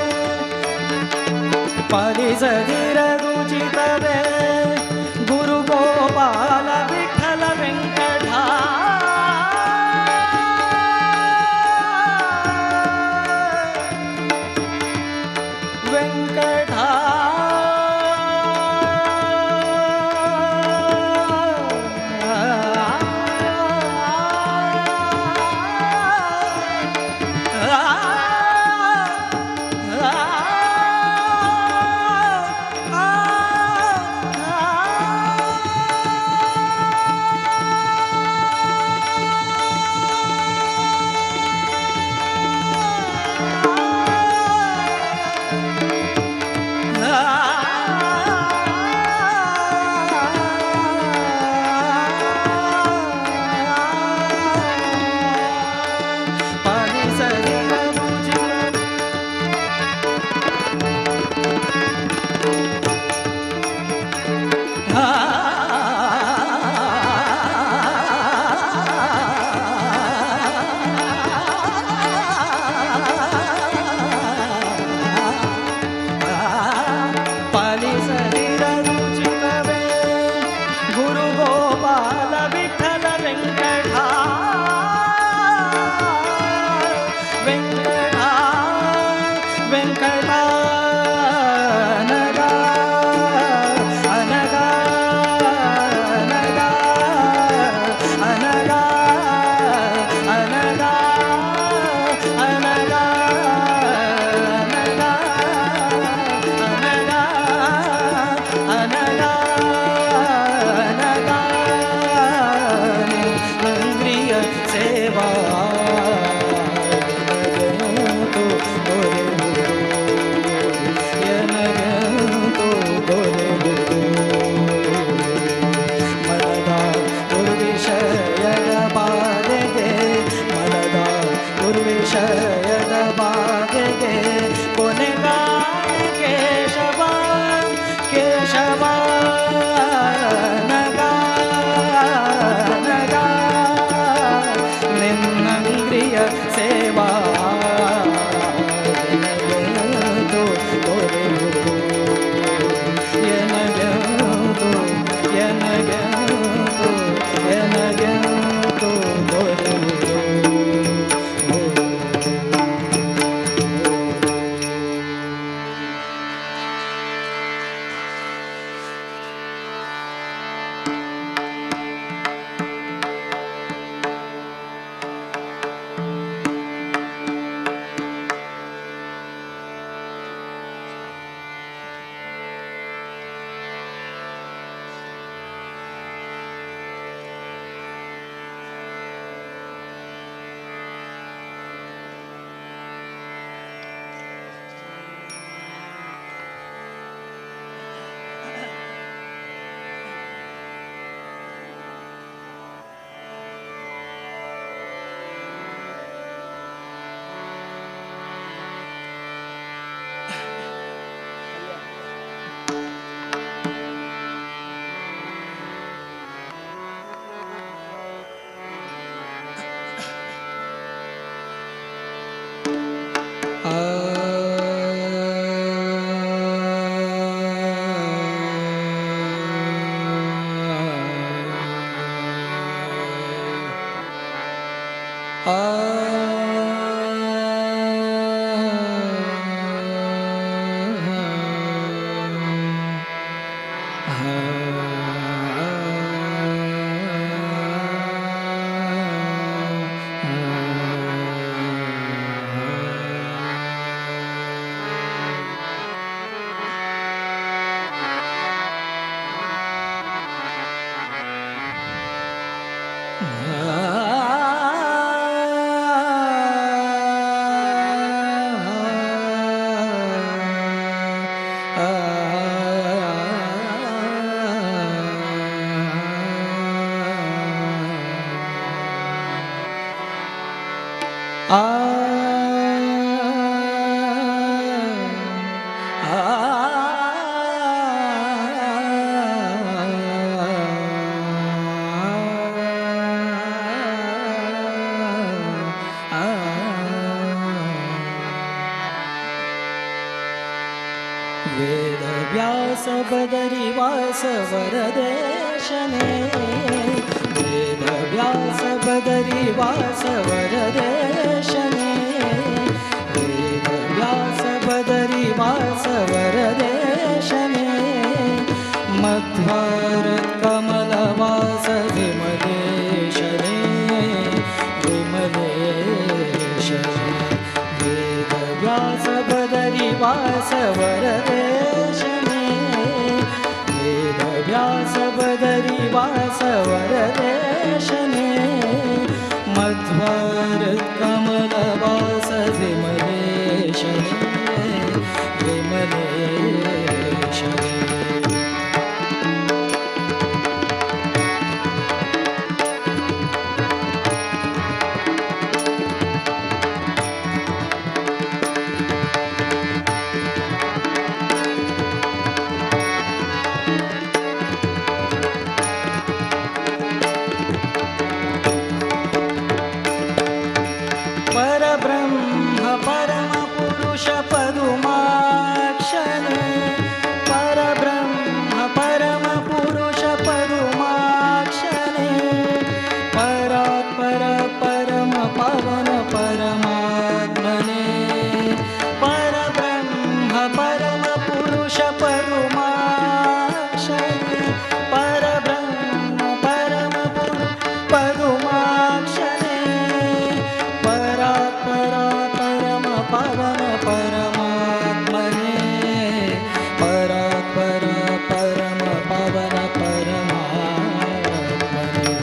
ಪ ನಿ ಸ ಧೀರ ರುಚಿತವೇ ಗುರು ಗೋಪಾಲ ವಿಠಲ ವೆಂಕಟ ವೆಂಕಟ बदरी वास वरदेशने वेद व्यास बदरी वास वरदेशने वेद व्यास बदरी वास वरदेशने मध्वर कमलवास विमलेशने विमलेशने वेद व्यास बदरी वास वरदेशने वेद व्यास बदरी वास वरदेशने मध्वर कमलवास विमलेशने विमलेशने। परब्रह्म परम पुरुष पदुमाक्षने परब्रह्म परम पुरुष पदुमाक्षने परात्पर परम पावन परमात्मने परब्रह्म परम पुरुष पदुमाक्षने परब्रह्म परम पुरुष पदुमाक्षने परात्पर परम पावन परमात्मने परात्पर परम पावन परमात्मने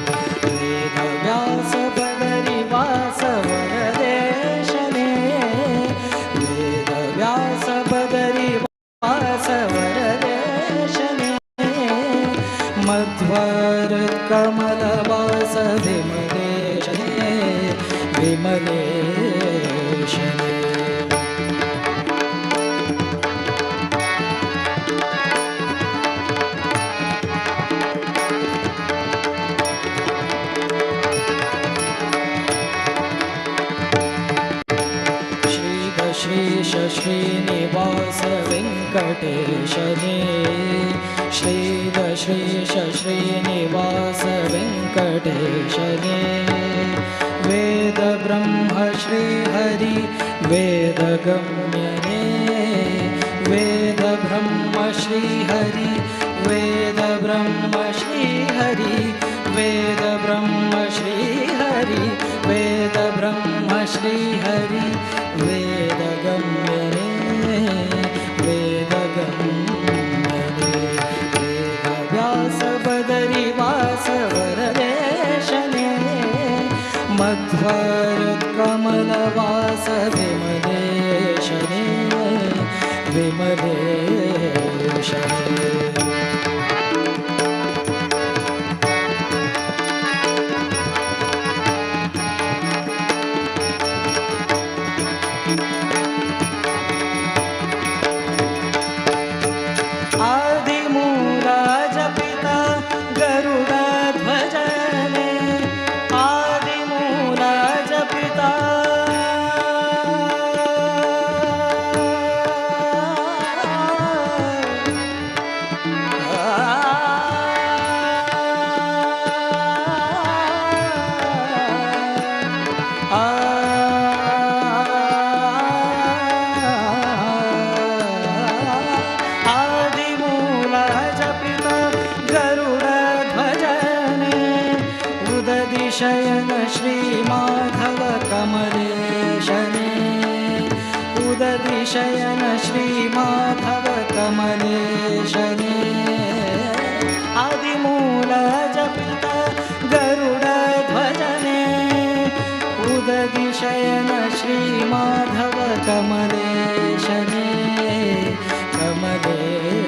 वेद व्यास बदरी वास वरदेशने वेद व्यास बदरी वास वरदेशने मध्वर कमलवास विमलेशने विमलेशने। श्रीदश्रीश श्रीनिवास वेङ्कटेशने श्रीदश्रीश श्रीनिवास वेङ्कटेशने वेद ब्रह्म श्रीहरि वेदगम्यने वेद ब्रह्म श्रीहरि वेद ब्रह्म श्रीहरि वेद ब्रह्म श्रीहरि वेद ब्रह्म श्रीहरि वेदगम्यने वेदगम्यने वेद व्यास बदरी वास वरदेशने मध्वर कमलवास विमलेशने विमलेशने। आदिमूलाजपिता गरुडध्वजने आदिमूलाजपिता आदिमूलाजपिता गरुडध्वजने उददिशयन श्रीमाधव कमलेशने उददिशयन श्रीमाधव कमलेशने आदिमूलाजपिता गरुडध्वजने उददिशयन श्रीमाधव कमलेशने कमलेशने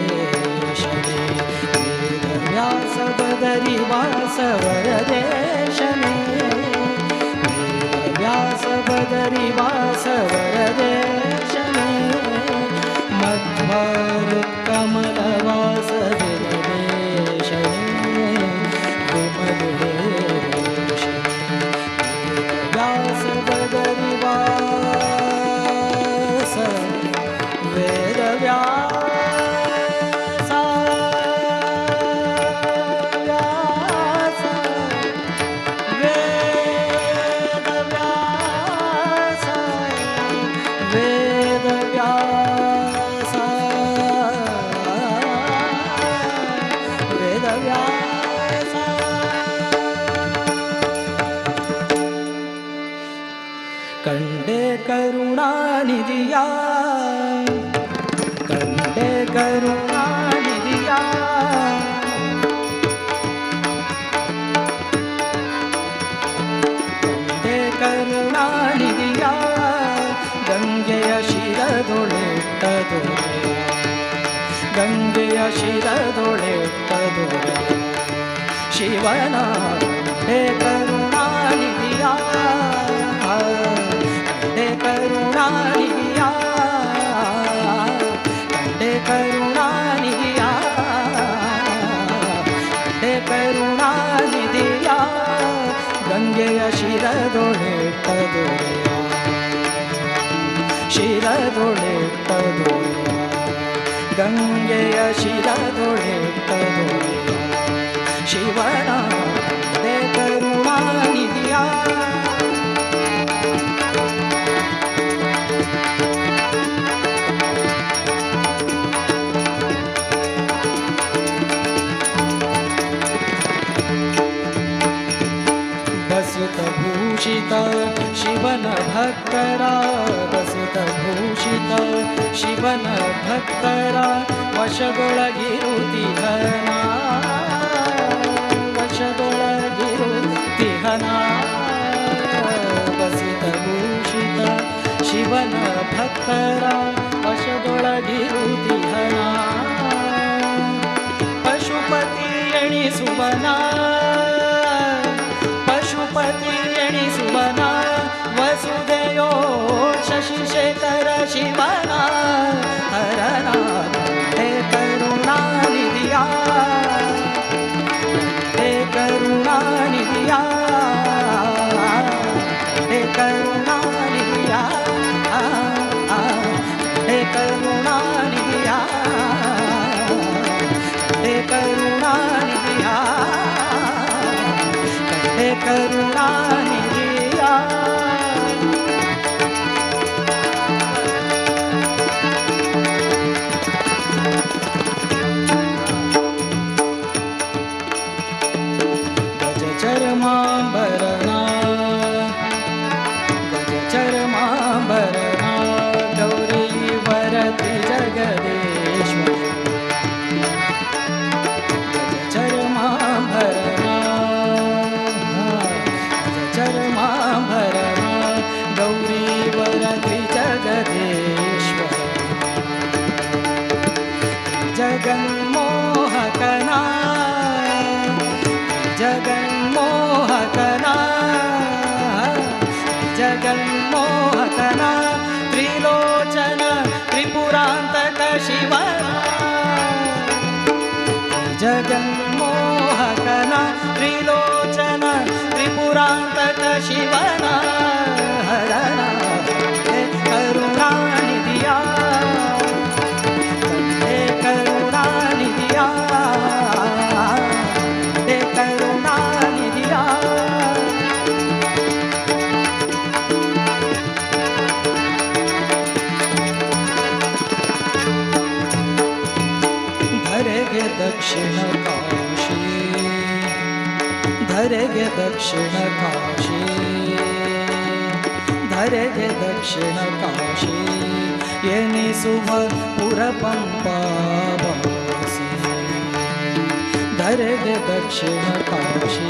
वेद व्यास बदरी वास वरदेशने वेद व्यास बदरी वास वरदेशने मध्वर कमलवास विमलेशने विमलेशने व्यास बदरी वास वेद व्यास ದೊರೆಯ, ಗಂಗೆಯ ಶಿರದೊಳೆಟ್ಟ ದೊರೆಯ, ಶಿವನ ಕಂಡೆ ಕರುಣಾನಿಧಿಯ, ಕಂಡೆ ಕರುಣಾನಿಧಿಯ, ಕಂಡೆ ಕರುಣಾನಿಧಿಯ, ಕಂಡೆ ಕರುಣಾನಿಧಿಯ, ಗಂಗೆಯ ಶಿರದೊಳೆಟ್ಟ ದೊರೆಯ, ಶಿರದೊಳೆಟ್ಟ ದೊರೆಯ, ಗಂಗೆಯ ಶಿರದೊಳೆಟ್ಟ ದೊರೆಯ, ಶಿವನ ಕಂಡೆ ಕರುಣಾನಿಧಿಯ. ಭೂಷಿತ ಶಿವನ ಭಕ್ತರ, ಬಸಿತ ಭೂಷಿತ ಶಿವನ ಭಕ್ತರ, ವಶದೊಳಗಿರುತಿಹನ, ವಶದೊಳಗಿರುತಿಹನ, ಬಸಿತ ಭೂಷಿತ ಶಿವನ ಭಕ್ತರ, ವಶದೊಳಗಿರುತಿಹನ, ಪಶುಪತಿ ಎಣಿಸುವನ, ಪಶುಪತಿ ಎಣಿಸುವನ, ವಸುದೆಯೋ ಶಶಿಶೇಖರ ಶಿವನ, ಹರನ ಕಂಡೆ ಕರುಣಾನಿಧಿಯ, ಕಂಡೆ ಕರುಣಾನಿಧಿಯ, ಕಂಡೆ ಕರುಣಾನಿಧಿಯ, ಕಂಡೆ ಕರುಣಾನಿಧಿಯ, ಕಂಡೆ ಕರುಣಾನಿಧಿಯ, ಕಂಡೆ ಕರುಣಾನಿಧಿಯ. ಗಜ ಚರ್ಮಾಂಬರನ, ಗಜ ಚರ್ಮಾಂಬರನ, ಗೌರಿ ವರತಿ ಜಗದೀಶ್ವರ, ಗಜ ಚರ್ಮಾಂಬರನ, ಗಜ ಚರ್ಮಾಂಬರನ, ಗೌರಿ ವರತಿ ಜಗದೀಶ್ವರ, ಜಗನ್ಮೋಹಕನ, ಜಗನ್ಮೋಹಕನ, ಜಗನ್ಮೋಹಕನ, ತ್ರಿಲೋಚನ ತ್ರಿಪುರಾಂತಕ ಶಿವನ, ಜಗನ್ಮೋಹಕನ, ತ್ರಿಲೋಚನ ತ್ರಿಪುರಾಂತಕ ಶಿವನ, ಹರನ ಕರುಣಾನಿಧಿಯ, ಕಂಡೆ ಕರುಣಾನಿಧಿಯ, ಕಂಡೆ ಕರುಣಾನಿಧಿಯ. ಧರೆಗೆ ದಕ್ಷಿಣ ಕಾಶಿ, ಧರೆಗೆ ದಕ್ಷಿಣ ಕಾಶಿ, ಧರೆಗೆ ದಕ್ಷಿಣ ಕಾಶಿ ಎನಿಸುವ ಪುರಪಂಪಾವಾಸಿ, ಧರೆಗೆ ದಕ್ಷಿಣ ಕಾಶಿ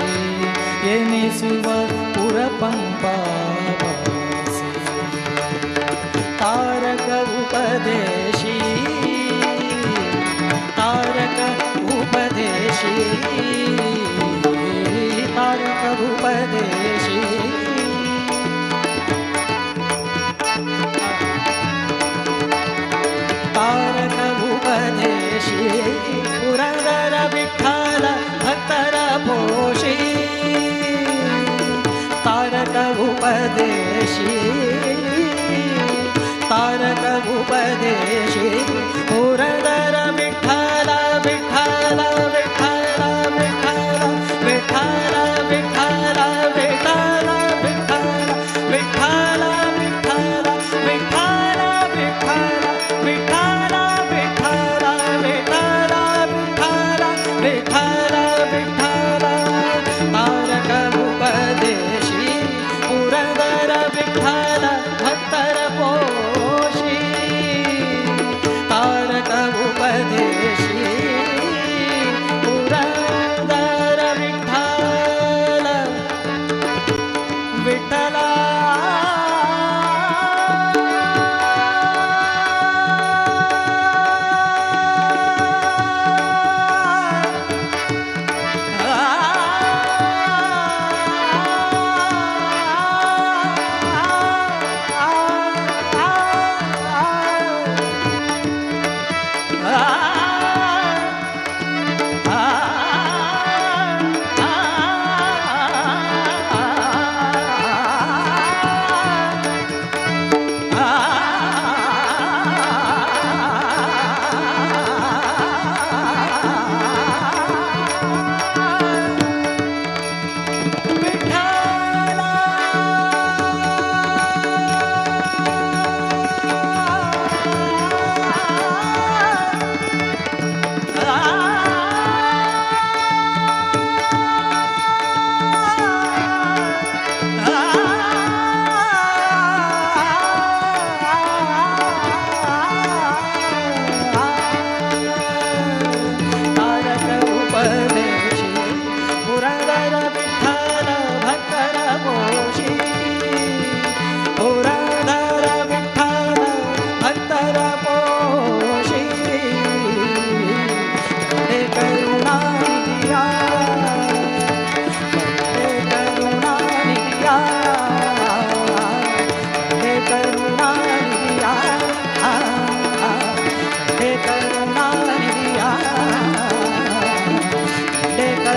ಎನಿಸುವ ಪುರಪಂಪಾವಾಸಿ, ತಾರಕ ಉಪದೇಶಿ, ತಾರಕ ಉಪದೇಶಿ, ತಾರಕ ಉಪದೇಶಿ, ತಾರಕ ಉಪದೇಶಿ, ಪುರಂದರ ವಿಠಲ ಭಕ್ತರ ಪೋಷಿ, ತಾರಕ ಉಪದೇಶಿ, ತಾರಕ ಉಪದೇಶಿ, ಪುರಂದರ ವಿಠಲ ವಿಠಲ ವಿಠಲ ವಿಠಲ ವಿಠಲ ವಿಠಲ ವಿಠಲ ವಿಠಲ ವಿಠಲ ವಿಠಲ ವಿಠಲ ವಿಠಲ ವಿಠಲ ವಿಠಲ ವಿಠಲ ವಿಠಲ ವಿಠಲ, ತಾರಕ ಉಪದೇಶಿ, ಪುರಂದರ ವಿಠಲ ಭಕ್ತರ ಪೋಷಿ,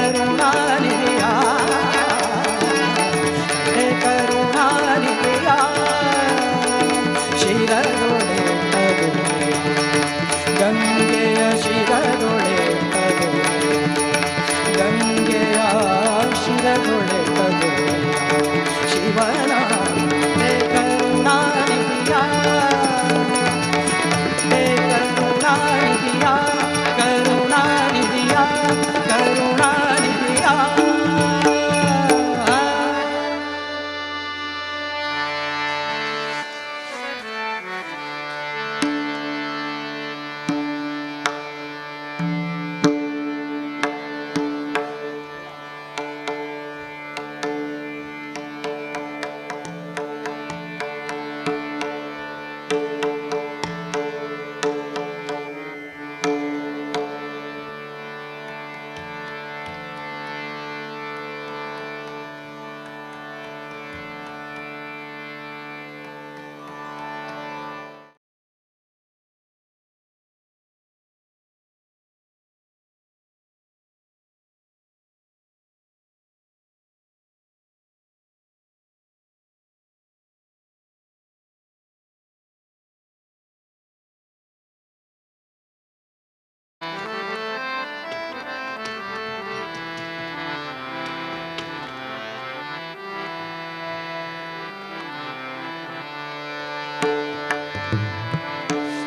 ಕರುಣಾನಿಧಿಯ, ತಂದೆ ಕರುಣಾನಿಧಿಯ, ಶಿರದೊಳೆಟ್ಟ ದೊರೆಯ, ಗಂಗೆಯ ಶಿರದೊಳೆಟ್ಟ ದೊರೆಯ, ಗಂಗೆಯ ಶಿರದೊಳೆಟ್ಟ ದೊರೆಯ, ಶಿವನ ಕರುಣಾನಿಧಿಯ, ಕರುಣಾನಿಧಿಯ, ಕರುಣಾನಿಧಿಯ, ಕರುಣಾನಿಧಿಯ.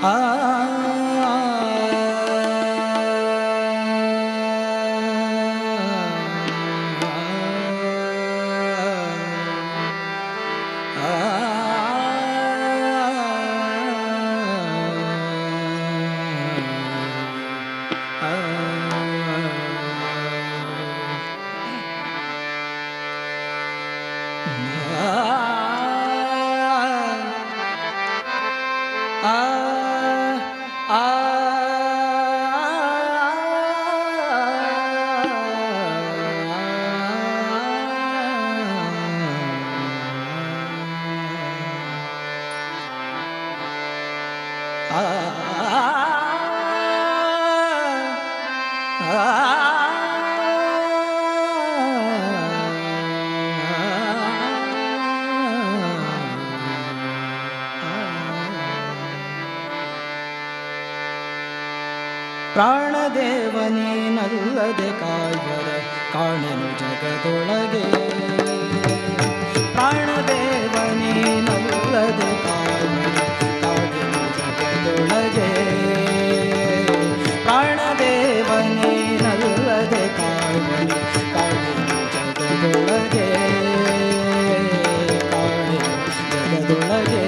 ಆ ಪ್ರಾಣದೇವನೇನಲ್ಲದೆ ಕಾಯುವರ ಕಾಣೆನು ಜಗದೊಳಗೆ, ಪ್ರಾಣದೇವನೇನಲ್ಲದೆ ಕಾಯುವರ ಕಾಣೆನು ಜಗದೊಳಗೆ, ಪ್ರಾಣದೇವನೇನಲ್ಲದೆ ಕಾಯುವರ ಕಾಣೆನು ಜಗದೊಳಗೆ, ಕಾಣೆನು ಜಗದೊಳಗೆ.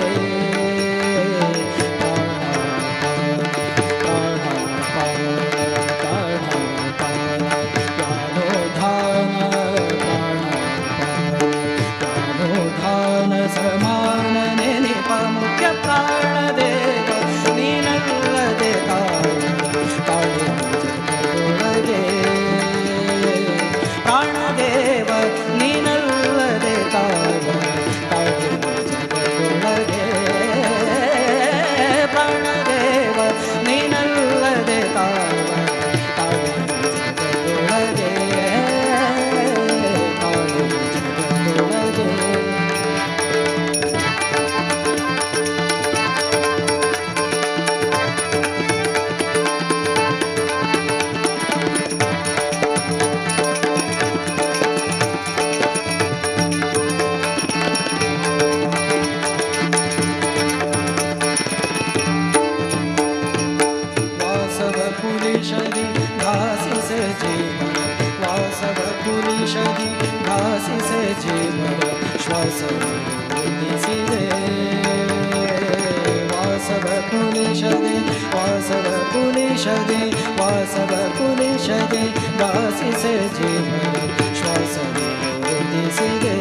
ವಾಸವ ಪುಲಿಷದೆ ದಾಸಿಸೆ ಜೀವನ ಶ್ವಾಸ ವಿರೋಧಿಸಿದೆ.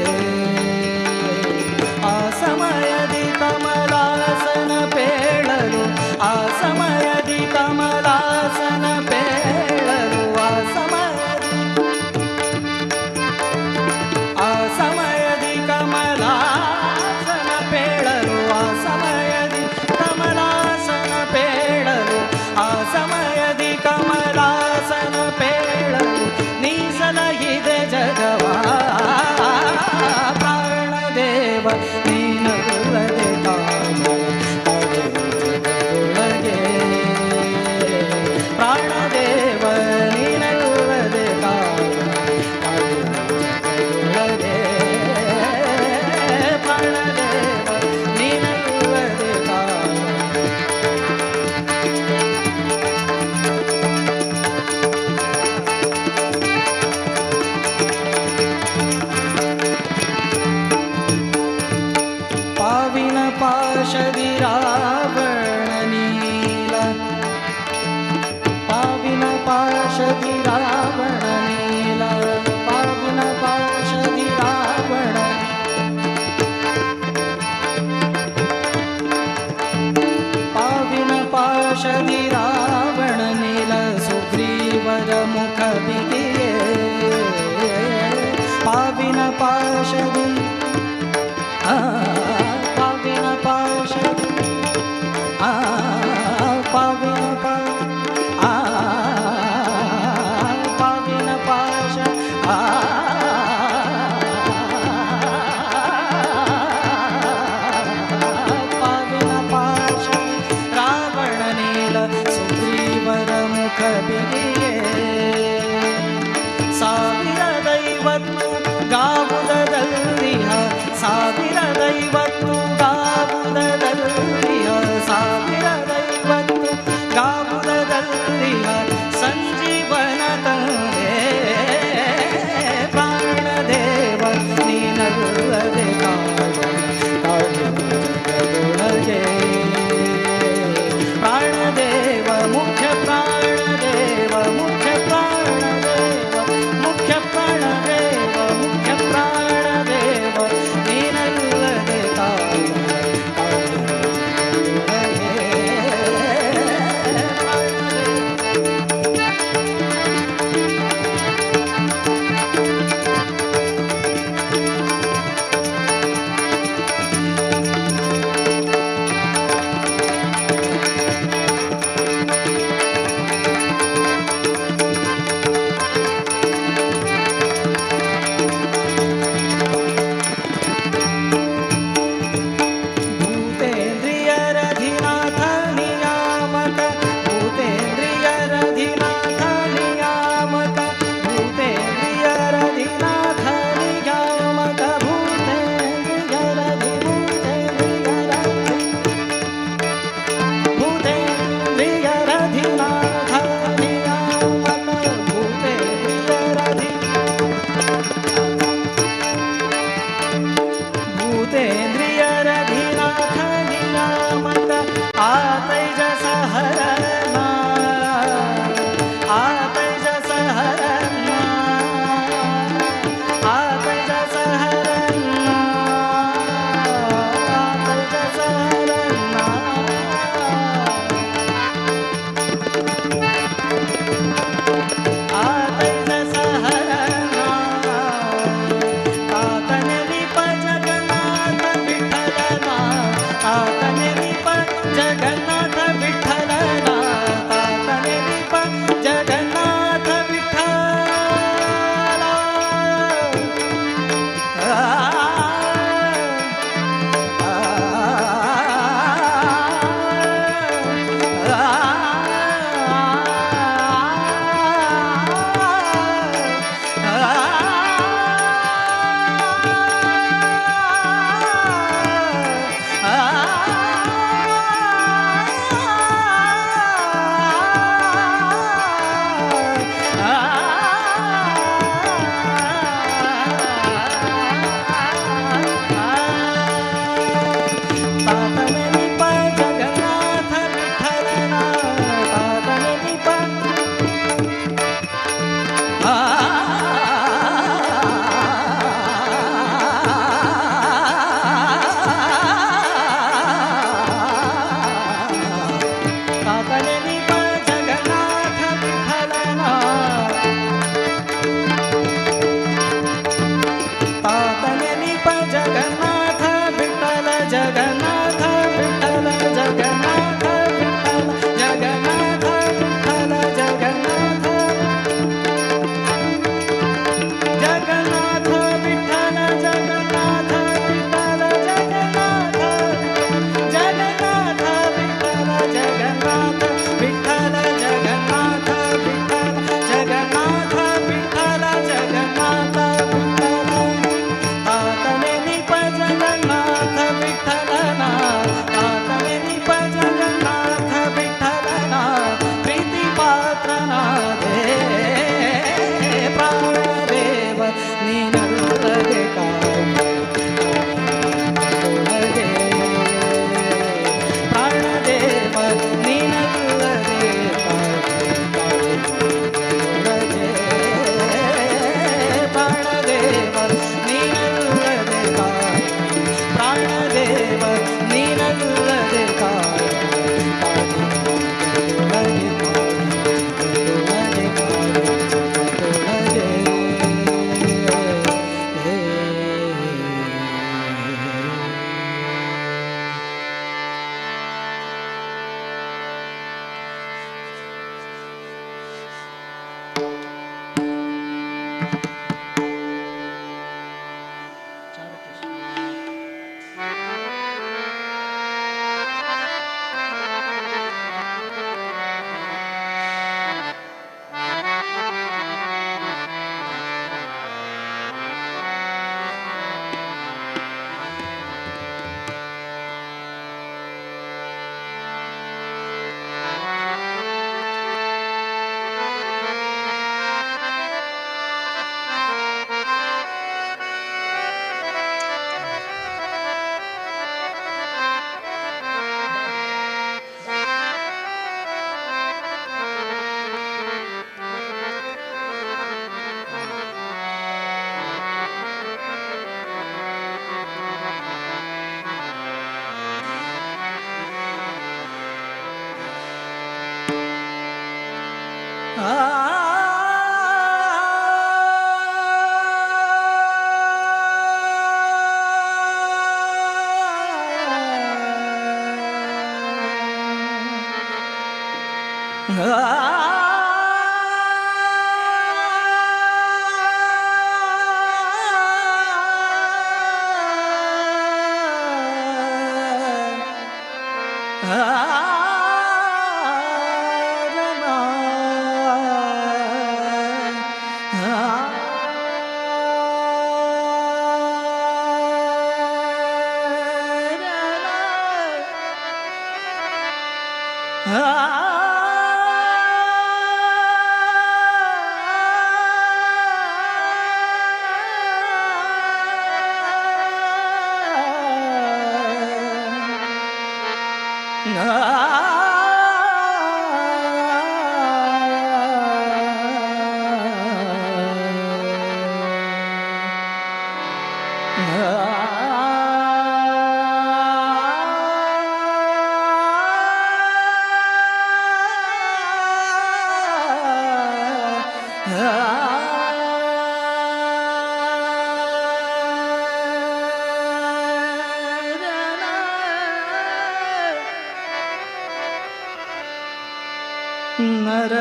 ಆ ಸಮಯದಿ ಕಮಲಾಸನ ಪೇಳಲು, ಆ ಸಮಯದಿ ಕಮಲಾಸನ ಪೇಳಲು, ಆ ಸಮಯದಿ, ಆ ಸಮಯದಿ ಕಮಲಾಸನ ಪೇಳಲು, ಆ ಸಮಯದಿ ಕಮಲಾಸನ ಪೇಳಲು, ಆ ಸಮಯದಿ ಕಮಲಾಸನ ಪೇಳಲು, ನೀ ಪಾಶದಿ, ಪಾವಿನ ಪಾಶದಿ, ಪಾವಿನ ಪಾ ಪಾವಿನ ಪಾಶ, ಪಾವಿನ ಪಾಶ ರಾವಣ ನೀಲ ಸುಗ್ರೀವರ ಮುಖ ಬಿಗಿಯೇ. 1050 ಗಾವುದದಲ್ಲಿಹ, 1050 ಗಾವುದದಲ್ಲಿಹ, 1050 ಗಾವುದದಲ್ಲಿಹ ಸಂಜೀವನ ತಂದೆ ಪ್ರಾಣದೇವ ನೀನಲ್ಲದೆ ಕಾಡುಳಗೆ. ಪ್ರಾಣದೇವ ಮುಖ್ಯ ಪ್ರಾಣದೇವ ಮುಖ್ಯ ಪ್ರಾಣದೇವ ಮುಖ್ಯ ಪ್ರಾಣದೇವ ಮುಖ್ಯ ಪ್ರಾಣದೇವ ನೀನಲ್ಲದೆ ಕಾಡುಳಗೆ. ಭೂತೇಂದ್ರಿಯರಧಿನಾಥ ನಿಯಾಮಕ, ಭೂತೇಂದ್ರಿಯರಧಿನಾಥ ನಿಯಾಮಕ, ಭೂತೇಂದ್ರಿಯರಧಿನಾಥ ನಿಯಾಮಕ, ಭೂತೇಂದ್ರಿಯರಧಿ ಭೂತೇಂದ್ರಿಯರಧಿ ಭೂತೇಂದ್ರಿಯರಧಿನಾಥ ನಿಯಾಮಕ, ಭೂತೇಂದ್ರಿಯರಧಿ ಭೂತೇಂದ್ರಿಯರಧಿನಾಥ ನಿಯಾಮಕ. ಆತೈಜಸ ಹರಣ, ಆತೈಜಸ ಹರಣ, ಆತೈಜಸ ಹರಣ, ಆತೈಜಸ ಹರಣ. ಆತೈಜಸ ಹರಣ ತಾತನೆ ನಿಪ ಜಗನ್ನಾಥ ವಿಠಲನ, ತಾತನೆ ನಿಪ ಜಗನ್ನಾಥ ವಿಠಲನ, ತಾತನೆ ನಿಪ ಜಗನ್ನಾಥ ವಿಠಲ. ಆ ತಾತನೆ ನಿಪ ಜಗನ್ನಾಥ ವಿಠಲನ, ತಾತನೆ ನಿಪ ತಾತನೆ ನಿಪ ಜಗನ್ನಾಥ ವಿಠಲನ, ತಾತನೆ ನಿಪ ಜಗನ್ನಾಥ ವಿಠಲ, ಜಗನ್ನಾಥ ವಿಠಲ, ಜಗನ್ನಾಥ ವಿಠಲ, ಜಗನ್ನಾಥ ವಿಠಲ, ಜಗನ್ನಾಥ ಜಗನ್ನಾಥ ವಿಠಲ, ಜಗನ್ನಾಥ ವಿಠಲ, ಜಗನ್ನಾಥ ಜಗನ್ನಾಥ ವಿಠಲ, ಜಗನ್ನಾಥ ವಿಠಲ, ಜಗನ್ನಾಥ ವಿಠಲ, ಜಗನ್ನಾಥ ವಿಠಲ, ಜಗನ್ನಾಥ ವಿಠಲ. ತಾತನೆ ನಿಪ ಜಗನ್ನಾಥ ವಿಠಲನ, ತಾತನೆ ನಿಪ ಜಗನ್ನಾಥ ವಿಠಲನ, ಪ್ರೀತಿ ಪಾತ್ರನಾದೆ ಪ್ರಾಣದೇವ ನೀನಲ್ಲದೆ ಕಾಡುಳಗೆ. ಪ್ರಾಣದೇವ ನೀನಲ್ಲದೆ ಕಾಡುಳಗೆ. ಪ್ರಾಣದೇವ ನೀನಲ್ಲದೆ ಪ್ರಾಣದೇವ ನೀನಲ್ಲದೆ ಕಾಡುಳಗೆ. ಕಾಡುಳಗೆ.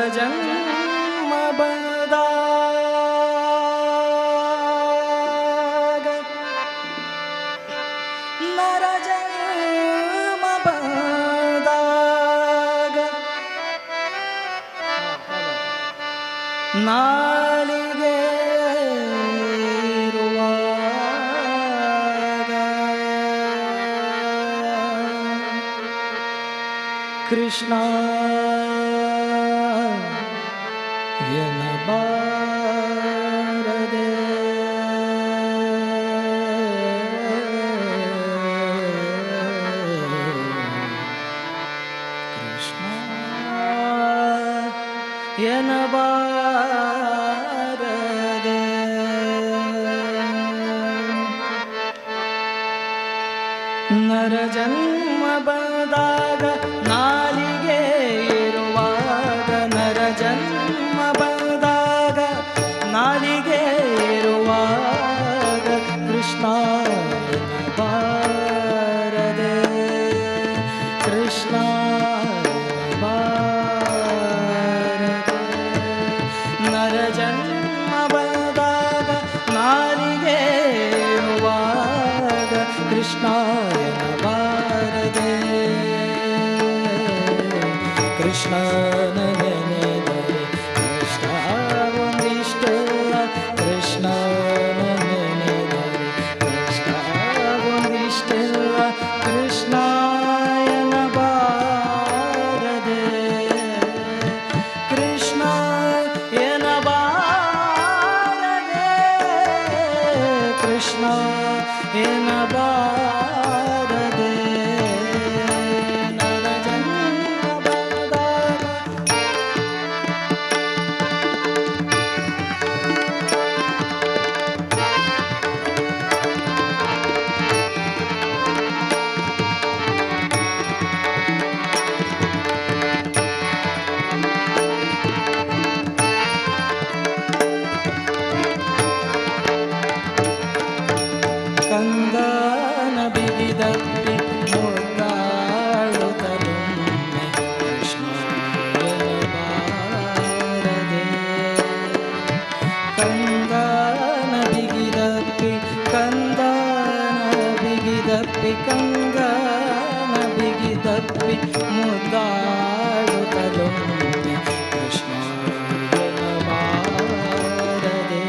ನರಜನ್ಮ ಬಂದಾಗ ನರಜನ್ಮ ಬಂದಾಗ ನಾಲಿಗೆ ಇರುವಾಗ ಕೃಷ್ಣ ಎನ್ನಬಾರದೆ ಕೃಷ್ಣ ಎನ್ನಬಾರದೆ ನರಜನ್ಮ ಬಂದಾಗ ನಾಲಿಗೆ ಇರುವಾಗ ನರಜನ್ಮ ಬಂದಾಗ ನಾಲಿಗೆ ಇರುವಾಗ ಕೃಷ್ಣ ಎನ್ನಬಾರದೆ ಕೃಷ್ಣ ಎನ್ನಬಾರದೆ ನರಜನ್ಮ ಬಂದಾಗ ನಾಲಿಗೆ ಇರುವಾಗ ಕೃಷ್ಣ ಎನ್ನಬಾರದೆ ಕೃಷ್ಣನ ನೆನೆದರೆ ಕೃಷ್ಣ ಒಂದಿಷ್ಟೆಲ್ಲ ಕೃಷ್ಣನ ನೆನೆದರೆ ಕೃಷ್ಣ ಒಂದಿಷ್ಟೆಲ್ಲ ಕೃಷ್ಣ ಎನ್ನಬಾರದೆ ಕೃಷ್ಣ ಎನ್ನಬಾರದೆ ಕೃಷ್ಣ ಎನ್ನಬಾರದೆ ನರಜನ್ಮ ಬಂದಾಗ ಕಂದನ ಬಿಗಿದಪ್ಪಿ ಮುದ್ದಾಳುತ್ತಲೊಮ್ಮೆ ಕೃಷ್ಣ ಎನ್ನಬಾರದೆ ಕಂದನ ಬಿಗಿದಪ್ಪಿ ಕಂದನ ಬಿಗಿದಪ್ಪಿ ಕಂದನ ಬಿಗಿದಪ್ಪಿ ಮುದ್ದಾಳುತ್ತಲೊಮ್ಮೆ ಕೃಷ್ಣ ಎನ್ನಬಾರದೆ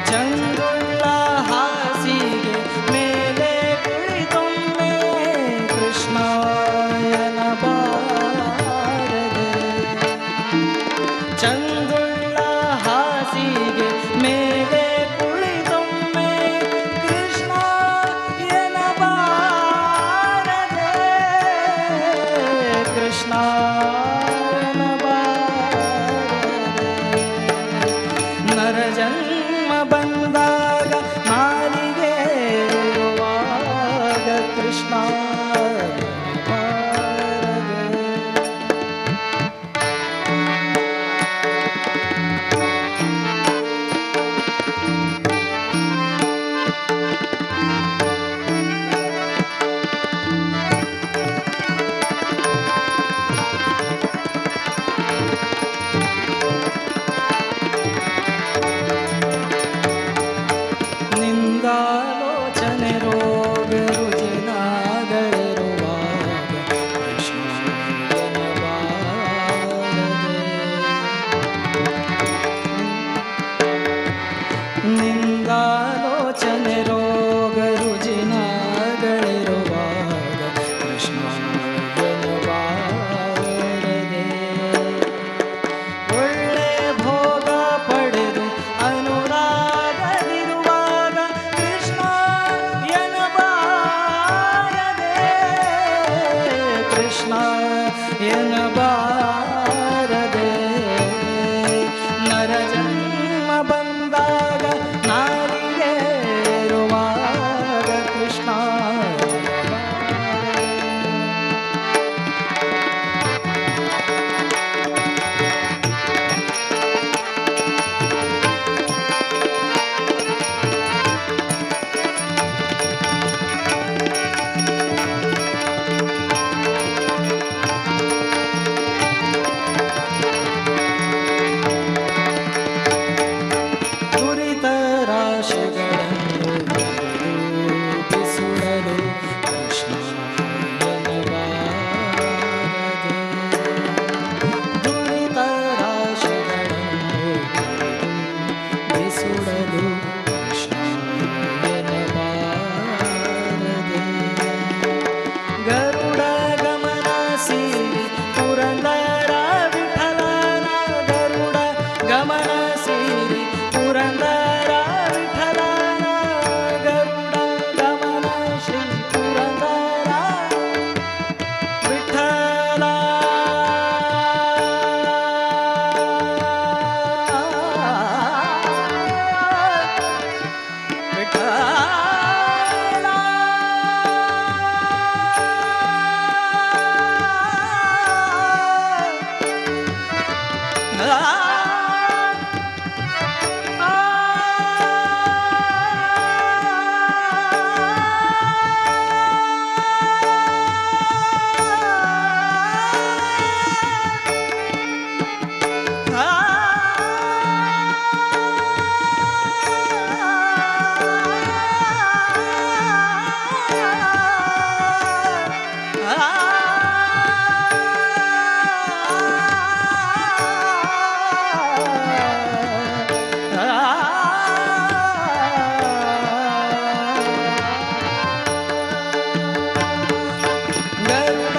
ಚಂದುಳ್ಳ ಹಾಸಿಗೆ ಮೇಲೆ ಕುಳಿತೊಮ್ಮೆ ಕೃಷ್ಣ ಎನ್ನಬಾರದೆ ಚಂದುಳ್ಳ ಹಾಸಿಗೆ ಮೇಲೆ ಕುಳಿತೊಮ್ಮೆ ಕೃಷ್ಣ ಎನ್ನಬಾರದೆ ಕೃಷ್ಣ ಎನ್ನಬಾರದೆ ನರಜನ್ಮ ಬಂದಾಗ ನಾಲಿಗೆ ಇರುವಾಗ ಕೃಷ್ಣ ಎನ್ನಬಾರದೆ. ನಿಂದಾಲೋಚನೆ ರೋಗ ರುಜಿನಗಳಿರುವಾಗ ಕೃಷ್ಣ ಎನ್ನಬಾರದೆ. ಒಳ್ಳೆ ಭೋಗ ಪಡೆದು ಅನುರಾಗದಿರುವಾಗ ಕೃಷ್ಣ ಎನ್ನಬಾರದೆ, ಕೃಷ್ಣ ಎನ್ನಬಾರದೆ. ನರಜನ್ಮ ಬಂದಾಗ ನಾಲಿಗೆರುವಾಗ ಕೃಷ್ಣ ಎನ್ನಬಾರದೆ. ದುರಿತ ರಾಶಿಗಳನ್ನು ರೂಪಿಸುಡಲು ಕೃಷ್ಣ ಎನ್ನಬಾರದೆ. ದುರಿತ ರಾಶಿಗಳನ್ನು ರೂಪಿಸುಡಲು ಕೃಷ್ಣ ಎನ್ನಬಾರದೆ. ಗರುಡ ಗಮನ ಸಿರಿ ಪುರಂದರ ವಿಠಲನ, ಗರುಡ ಗಮನ ಸಿರಿ ಪುರಂದರ ವಿಠಲನ, ಗರುಡ ಗಮನ ಶ್ರೀ ಪುರಂದರ ವಿಠಲ. ವಿಠಲ.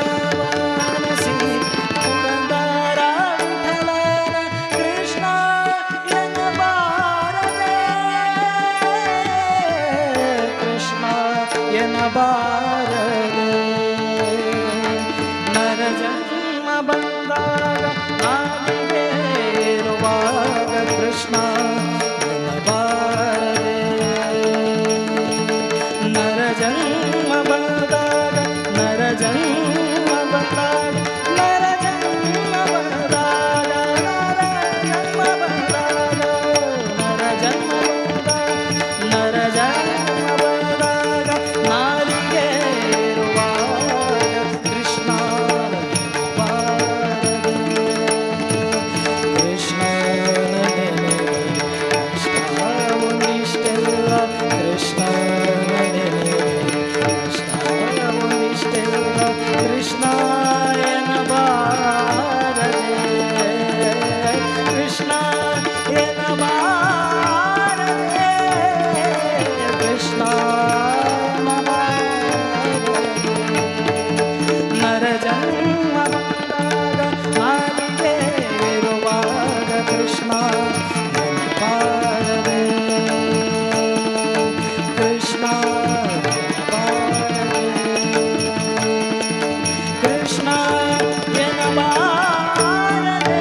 ಗರುಡವಾನಸಿ ಪುರಂದರ ವಿಠಲನ ಕೃಷ್ಣ ಎನ್ನಬಾರದೆ, ಕೃಷ್ಣ ಎನ್ನಬಾರದೆ. ನರಜನ್ಮ ಬಂದಾಗ ನಾಲಿಗೆರುವಾಗ ಕೃಷ್ಣ ಎನ್ನಬಾರದೆ. ನರಜನ್ಮ ಬಂದಾಗ, ನರಜನ್ಮ ಬಂದಾಗ, ನರಜನ್ಮ ಬಂದಾಗ, ನರಜನ್ಮ ಬಂದಾಗ, ನರಜನ್ಮ ಬಂದಾಗ, ನರಜನ್ಮ ಬಂದಾಗ ನಾಲಿಗೆರುವಾಗ ಕೃಷ್ಣ ಎನ್ನಬಾರದೆ. ಕೃಷ್ಣನ ನೆನೆದರೆ ಕಷ್ಟವೊಂದಿಷ್ಟೆಲ್ಲ, ಕೃಷ್ಣನ ನೆನೆದರೆ ಕಷ್ಟವೊಂದಿಷ್ಟೆಲ್ಲ, ಕೃಷ್ಣ ಎನ್ನಬಾರದೆ, ಕೃಷ್ಣ ಎನ್ನಬಾರದೆ, ಕೃಷ್ಣ ಎನ್ನಬಾರದೆ. ನರಜನ್ಮ ಬಂದಾಗ ನಾಲಿಗೆರುವಾಗ ಕೃಷ್ಣ ಎನ್ನಬಾರದೆ, ಕೃಷ್ಣ ಎನ್ನಬಾರದೆ, ಕೃಷ್ಣ ಎನ್ನಬಾರದೆ.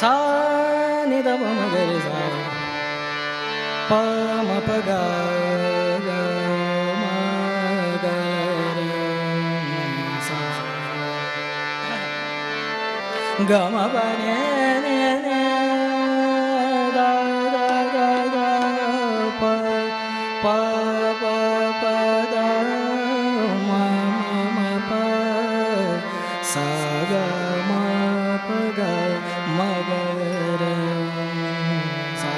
ಸಾ ನಿ the ಮ ಮ ಗ ರಿ ಸಾ. प म प ग ग म ग रे सा ग म प ने ने ने दा दा दा दा प प प प दा म म प सा ग म प ग म ग रे सा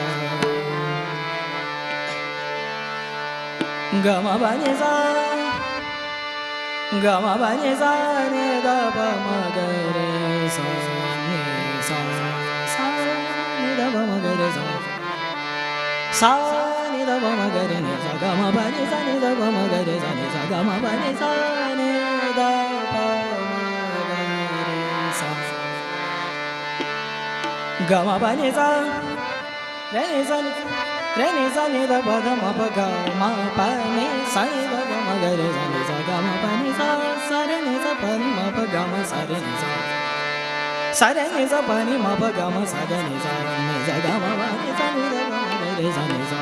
ग म प नि सा ग म प नि सा नि द प म ग रे सा नि सा सा नि द प म ग रे सा सा नि द प म ग रे नि सा ग म प नि सा नि द प म ग रे सा नि सा ग म प नि सा नि द प म ग रे सा ग म प नि सा रे नि सा रे नि सा नि द प द म प ग म प नि सा नि द प म ग रे सा नि सा ग म प नि सा सा रे नि सा प नि म प ग म सा रे नि सा सा रे नि सा प नि म प ग म सा ग नि सा नि सा ग म प नि सा नि द प म ग रे सा नि सा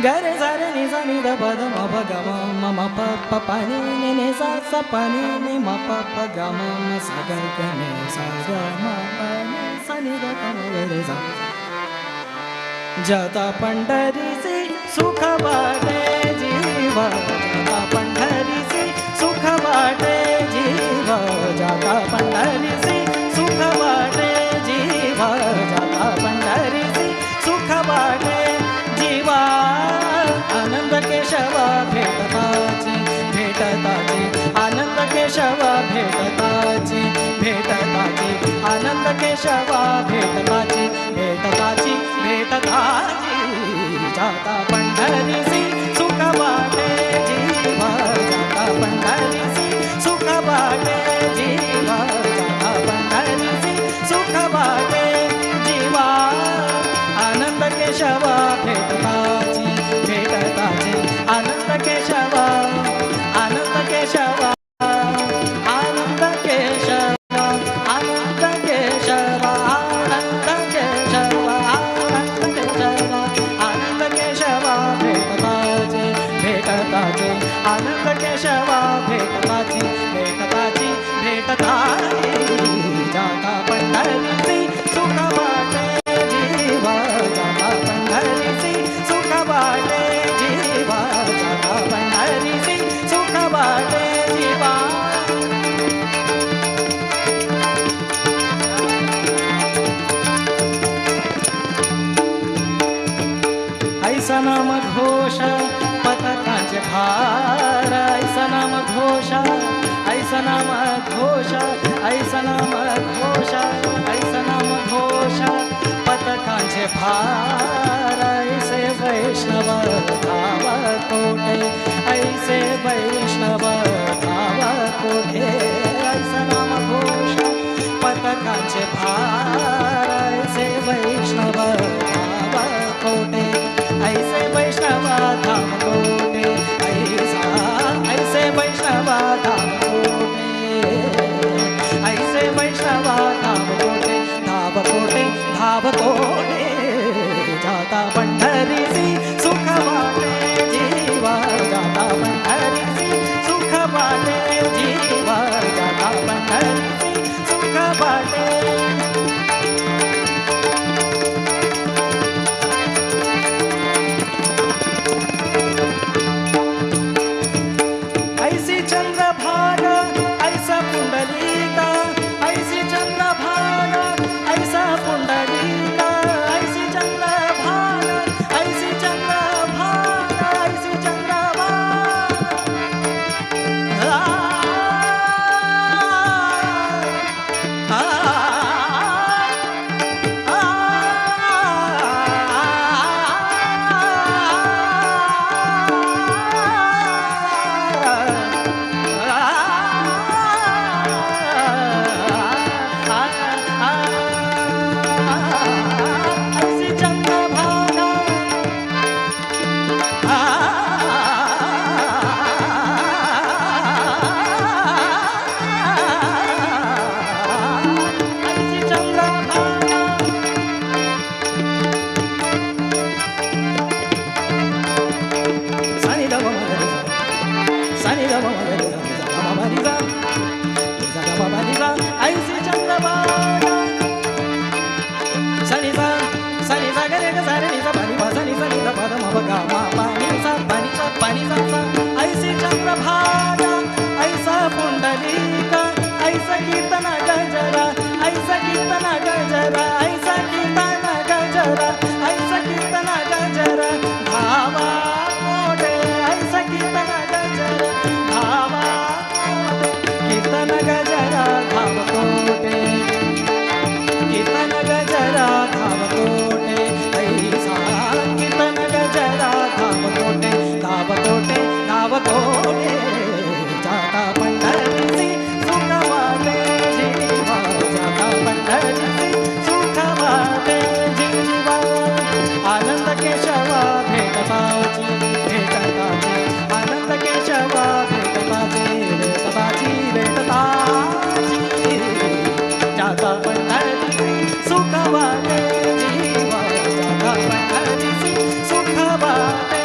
ग रे सा रे नि सा नि the प the म प ग म म म प प प नि नि नि सा सा प नि नि म प प ग म म सा ग ग नि सा ग म प नि सा नि the प म ग रे सा. जाता पंढरीसी सुख वाटे जीवा, जाता पंढरीसी सुख वाटे जीवा, जाता पंढरीसी सुख वाटे जीवा, जाता पंढरीसी सुख वाटे जीवा. आनंद केशवा भेटताची भेटताची, आनंद केशवा भेटताची भेटताची, आनंद केशवा भेटताची भेटताची भेटताची. जाता पंढरीसी सुख वाटे जीवा, जाता पंढरीसी सुख वाटे जीवा, जाता पंढरीसी सुख वाटे जीवा. आनंद केशवा भेटताची भेटताची, आनंद केशवा आनंद केशवा आनंद केशवा आनंद केशवा आनंद केशवा आनंद केशवा आनंद केशवा भेटताची भेटताची, आनंद केशवा भेटताची भेटताची भेटताची. जाता पंढरीसी सुख वाटे जीवा, जाता पंढरीसी सुख वाटे जीवा, जाता पंढरीसी सुख वाटे जीवा. ऐसा नाम घोष पथकांचे भार, ऐसा नाम घोष ऐसा नाम घोष ऐसा नाम घोष ऐसा नाम घोष पथकांचे भार. ऐसे वैष्णव धाव कोठे, ऐसे वैष्णव धाव कोठे. ऐसा नाम घोष पथकांचे भार, ऐसे वैष्णव धाव कोठे, ऐसे वैष्णव धाम कोठे, ऐसा ऐसे वैष्णव धाम कोठे, ऐसे वैष्णव धाम कोठे, धाव कोठे धाव कोठे. जाता पंढरीसी सुख वाटे जीवा, जाता पंढरीसी सुख वाटे जीवा, जाता पंढरीसी सुख वाटे. ऐसी चंद्रभागा ऐसा पुंडलीका, ऐसी चंद्रभागा ऐसा पुंडलीका, ऐसी चंद्रभागा रे ग सा रे नि सा पा नि पा सा नि सा नि ध प ध म प ग म पा नि सा पा नि सा पा नि सा सा। ऐसी चंद्रभागा ऐसा पुंडलीका ऐसा कीर्तन गजरा ऐसा कीर्तन गजरा ऐसा कीर्तन गजरा ऐसा कीर्तन गजरा धावा कोटे ऐसा कीर्तन गजरा धावा कोटे कीर्तन गजरा धाव कोटे कीर्तन गजरा धाव कोटे ऐसा कीर्तन गजरा धाव कोटे धाव कोटे धाव कोटे जाता पंढरीसी सुख वाटे जीवा जाता पंढरीसी सुख वाटे जीवा आनंद केशवा भेटताची भेटताची आनंद केशवा भेटताची भेटताची भेटताची जाता पंढरीसी सुख वाटे जीवा जाता पंढरीसी सुख वाटे।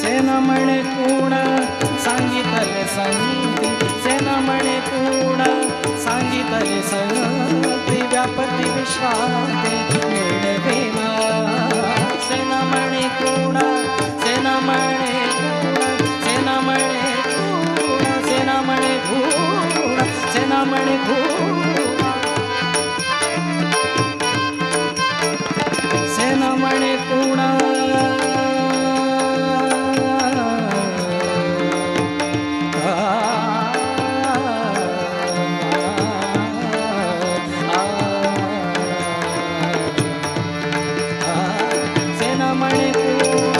सेना म्हणे कोण सांगितले संती सेना म्हणे कोण सांगितले संती व्यापती विश्रांती मिळविना सेना म्हणे कोण सेना म्हणे कोण सेना म्हणे कोण सेना म्हणे कोण सेना म्हणे कोण सेना म्हणे कोण सेना म्हणे कोण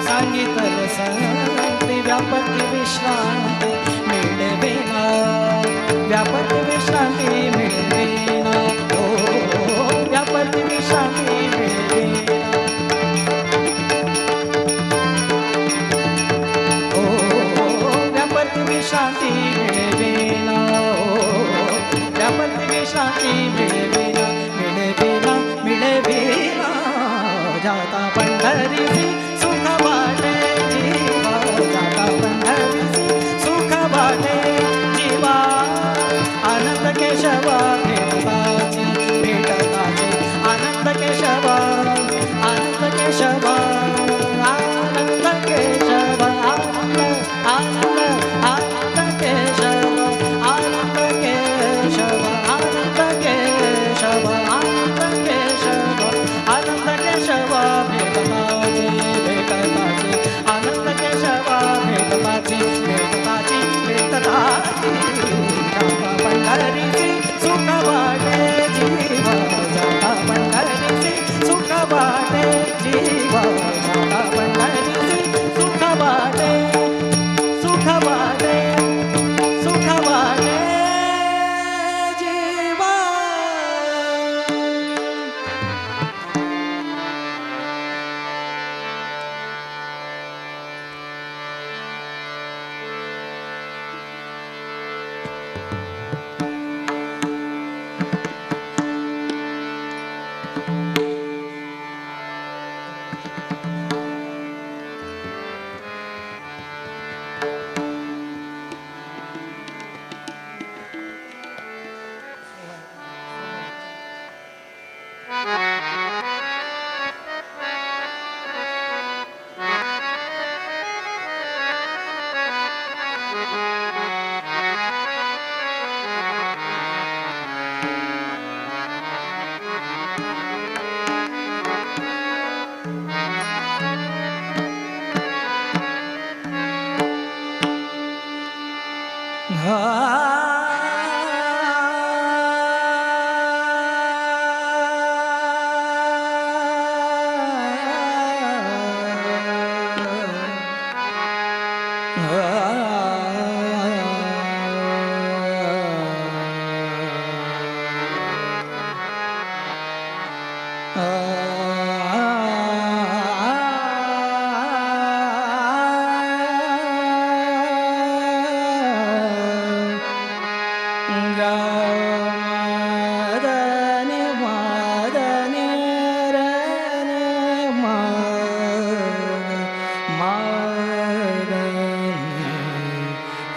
सांगितले संती व्यापती विश्रांती मिळविना व्यापती विश्रांती मिळविना हो व्यापती विश्रांती मिळविना हो व्यापती विश्रांती मिळविना हो व्यापती विश्रांती मिळविना मिळविना मिळविना जाता पंढरीसी सुख वाटे जीवा जाता पंढरीसी सुख वाटे जीवा आनंद केशवा भेटताची भेटताची आनंद केशवा आनंद केशवा आनंद केशवा आनंद आनंद आनंद केशव आनंद केशव आनंद केशव आनंद केशव आनंद केशव भेटताची भेटताची आनंद केशव भेटताची भेटताची भेटताची जाता पंढरीसी सुख वाटे जीवा जाता पंढरीसी सुख वाटे जीवा जाता पंढरीसी सुख वाटे सुख वाटे सुख वाटे जीवा।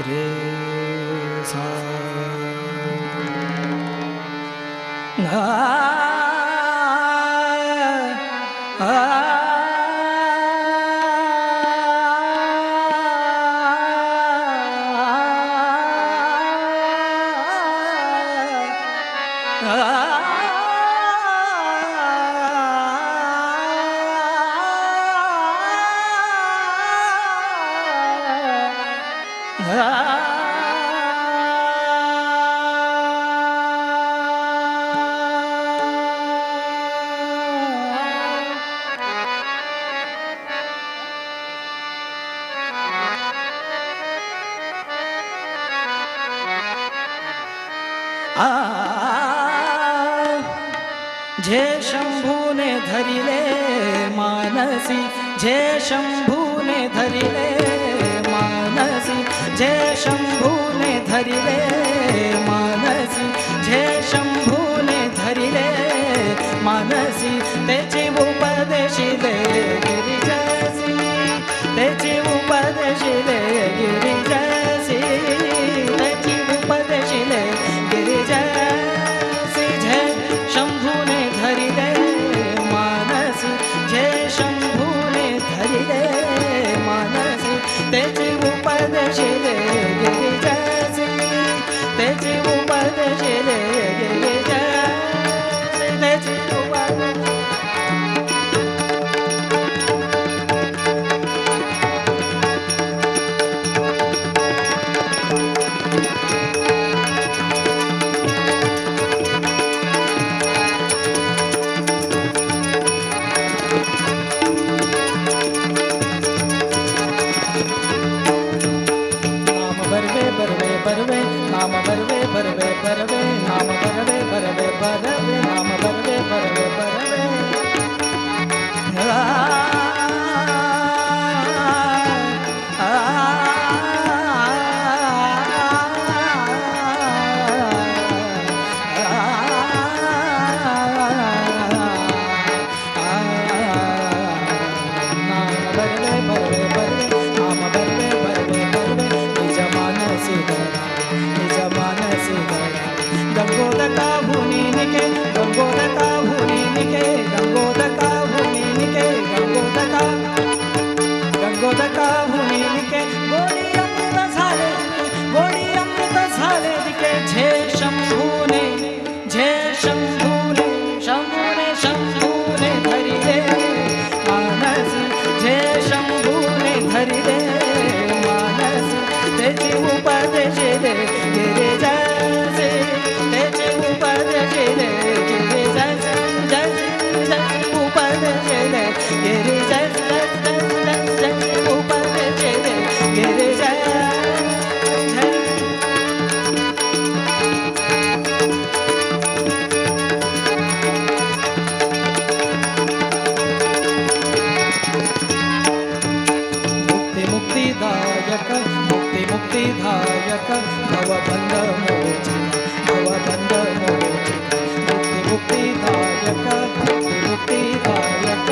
रे सा ना आ जे शंभूने धरिले मानसी, जे शंभूने धरिले मानसी, जे शंभूने धरिले मानसी, जे शंभूने धरिले मानसी, तेची उपदेशिले गिरिजासी, तेची उपदेशिले गिरिजासी, तेची उपदेशिले गिरिजासी, जे शंभूने धरिले मानसी, जे शंभूने धरिले मानसी, तेची उपदेशिले गिरिजासी, तेची उपदेशिले गिरिजासी, तेची उपदेशिले। बरवे नाम बरवे बरवे बरवे नाम बरवे बरवे बरवे नाम बरवे बरवे बरवे नाम बरवे बरवे बरवे नाम बरवे बरवे बरवे निज मानसी गंगोदका भूमि निके गंगोदका भूमि निके गंगोदका भूमि निके गंगोदका गंगोदका भूमि निके गोडी अमृत झाले गोडी अमृत झाले निके झे शंभूने शंभूने शंभूने धरिले मानसी, झे शंभूने धरिले मानसी, तेची उपदेशिले गिरिजासी, तेची उपदेशिले गिरिजासी, उपदेशिले गिरिजासी, उपदेशिले गिरिजासी। मुक्ति मुक्तिदायक मुक्ति मुक्तिदायक भवबंध मोचक भवबंध मोचक मुक्ति मुक्तिदायक मुक्ति मुक्तिदायक।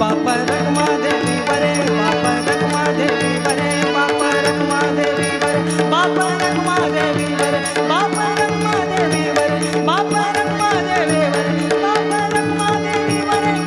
बाप रखमा देवी वरे बाप रखमा देवी वरे बाप रखमा देवी वरे बाप रखमा देवी वरे बाप रखमा देवी वरे बाप रखमा देवी वरे बाप रखमा देवी वरे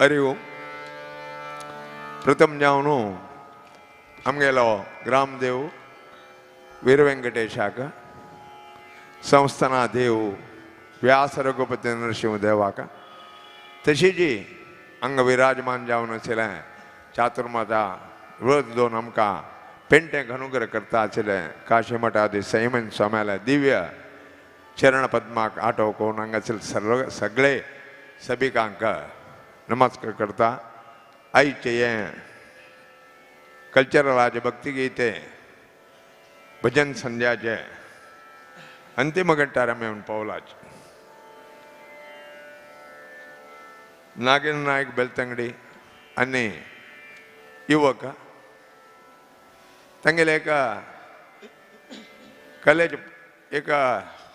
हरि ओम. प्रथम जावन आमगेलो ग्रामदेव वीरवेंकटेशाक संस्थाना देव व्यास रघुपती नरसिंह देवाक तशीच हांगा विराजमान जावन आशिल्लें चातुर्माता व्रत दोन आमकां पेंटेंक अनुग्रह करता आशिल्लें काशी मठादी सैमन स्वाम्याल्या दिव्य चरण पद्माक आटो करून हांगासर सर्व सगळे सभिकांक नमस्कार करता. आयचे हें कल्चरलाचे भक्तिगीते भजन संध्याचे अंतिम घंटार आमी येवन पावलाचे. नागेंद्र नायक बेलतंगडी आनी युवक तांगेले एका कलेचे एक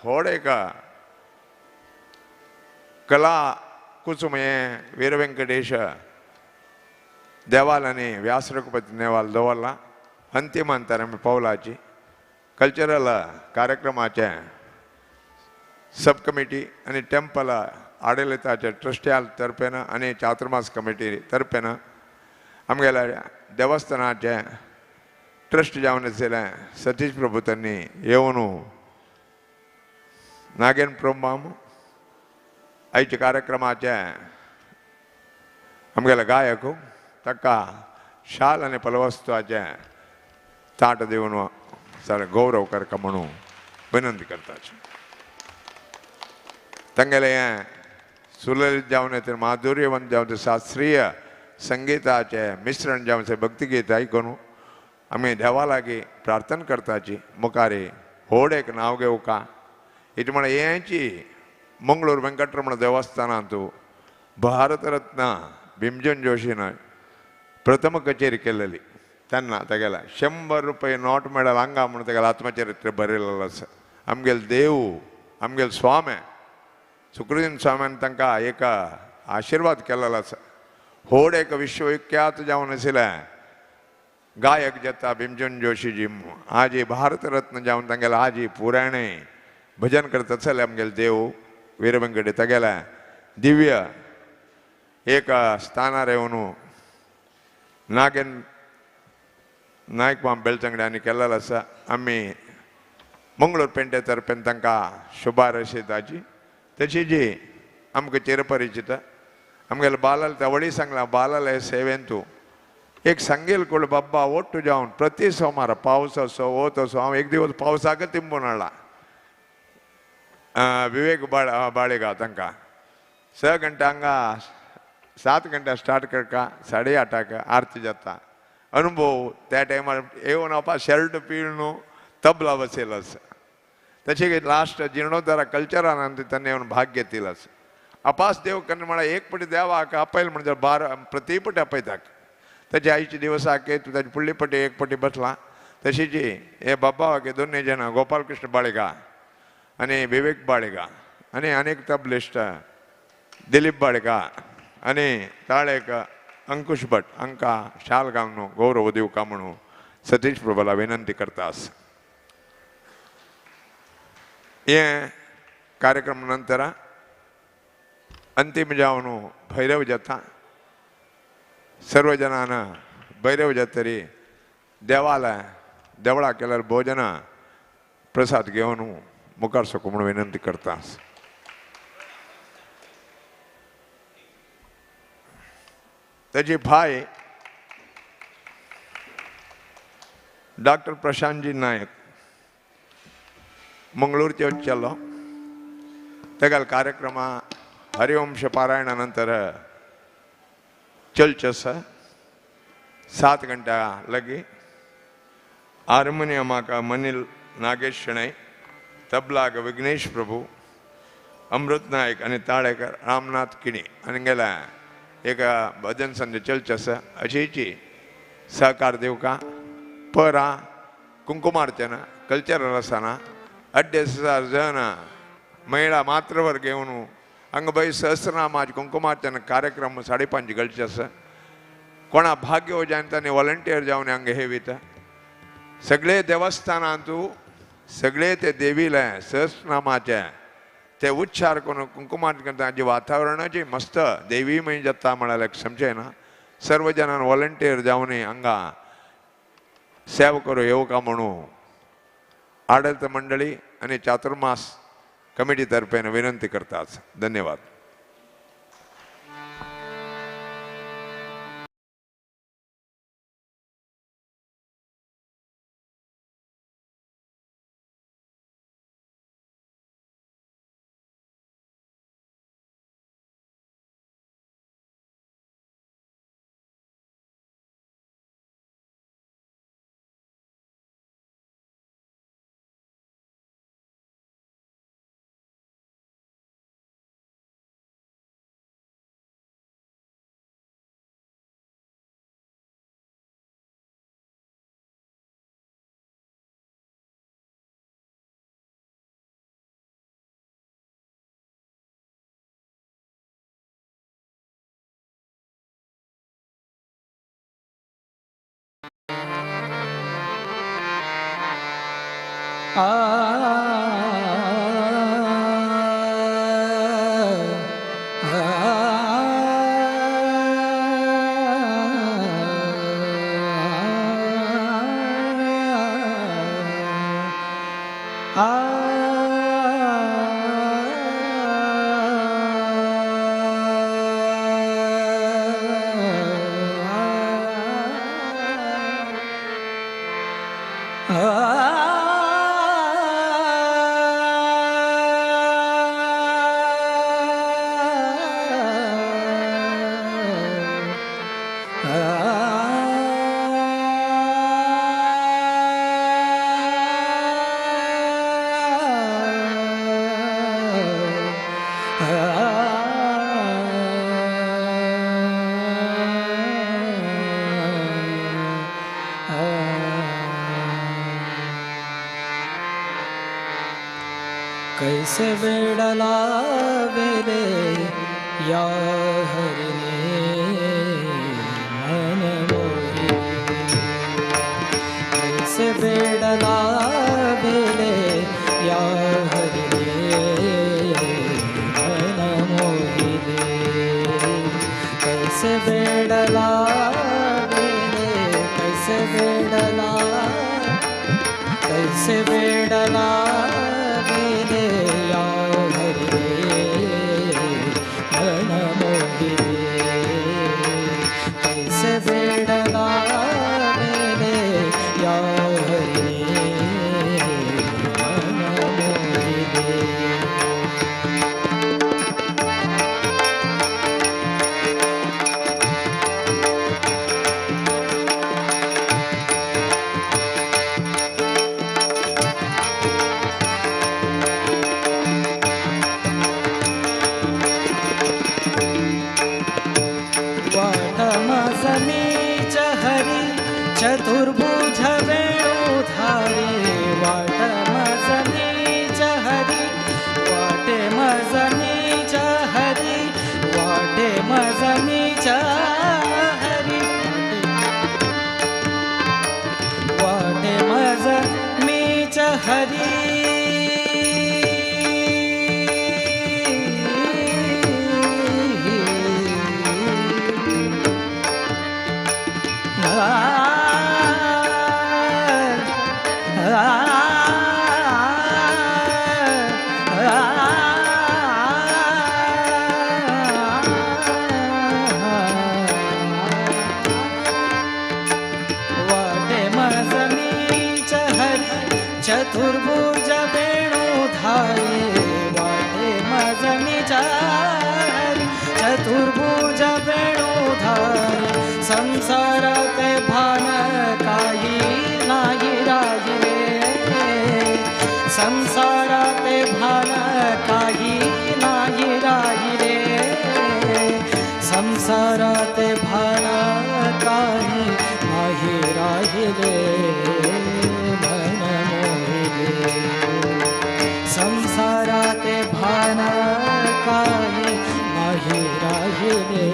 व्हड एक कला कुसुम हें वीरवेंकटेश देवाल आनी व्यास रघुपती देवाल दवरला. अंतिम अंतर आमी पावलाची कल्चरल कार्यक्रमाचे सब कमिटी आनी टेम्पल आडलिताचे ट्रस्टिया तर्फेन आनी चातुर्मास कमिटी तर्फेन आमगेल्या देवस्थानाचे ट्रस्ट जावन आशिल्लें सतीश प्रभू तांणी येवन नागेन प्रभू आयच्या कार्यक्रमाचे आमगेले गायक ताका शाल आनी पलवस्तवाचें ताट दिवन सर गौरव करका म्हणून विनंती करता. तांगेलें हें सुललित जावन येता माधुर्यवंत जावन शास्त्रीय संगीताचें मिश्रण जावन भक्तिगीत आयकून आमी देवा लागीं प्रार्थना करताची मुखारी व्हड एक नांव घेवका it म्हळ्यार हेंची मंगळूर वेंकटरमण देवस्थानांतू भारतरत्न भीमजन जोशीन प्रथम कचेरी केलेली तेन्ना तेगेल्या 100 रुपये not medal हांगा म्हणून तेगेलें आत्मचरित्र बरयलेलें आसा. आमगेले देव आमगेले स्वामी सुखरुद्दीन स्वाम्यान तांकां एक आशिर्वाद केलेलो आसा. व्हड एक विश्वविख्यात जावन आशिल्लें गायक जाता भीमजन जोशीजी आजी भारतरत्न जावन तांगेले आजी पुराणे भजन करता आसले आमगेले देव वीरवेंकटे तेगेले दिव्य एक स्थानार येवन नागेन नायक माम बेलचंगडे आनी केल्लेलो आसा. आमी मंगळूर पेंटे तर्फेन तांकां शुभारस दिताची. तशीच आमकां चिरपरिचित आमगेले बालाल तवळी सांगला बालाल हे सेवेंतू एक सांगेल कोण बाब्बा ಒಟ್ಟು जावन प्रति सोमार पावस असो वत असो हांव एक दिवस पावसाक तिंबून हाडला विवेक बाळेगा तांकां 6 गंट्यांक 7 गंट्या स्टार्ट करका 8:30 आरती जाता अनुभव त्या टायमार येवन आपा शर्ट पिळून तबला बसेल असं तशें लास्ट जिर्णोद्धारा कल्चरान तांणी येवन भाग घेतील असं अपास देव कन्न म्हळ्यार एक पटी देवाक आपयल म्हणजे 12 प्रति पटी आपयताक ताजे आईचे दिवस आके तूं ताजे फुडली पटी एक पटी बसला तशीच हे बाबा वाके दोनूय जाणां गोपालकृष्ण बाळेगा आनी विवेक बाळेगा आनी अनेक तबलिस्ट दिलीप बाळेगा आनी ताळेक अंकुश भट हांकां शाल घालून गौरव दिवका म्हणून सतीश प्रभूला विनंती करतास. हे कार्यक्रम नंतर अंतिम जावन भैरव जाता सर्व जणांना भैरव जातरी देवाला देवळा केल्यार भोजन प्रसाद घेवन मुखार सकू म्हणून विनंती करता. ताजी भाय डॉक्टर प्रशांतजी नायक मंगळूरचे वचचेलो तेगाल कार्यक्रमा हरिवंश पारायणा नंतर चलचे आसा 7 गंट्या लागी हार्मोनियमाक मनील नागेश शणै तबलाक विघ्नेश प्रभू अमृत नायक आनी ताळेक रामनाथ किणी आनी गेल्या एक भजन संध्या चलचे आसा अशीची सहकार दिवका परा कुंकुमार्चना कल्चरल आसतना 2,500 जण महिला मात्रवर घेवन हांगा बाई सहस्रनामाचे कुंकुमार्चन कार्यक्रम 5:30 घडचे आसा कोणा भाग्य जावन तांणी वॉलंटियर जावन हांगा हे वयता सगळे देवस्थानांतू सगळे ते देवीले सहस्रनामाचे ते उच्चार करून कुंकुमार्चन करता जे वातावरणाची मस्त देवीमय जाता म्हळ्यार समजें ना सर्व जणांनी वॉलंटियर जावन हांगा सेवा करूं येवका म्हणून आडळत मंडळी आनी चातुर्मास कमिटी तर्फेन विनंती करतात. धन्यवाद. कैसे बेडला बेले या हरिने मन मोरे कैसे बेडला बेले या हरिने मन मोहिले कैसे बेडला बेले कैसे बेडला कैसे बेडला बेले या हरिने मन मोरे। मजमीच हरी चतुर्भुज वेणुधारी वाट मजमीच हरी वाटे मजमीच हरी वाटे मजमीच हरी वाटे मजमीच हरी चतुर्भुज वेणुधारी वाटे मजमीच हरी चतुर्भुज वेणुधारी संसारात भान काही नाही राहिले संसारात भान काही नाही राहिले संसारात भान काही नाही राहिले मन मोहिले संसारात भान काही नाही राहिले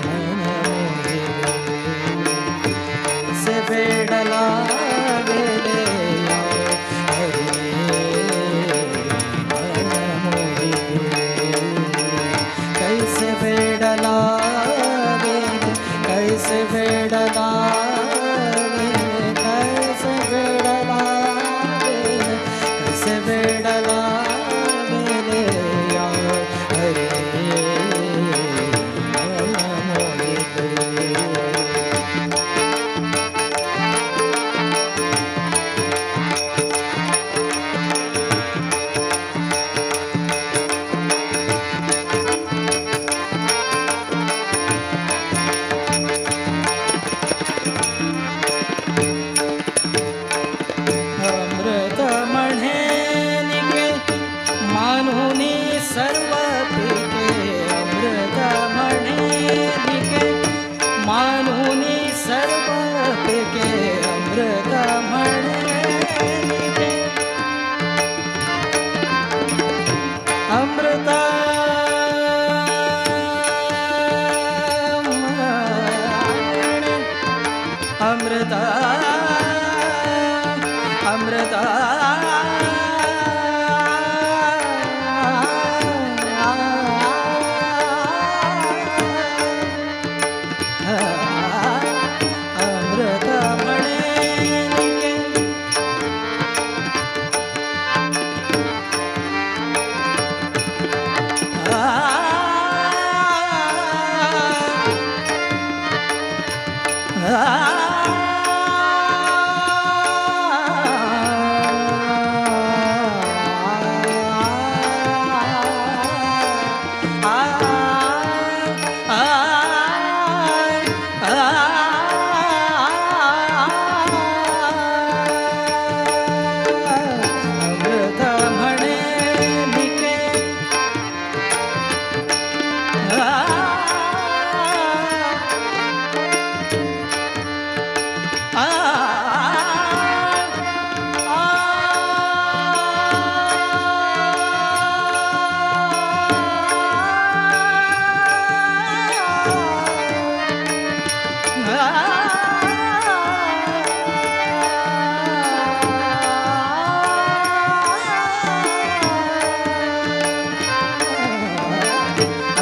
मन मोहिले से वेडला वेले हरे मन मोहिले कैसे वेडला वेले कैसे वेडला वेले कैसे वेडला वेले कैसे वेडला वेले हरे मन मोहिले. अमृत म्हणेनिके मानुनी सर्व पिके अमृत म्हणेनिके मानुनी सर्व पिके अमृत म्हणेनिके अमृत अमृत अमृत अमृत म्हणेनिके अमृत म्हणेनिके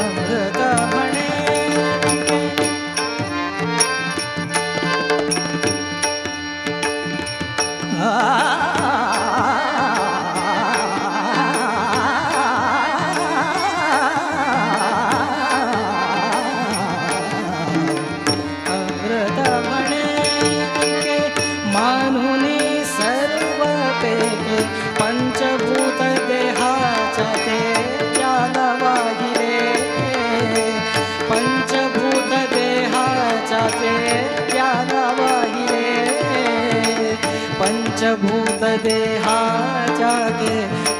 अमृत म्हणेनिके अमृत म्हणेनिके मानुनी सर्व पेके पंचभूत देहाच्या ते त्याला वाहिले पंचभूत देहाच्या ते त्याला वाहिले पंचभूत देहाच्या ते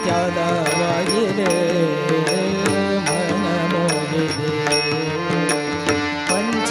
त्याला वाहिले मन मोहिले.